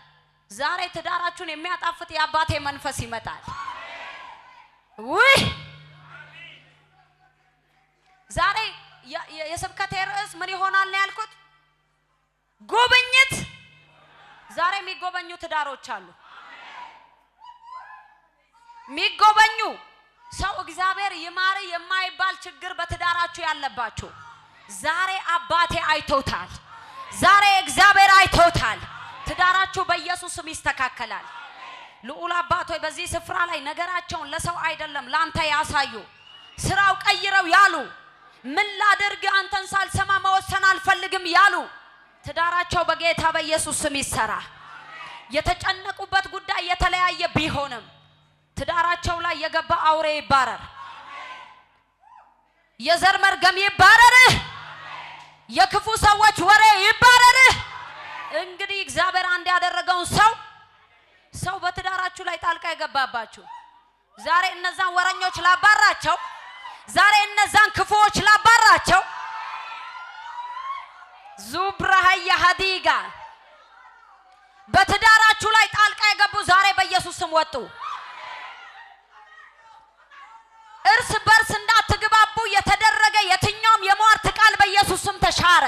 ዛሬ ትዳራችሁን የሚያጣፍጥ የአባቴ መንፈስ ይመጣል። ውይ ዛሬ የስብከቴ ርዕስ ምን ይሆናል ነው ያልኩት? ጉብኝት። ዛሬ የሚጎበኙ ትዳሮች አሉ። የሚጎበኙ ሰው እግዚአብሔር ይማር የማይባል ችግር በትዳራችሁ ያለባችሁ ዛሬ አባቴ አይቶታል። ዛሬ እግዚአብሔር አይቶታል። ትዳራችሁ በኢየሱስ ስም ይስተካከላል። ልዑል አባት ሆይ በዚህ ስፍራ ላይ ነገራቸውን ለሰው አይደለም ላንተ ያሳዩ፣ ስራው ቀይረው ያሉ፣ ምን ላድርግ አንተን ሳልሰማ መወሰን አልፈልግም ያሉ ትዳራቸው በጌታ በኢየሱስ ስም ይሰራ። የተጨነቁበት ጉዳይ የተለያየ ቢሆንም ትዳራቸው ላይ የገባ አውሬ ይባረር፣ የዘር መርገም ይባረር፣ የክፉ ሰዎች ወሬ ይባረር። እንግዲህ እግዚአብሔር አንድ ያደረገውን ሰው በትዳራችሁ ላይ ጣልቃ የገባባችሁ ዛሬ እነዛን ወረኞች ላባራቸው፣ ዛሬ እነዛን ክፉዎች ላባራቸው። ዙብራሃያ ሀዲጋ በትዳራችሁ ላይ ጣልቃ የገቡ ዛሬ በኢየሱስ ስም ወጡ። እርስ በርስ እንዳትግባቡ የተደረገ የትኛውም የሟርት ቃል በኢየሱስ ስም ተሻረ።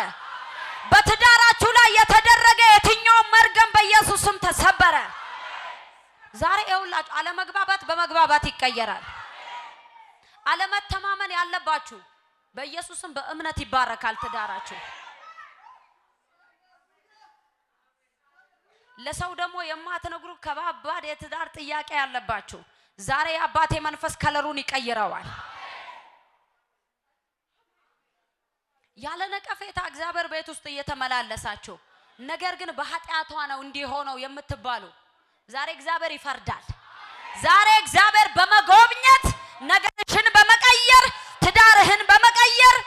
በትዳራችሁ ላይ የተደረገ የትኛውም መርገም በኢየሱስ ስም ተሰበረ። ዛሬ ይኸውላችሁ አለመግባባት በመግባባት ይቀየራል። አለመተማመን ያለባችሁ በኢየሱስም በእምነት ይባረካል ትዳራችሁ። ለሰው ደግሞ የማትነግሩ ከባባድ የትዳር ጥያቄ ያለባችሁ ዛሬ የአባቴ መንፈስ ከለሩን ይቀይረዋል። ያለ ነቀፌታ እግዚአብሔር ቤት ውስጥ እየተመላለሳችሁ ነገር ግን በኃጢአቷ ነው እንዲህ ሆነው የምትባሉ ዛሬ እግዚአብሔር ይፈርዳል። ዛሬ እግዚአብሔር በመጎብኘት ነገርሽን በመቀየር ትዳርህን በመቀየር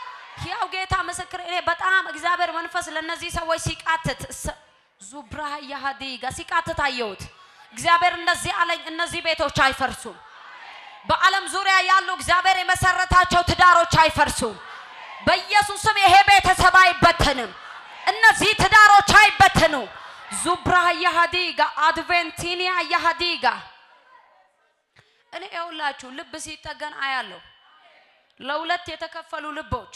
ያው ጌታ ምስክር፣ እኔ በጣም እግዚአብሔር መንፈስ ለነዚህ ሰዎች ሲቃትት ዙብራህ ያሃዲጋ ሲቃትት አየሁት። እግዚአብሔር እንደዚህ አለኝ፣ እነዚህ ቤቶች አይፈርሱም። በዓለም ዙሪያ ያሉ እግዚአብሔር የመሰረታቸው ትዳሮች አይፈርሱም። በኢየሱስም ይሄ ቤተሰብ አይበተንም። እነዚህ ትዳሮች አይበተኑ። ዙብራህ ያሃዲጋ አድቬንቲኒያ ያሃዲጋ። እኔ ይኸውላችሁ ልብ ሲጠገን አያለሁ። ለሁለት የተከፈሉ ልቦች።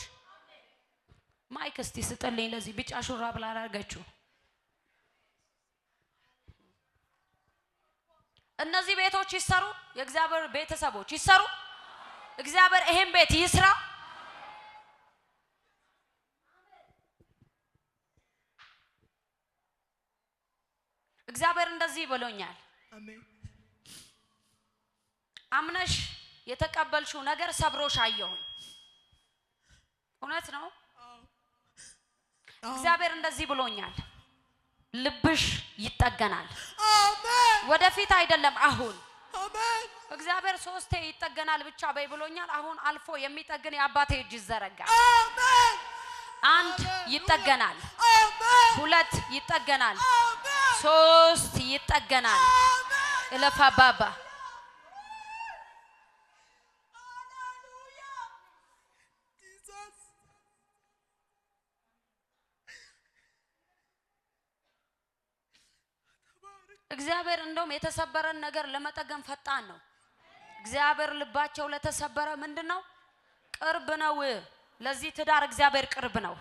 Mic እስቲ ስጥልኝ ለዚህ ቢጫ ሹራብ ላደረገችው። እነዚህ ቤቶች ይሰሩ፣ የእግዚአብሔር ቤተሰቦች ይሰሩ። እግዚአብሔር ይሄን ቤት ይስራ። እግዚአብሔር እንደዚህ ብሎኛል። አሜን። አምነሽ የተቀበልሽው ነገር ሰብሮሽ አየሁኝ። እውነት ነው። እግዚአብሔር እንደዚህ ብሎኛል። ልብሽ ይጠገናል። አሜን። ወደፊት አይደለም አሁን። አሜን። እግዚአብሔር ሶስቴ ይጠገናል ብቻ በይ ብሎኛል። አሁን አልፎ የሚጠግን የአባቴ እጅ ይዘረጋል። አሜን። አንድ ይጠገናል፣ አሜን። ሁለት ይጠገናል፣ አሜን። ሶስት ይጠገናል። አሜን። እለፍ አባባ። ሃሌሉያ Jesus። እግዚአብሔር እንደውም የተሰበረን ነገር ለመጠገን ፈጣን ነው። እግዚአብሔር ልባቸው ለተሰበረ ምንድን ነው ቅርብ ነው። ለዚህ ትዳር እግዚአብሔር ቅርብ ነው።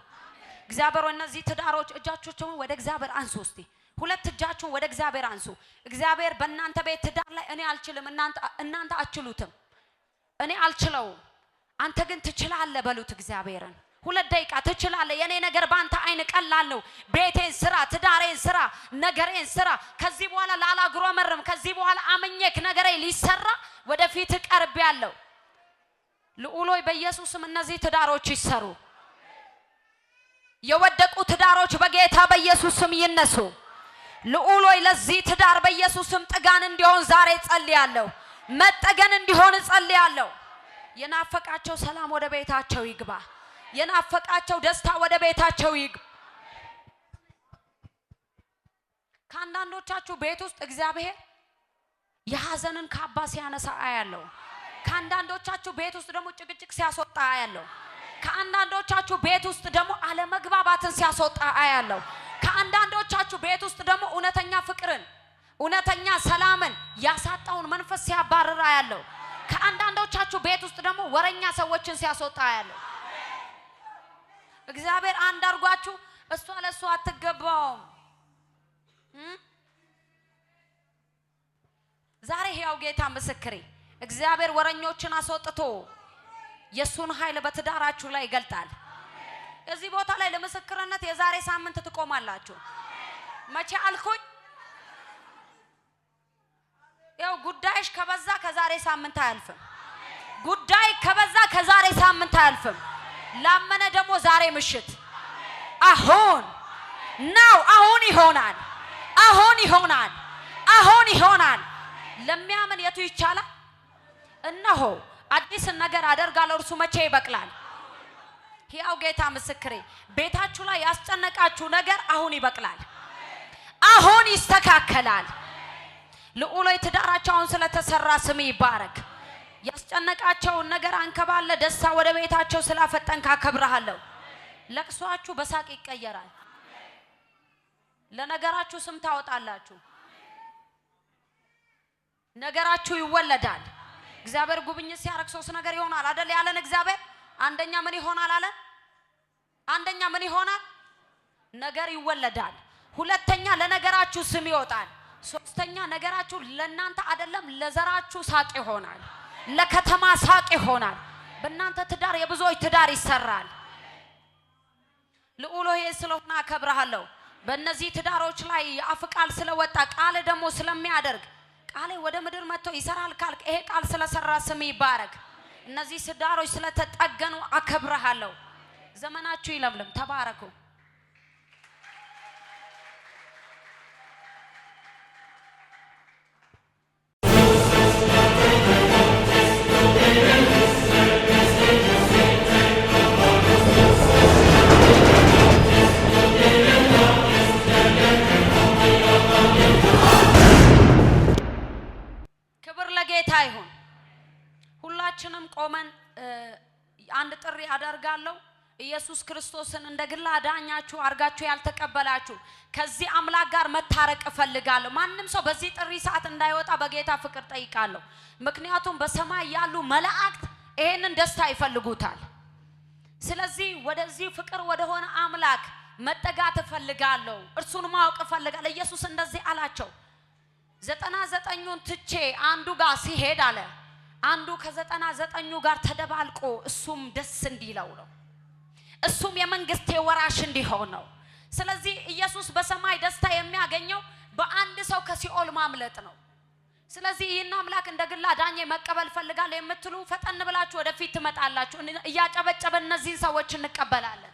እግዚአብሔር ሆይ እነዚህ ትዳሮች እጃችሁን ወደ እግዚአብሔር አንሱ። እስቲ ሁለት እጃችሁን ወደ እግዚአብሔር አንሱ። እግዚአብሔር በእናንተ ቤት ትዳር ላይ እኔ አልችልም፣ እናንተ አትችሉትም፣ እኔ አልችለውም፣ አንተ ግን ትችላለህ በሉት እግዚአብሔርን። 2 ደቂቃ ትችላለህ። የኔ ነገር በአንተ አይን ቀላል ነው። ቤቴን ስራ፣ ትዳሬን ስራ፣ ነገሬን ስራ። ከዚህ በኋላ ላላጉረመርም። ከዚህ በኋላ አምኜክ ነገሬ ሊሰራ ወደፊት ቀርቤያለሁ። ልዑል ሆይ በኢየሱስም እነዚህ ትዳሮች ይሰሩ። የወደቁ ትዳሮች በጌታ በኢየሱስም ይነሱ። ልዑል ሆይ ለዚህ ትዳር በኢየሱስም ጥጋን እንዲሆን ዛሬ ጸልያለሁ። መጠገን እንዲሆን ጸልያለሁ። የናፈቃቸው ሰላም ወደ ቤታቸው ይግባ። የናፈቃቸው ደስታ ወደ ቤታቸው ይግባ። ከአንዳንዶቻችሁ ቤት ውስጥ እግዚአብሔር የሐዘንን ካባ ሲያነሳ አያለሁ። ከአንዳንዶቻችሁ ቤት ውስጥ ደግሞ ጭቅጭቅ ሲያስወጣ አያለሁ። ከአንዳንዶቻችሁ ቤት ውስጥ ደግሞ አለመግባባትን ሲያስወጣ አያለሁ። ከአንዳንዶቻችሁ ቤት ውስጥ ደግሞ እውነተኛ ፍቅርን፣ እውነተኛ ሰላምን ያሳጣውን መንፈስ ሲያባርር አያለሁ። ከአንዳንዶቻችሁ ቤት ውስጥ ደግሞ ወረኛ ሰዎችን ሲያስወጣ አያለሁ። እግዚአብሔር አንድ አድርጓችሁ እሷ ለእሱ አትገባውም። ዛሬ ሕያው ጌታ ምስክሬ እግዚአብሔር ወረኞችን አስወጥቶ የሱን ኃይል በትዳራችሁ ላይ ይገልጣል። እዚህ ቦታ ላይ ለምስክርነት የዛሬ ሳምንት ትቆማላችሁ። መቼ አልኩኝ? ያው ጉዳይሽ ከበዛ ከዛሬ ሳምንት አያልፍም። ጉዳይ ከበዛ ከዛሬ ሳምንት አያልፍም። ላመነ ደግሞ ዛሬ ምሽት አሁን ናው፣ አሁን ይሆናል፣ አሁን ይሆናል፣ አሁን ይሆናል። ለሚያምን የቱ ይቻላል? እነሆ አዲስን ነገር አደርጋለሁ፣ እርሱ መቼ ይበቅላል? ሕያው ጌታ ምስክሬ፣ ቤታችሁ ላይ ያስጨነቃችሁ ነገር አሁን ይበቅላል፣ አሁን ይስተካከላል። ልዑል ሆይ ትዳራቸው አሁን ስለተሰራ ስም ይባረክ። ያስጨነቃቸውን ነገር አንከባለ ደስታ ወደ ቤታቸው ስላፈጠንክ አከብርሃለሁ። ለቅሷችሁ በሳቅ ይቀየራል። ለነገራችሁ ስም ታወጣላችሁ። ነገራችሁ ይወለዳል። እግዚአብሔር ጉብኝት ሲያደርግ ሶስት ነገር ይሆናል አይደል ያለን እግዚአብሔር። አንደኛ ምን ይሆናል አለን? አንደኛ ምን ይሆናል? ነገር ይወለዳል። ሁለተኛ ለነገራችሁ ስም ይወጣል። ሶስተኛ ነገራችሁ ለእናንተ አይደለም ለዘራችሁ ሳቅ ይሆናል፣ ለከተማ ሳቅ ይሆናል። በእናንተ ትዳር የብዙዎች ትዳር ይሰራል። ልዑል ሆይ ስለሆነ አከብርሃለሁ። በእነዚህ ትዳሮች ላይ የአፍ ቃል ስለወጣ ቃል ደግሞ ስለሚያደርግ ቃሌ ወደ ምድር መጥቶ ይሰራል ካልክ ይሄ ቃል ስለሰራ ስም ይባረክ። እነዚህ ትዳሮች ስለተጠገኑ አከብርሃለሁ። ዘመናችሁ ይለምልም። ተባረኩ። ጥሪ አደርጋለሁ። ኢየሱስ ክርስቶስን እንደ ግል አዳኛችሁ አርጋችሁ ያልተቀበላችሁ ከዚህ አምላክ ጋር መታረቅ እፈልጋለሁ። ማንም ሰው በዚህ ጥሪ ሰዓት እንዳይወጣ በጌታ ፍቅር ጠይቃለሁ። ምክንያቱም በሰማይ ያሉ መላእክት ይሄንን ደስታ ይፈልጉታል። ስለዚህ ወደዚህ ፍቅር ወደሆነ አምላክ መጠጋት እፈልጋለሁ። እርሱን ማወቅ እፈልጋለሁ። ኢየሱስ እንደዚህ አላቸው፣ 99ኙን ትቼ አንዱ ጋር ሲሄድ አለ አንዱ ከ99ኙ ጋር ተደባልቆ እሱም ደስ እንዲለው ነው፣ እሱም የመንግስቴ ወራሽ እንዲሆን ነው። ስለዚህ ኢየሱስ በሰማይ ደስታ የሚያገኘው በአንድ ሰው ከሲኦል ማምለጥ ነው። ስለዚህ ይህን አምላክ እንደ ግል አዳኜ መቀበል እፈልጋለሁ የምትሉ ፈጠን ብላችሁ ወደፊት ትመጣላችሁ። እያጨበጨበን እነዚህን ሰዎች እንቀበላለን።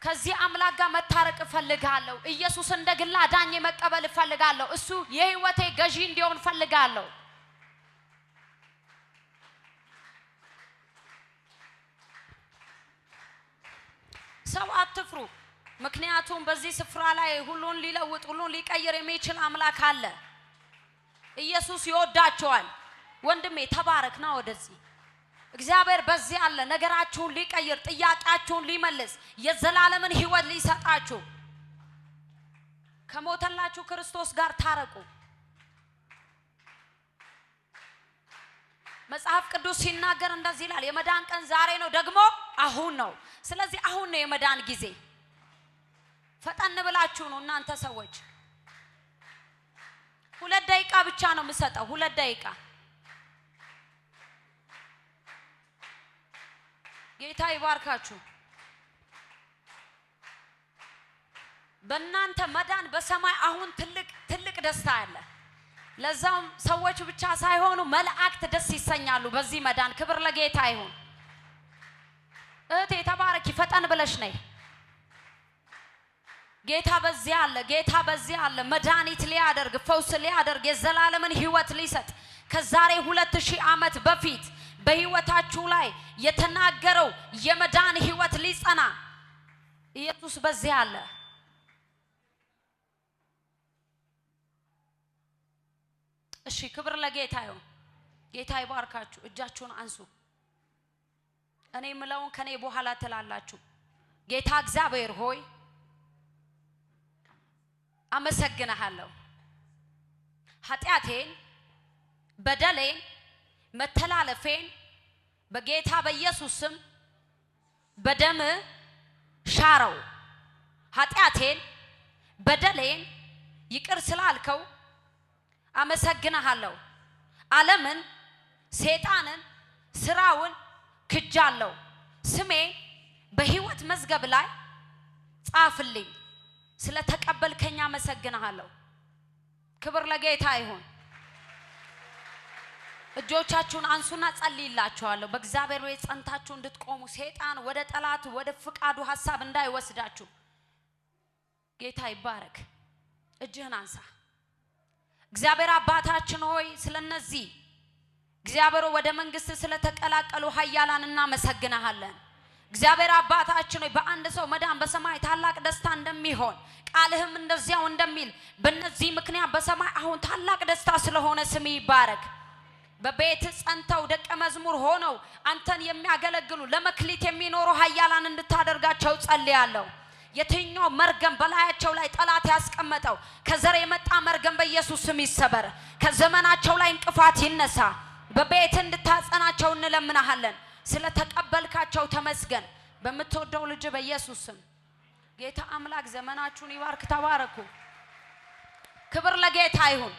ከዚህ አምላክ ጋር መታረቅ እፈልጋለሁ። ኢየሱስ እንደ ግል አዳኜ መቀበል እፈልጋለሁ። እሱ የህይወቴ ገዢ እንዲሆን እፈልጋለሁ። ሰው አትፍሩ። ምክንያቱም በዚህ ስፍራ ላይ ሁሉን ሊለውጥ ሁሉን ሊቀይር የሚችል አምላክ አለ። ኢየሱስ ይወዳቸዋል። ወንድሜ ተባረክ፣ ና ወደዚህ። እግዚአብሔር በዚህ አለ። ነገራችሁን ሊቀይር፣ ጥያቄያችሁን ሊመልስ፣ የዘላለምን ህይወት ሊሰጣችሁ ከሞተላችሁ ክርስቶስ ጋር ታረቁ። መጽሐፍ ቅዱስ ሲናገር እንደዚህ ይላል፣ የመዳን ቀን ዛሬ ነው፣ ደግሞ አሁን ነው። ስለዚህ አሁን ነው የመዳን ጊዜ። ፈጠን ብላችሁ ነው እናንተ ሰዎች። 2 ደቂቃ ብቻ ነው የምሰጠው፣ 2 ደቂቃ። ጌታ ይባርካችሁ። በእናንተ መዳን በሰማይ አሁን ትልቅ ትልቅ ደስታ አለ። ለዛውም ሰዎች ብቻ ሳይሆኑ መላእክት ደስ ይሰኛሉ በዚህ መዳን። ክብር ለጌታ ይሁን። እህቴ ተባረኪ፣ ፈጠን ብለሽ ነይ። ጌታ በዚህ አለ። ጌታ በዚህ አለ። መድኃኒት ሊያደርግ፣ ፈውስ ሊያደርግ፣ የዘላለምን ህይወት ሊሰጥ ከዛሬ 2000 ዓመት በፊት በህይወታችሁ ላይ የተናገረው የመዳን ህይወት ሊጸና ኢየሱስ በዚህ አለ። እሺ፣ ክብር ለጌታ ይሁን። ጌታ ይባርካችሁ። እጃችሁን አንሱ። እኔ ምለውን ከኔ በኋላ ትላላችሁ። ጌታ እግዚአብሔር ሆይ አመሰግንሃለሁ። ኃጢአቴን፣ በደሌን፣ መተላለፌን በጌታ በኢየሱስ ስም በደም ሻረው። ኃጢአቴን፣ በደሌን ይቅር ስላልከው አመሰግንሃለሁ። ዓለምን፣ ሰይጣንን፣ ስራውን ክጃለሁ። ስሜ በህይወት መዝገብ ላይ ጻፍልኝ። ስለተቀበልከኝ አመሰግንሃለሁ። ክብር ለጌታ ይሁን። እጆቻችሁን አንሱና ጸልይላችኋለሁ። በእግዚአብሔር ቤት ጸንታችሁ እንድትቆሙ ሰይጣን ወደ ጠላቱ ወደ ፍቃዱ ሐሳብ እንዳይወስዳችሁ። ጌታ ይባረክ። እጅህን አንሳ። እግዚአብሔር አባታችን ሆይ ስለነዚህ እግዚአብሔር ወደ መንግስት ስለተቀላቀሉ ኃያላን እናመሰግንሃለን። እግዚአብሔር አባታችን ሆይ በአንድ ሰው መዳን በሰማይ ታላቅ ደስታ እንደሚሆን ቃልህም እንደዚያው እንደሚል በእነዚህ ምክንያት በሰማይ አሁን ታላቅ ደስታ ስለሆነ ስም ይባረክ። በቤት ጸንተው ደቀ መዝሙር ሆነው አንተን የሚያገለግሉ ለመክሊት የሚኖሩ ኃያላን እንድታደርጋቸው ጸልያለሁ። የትኛው መርገም በላያቸው ላይ ጠላት ያስቀመጠው ከዘር የመጣ መርገም በኢየሱስ ስም ይሰበር። ከዘመናቸው ላይ እንቅፋት ይነሳ። በቤት እንድታጸናቸው እንለምናሃለን። ስለተቀበልካቸው ተመስገን። በምትወደው ልጅ በኢየሱስ ስም ጌታ አምላክ ዘመናችሁን ይባርክ። ተባረኩ። ክብር ለጌታ ይሁን።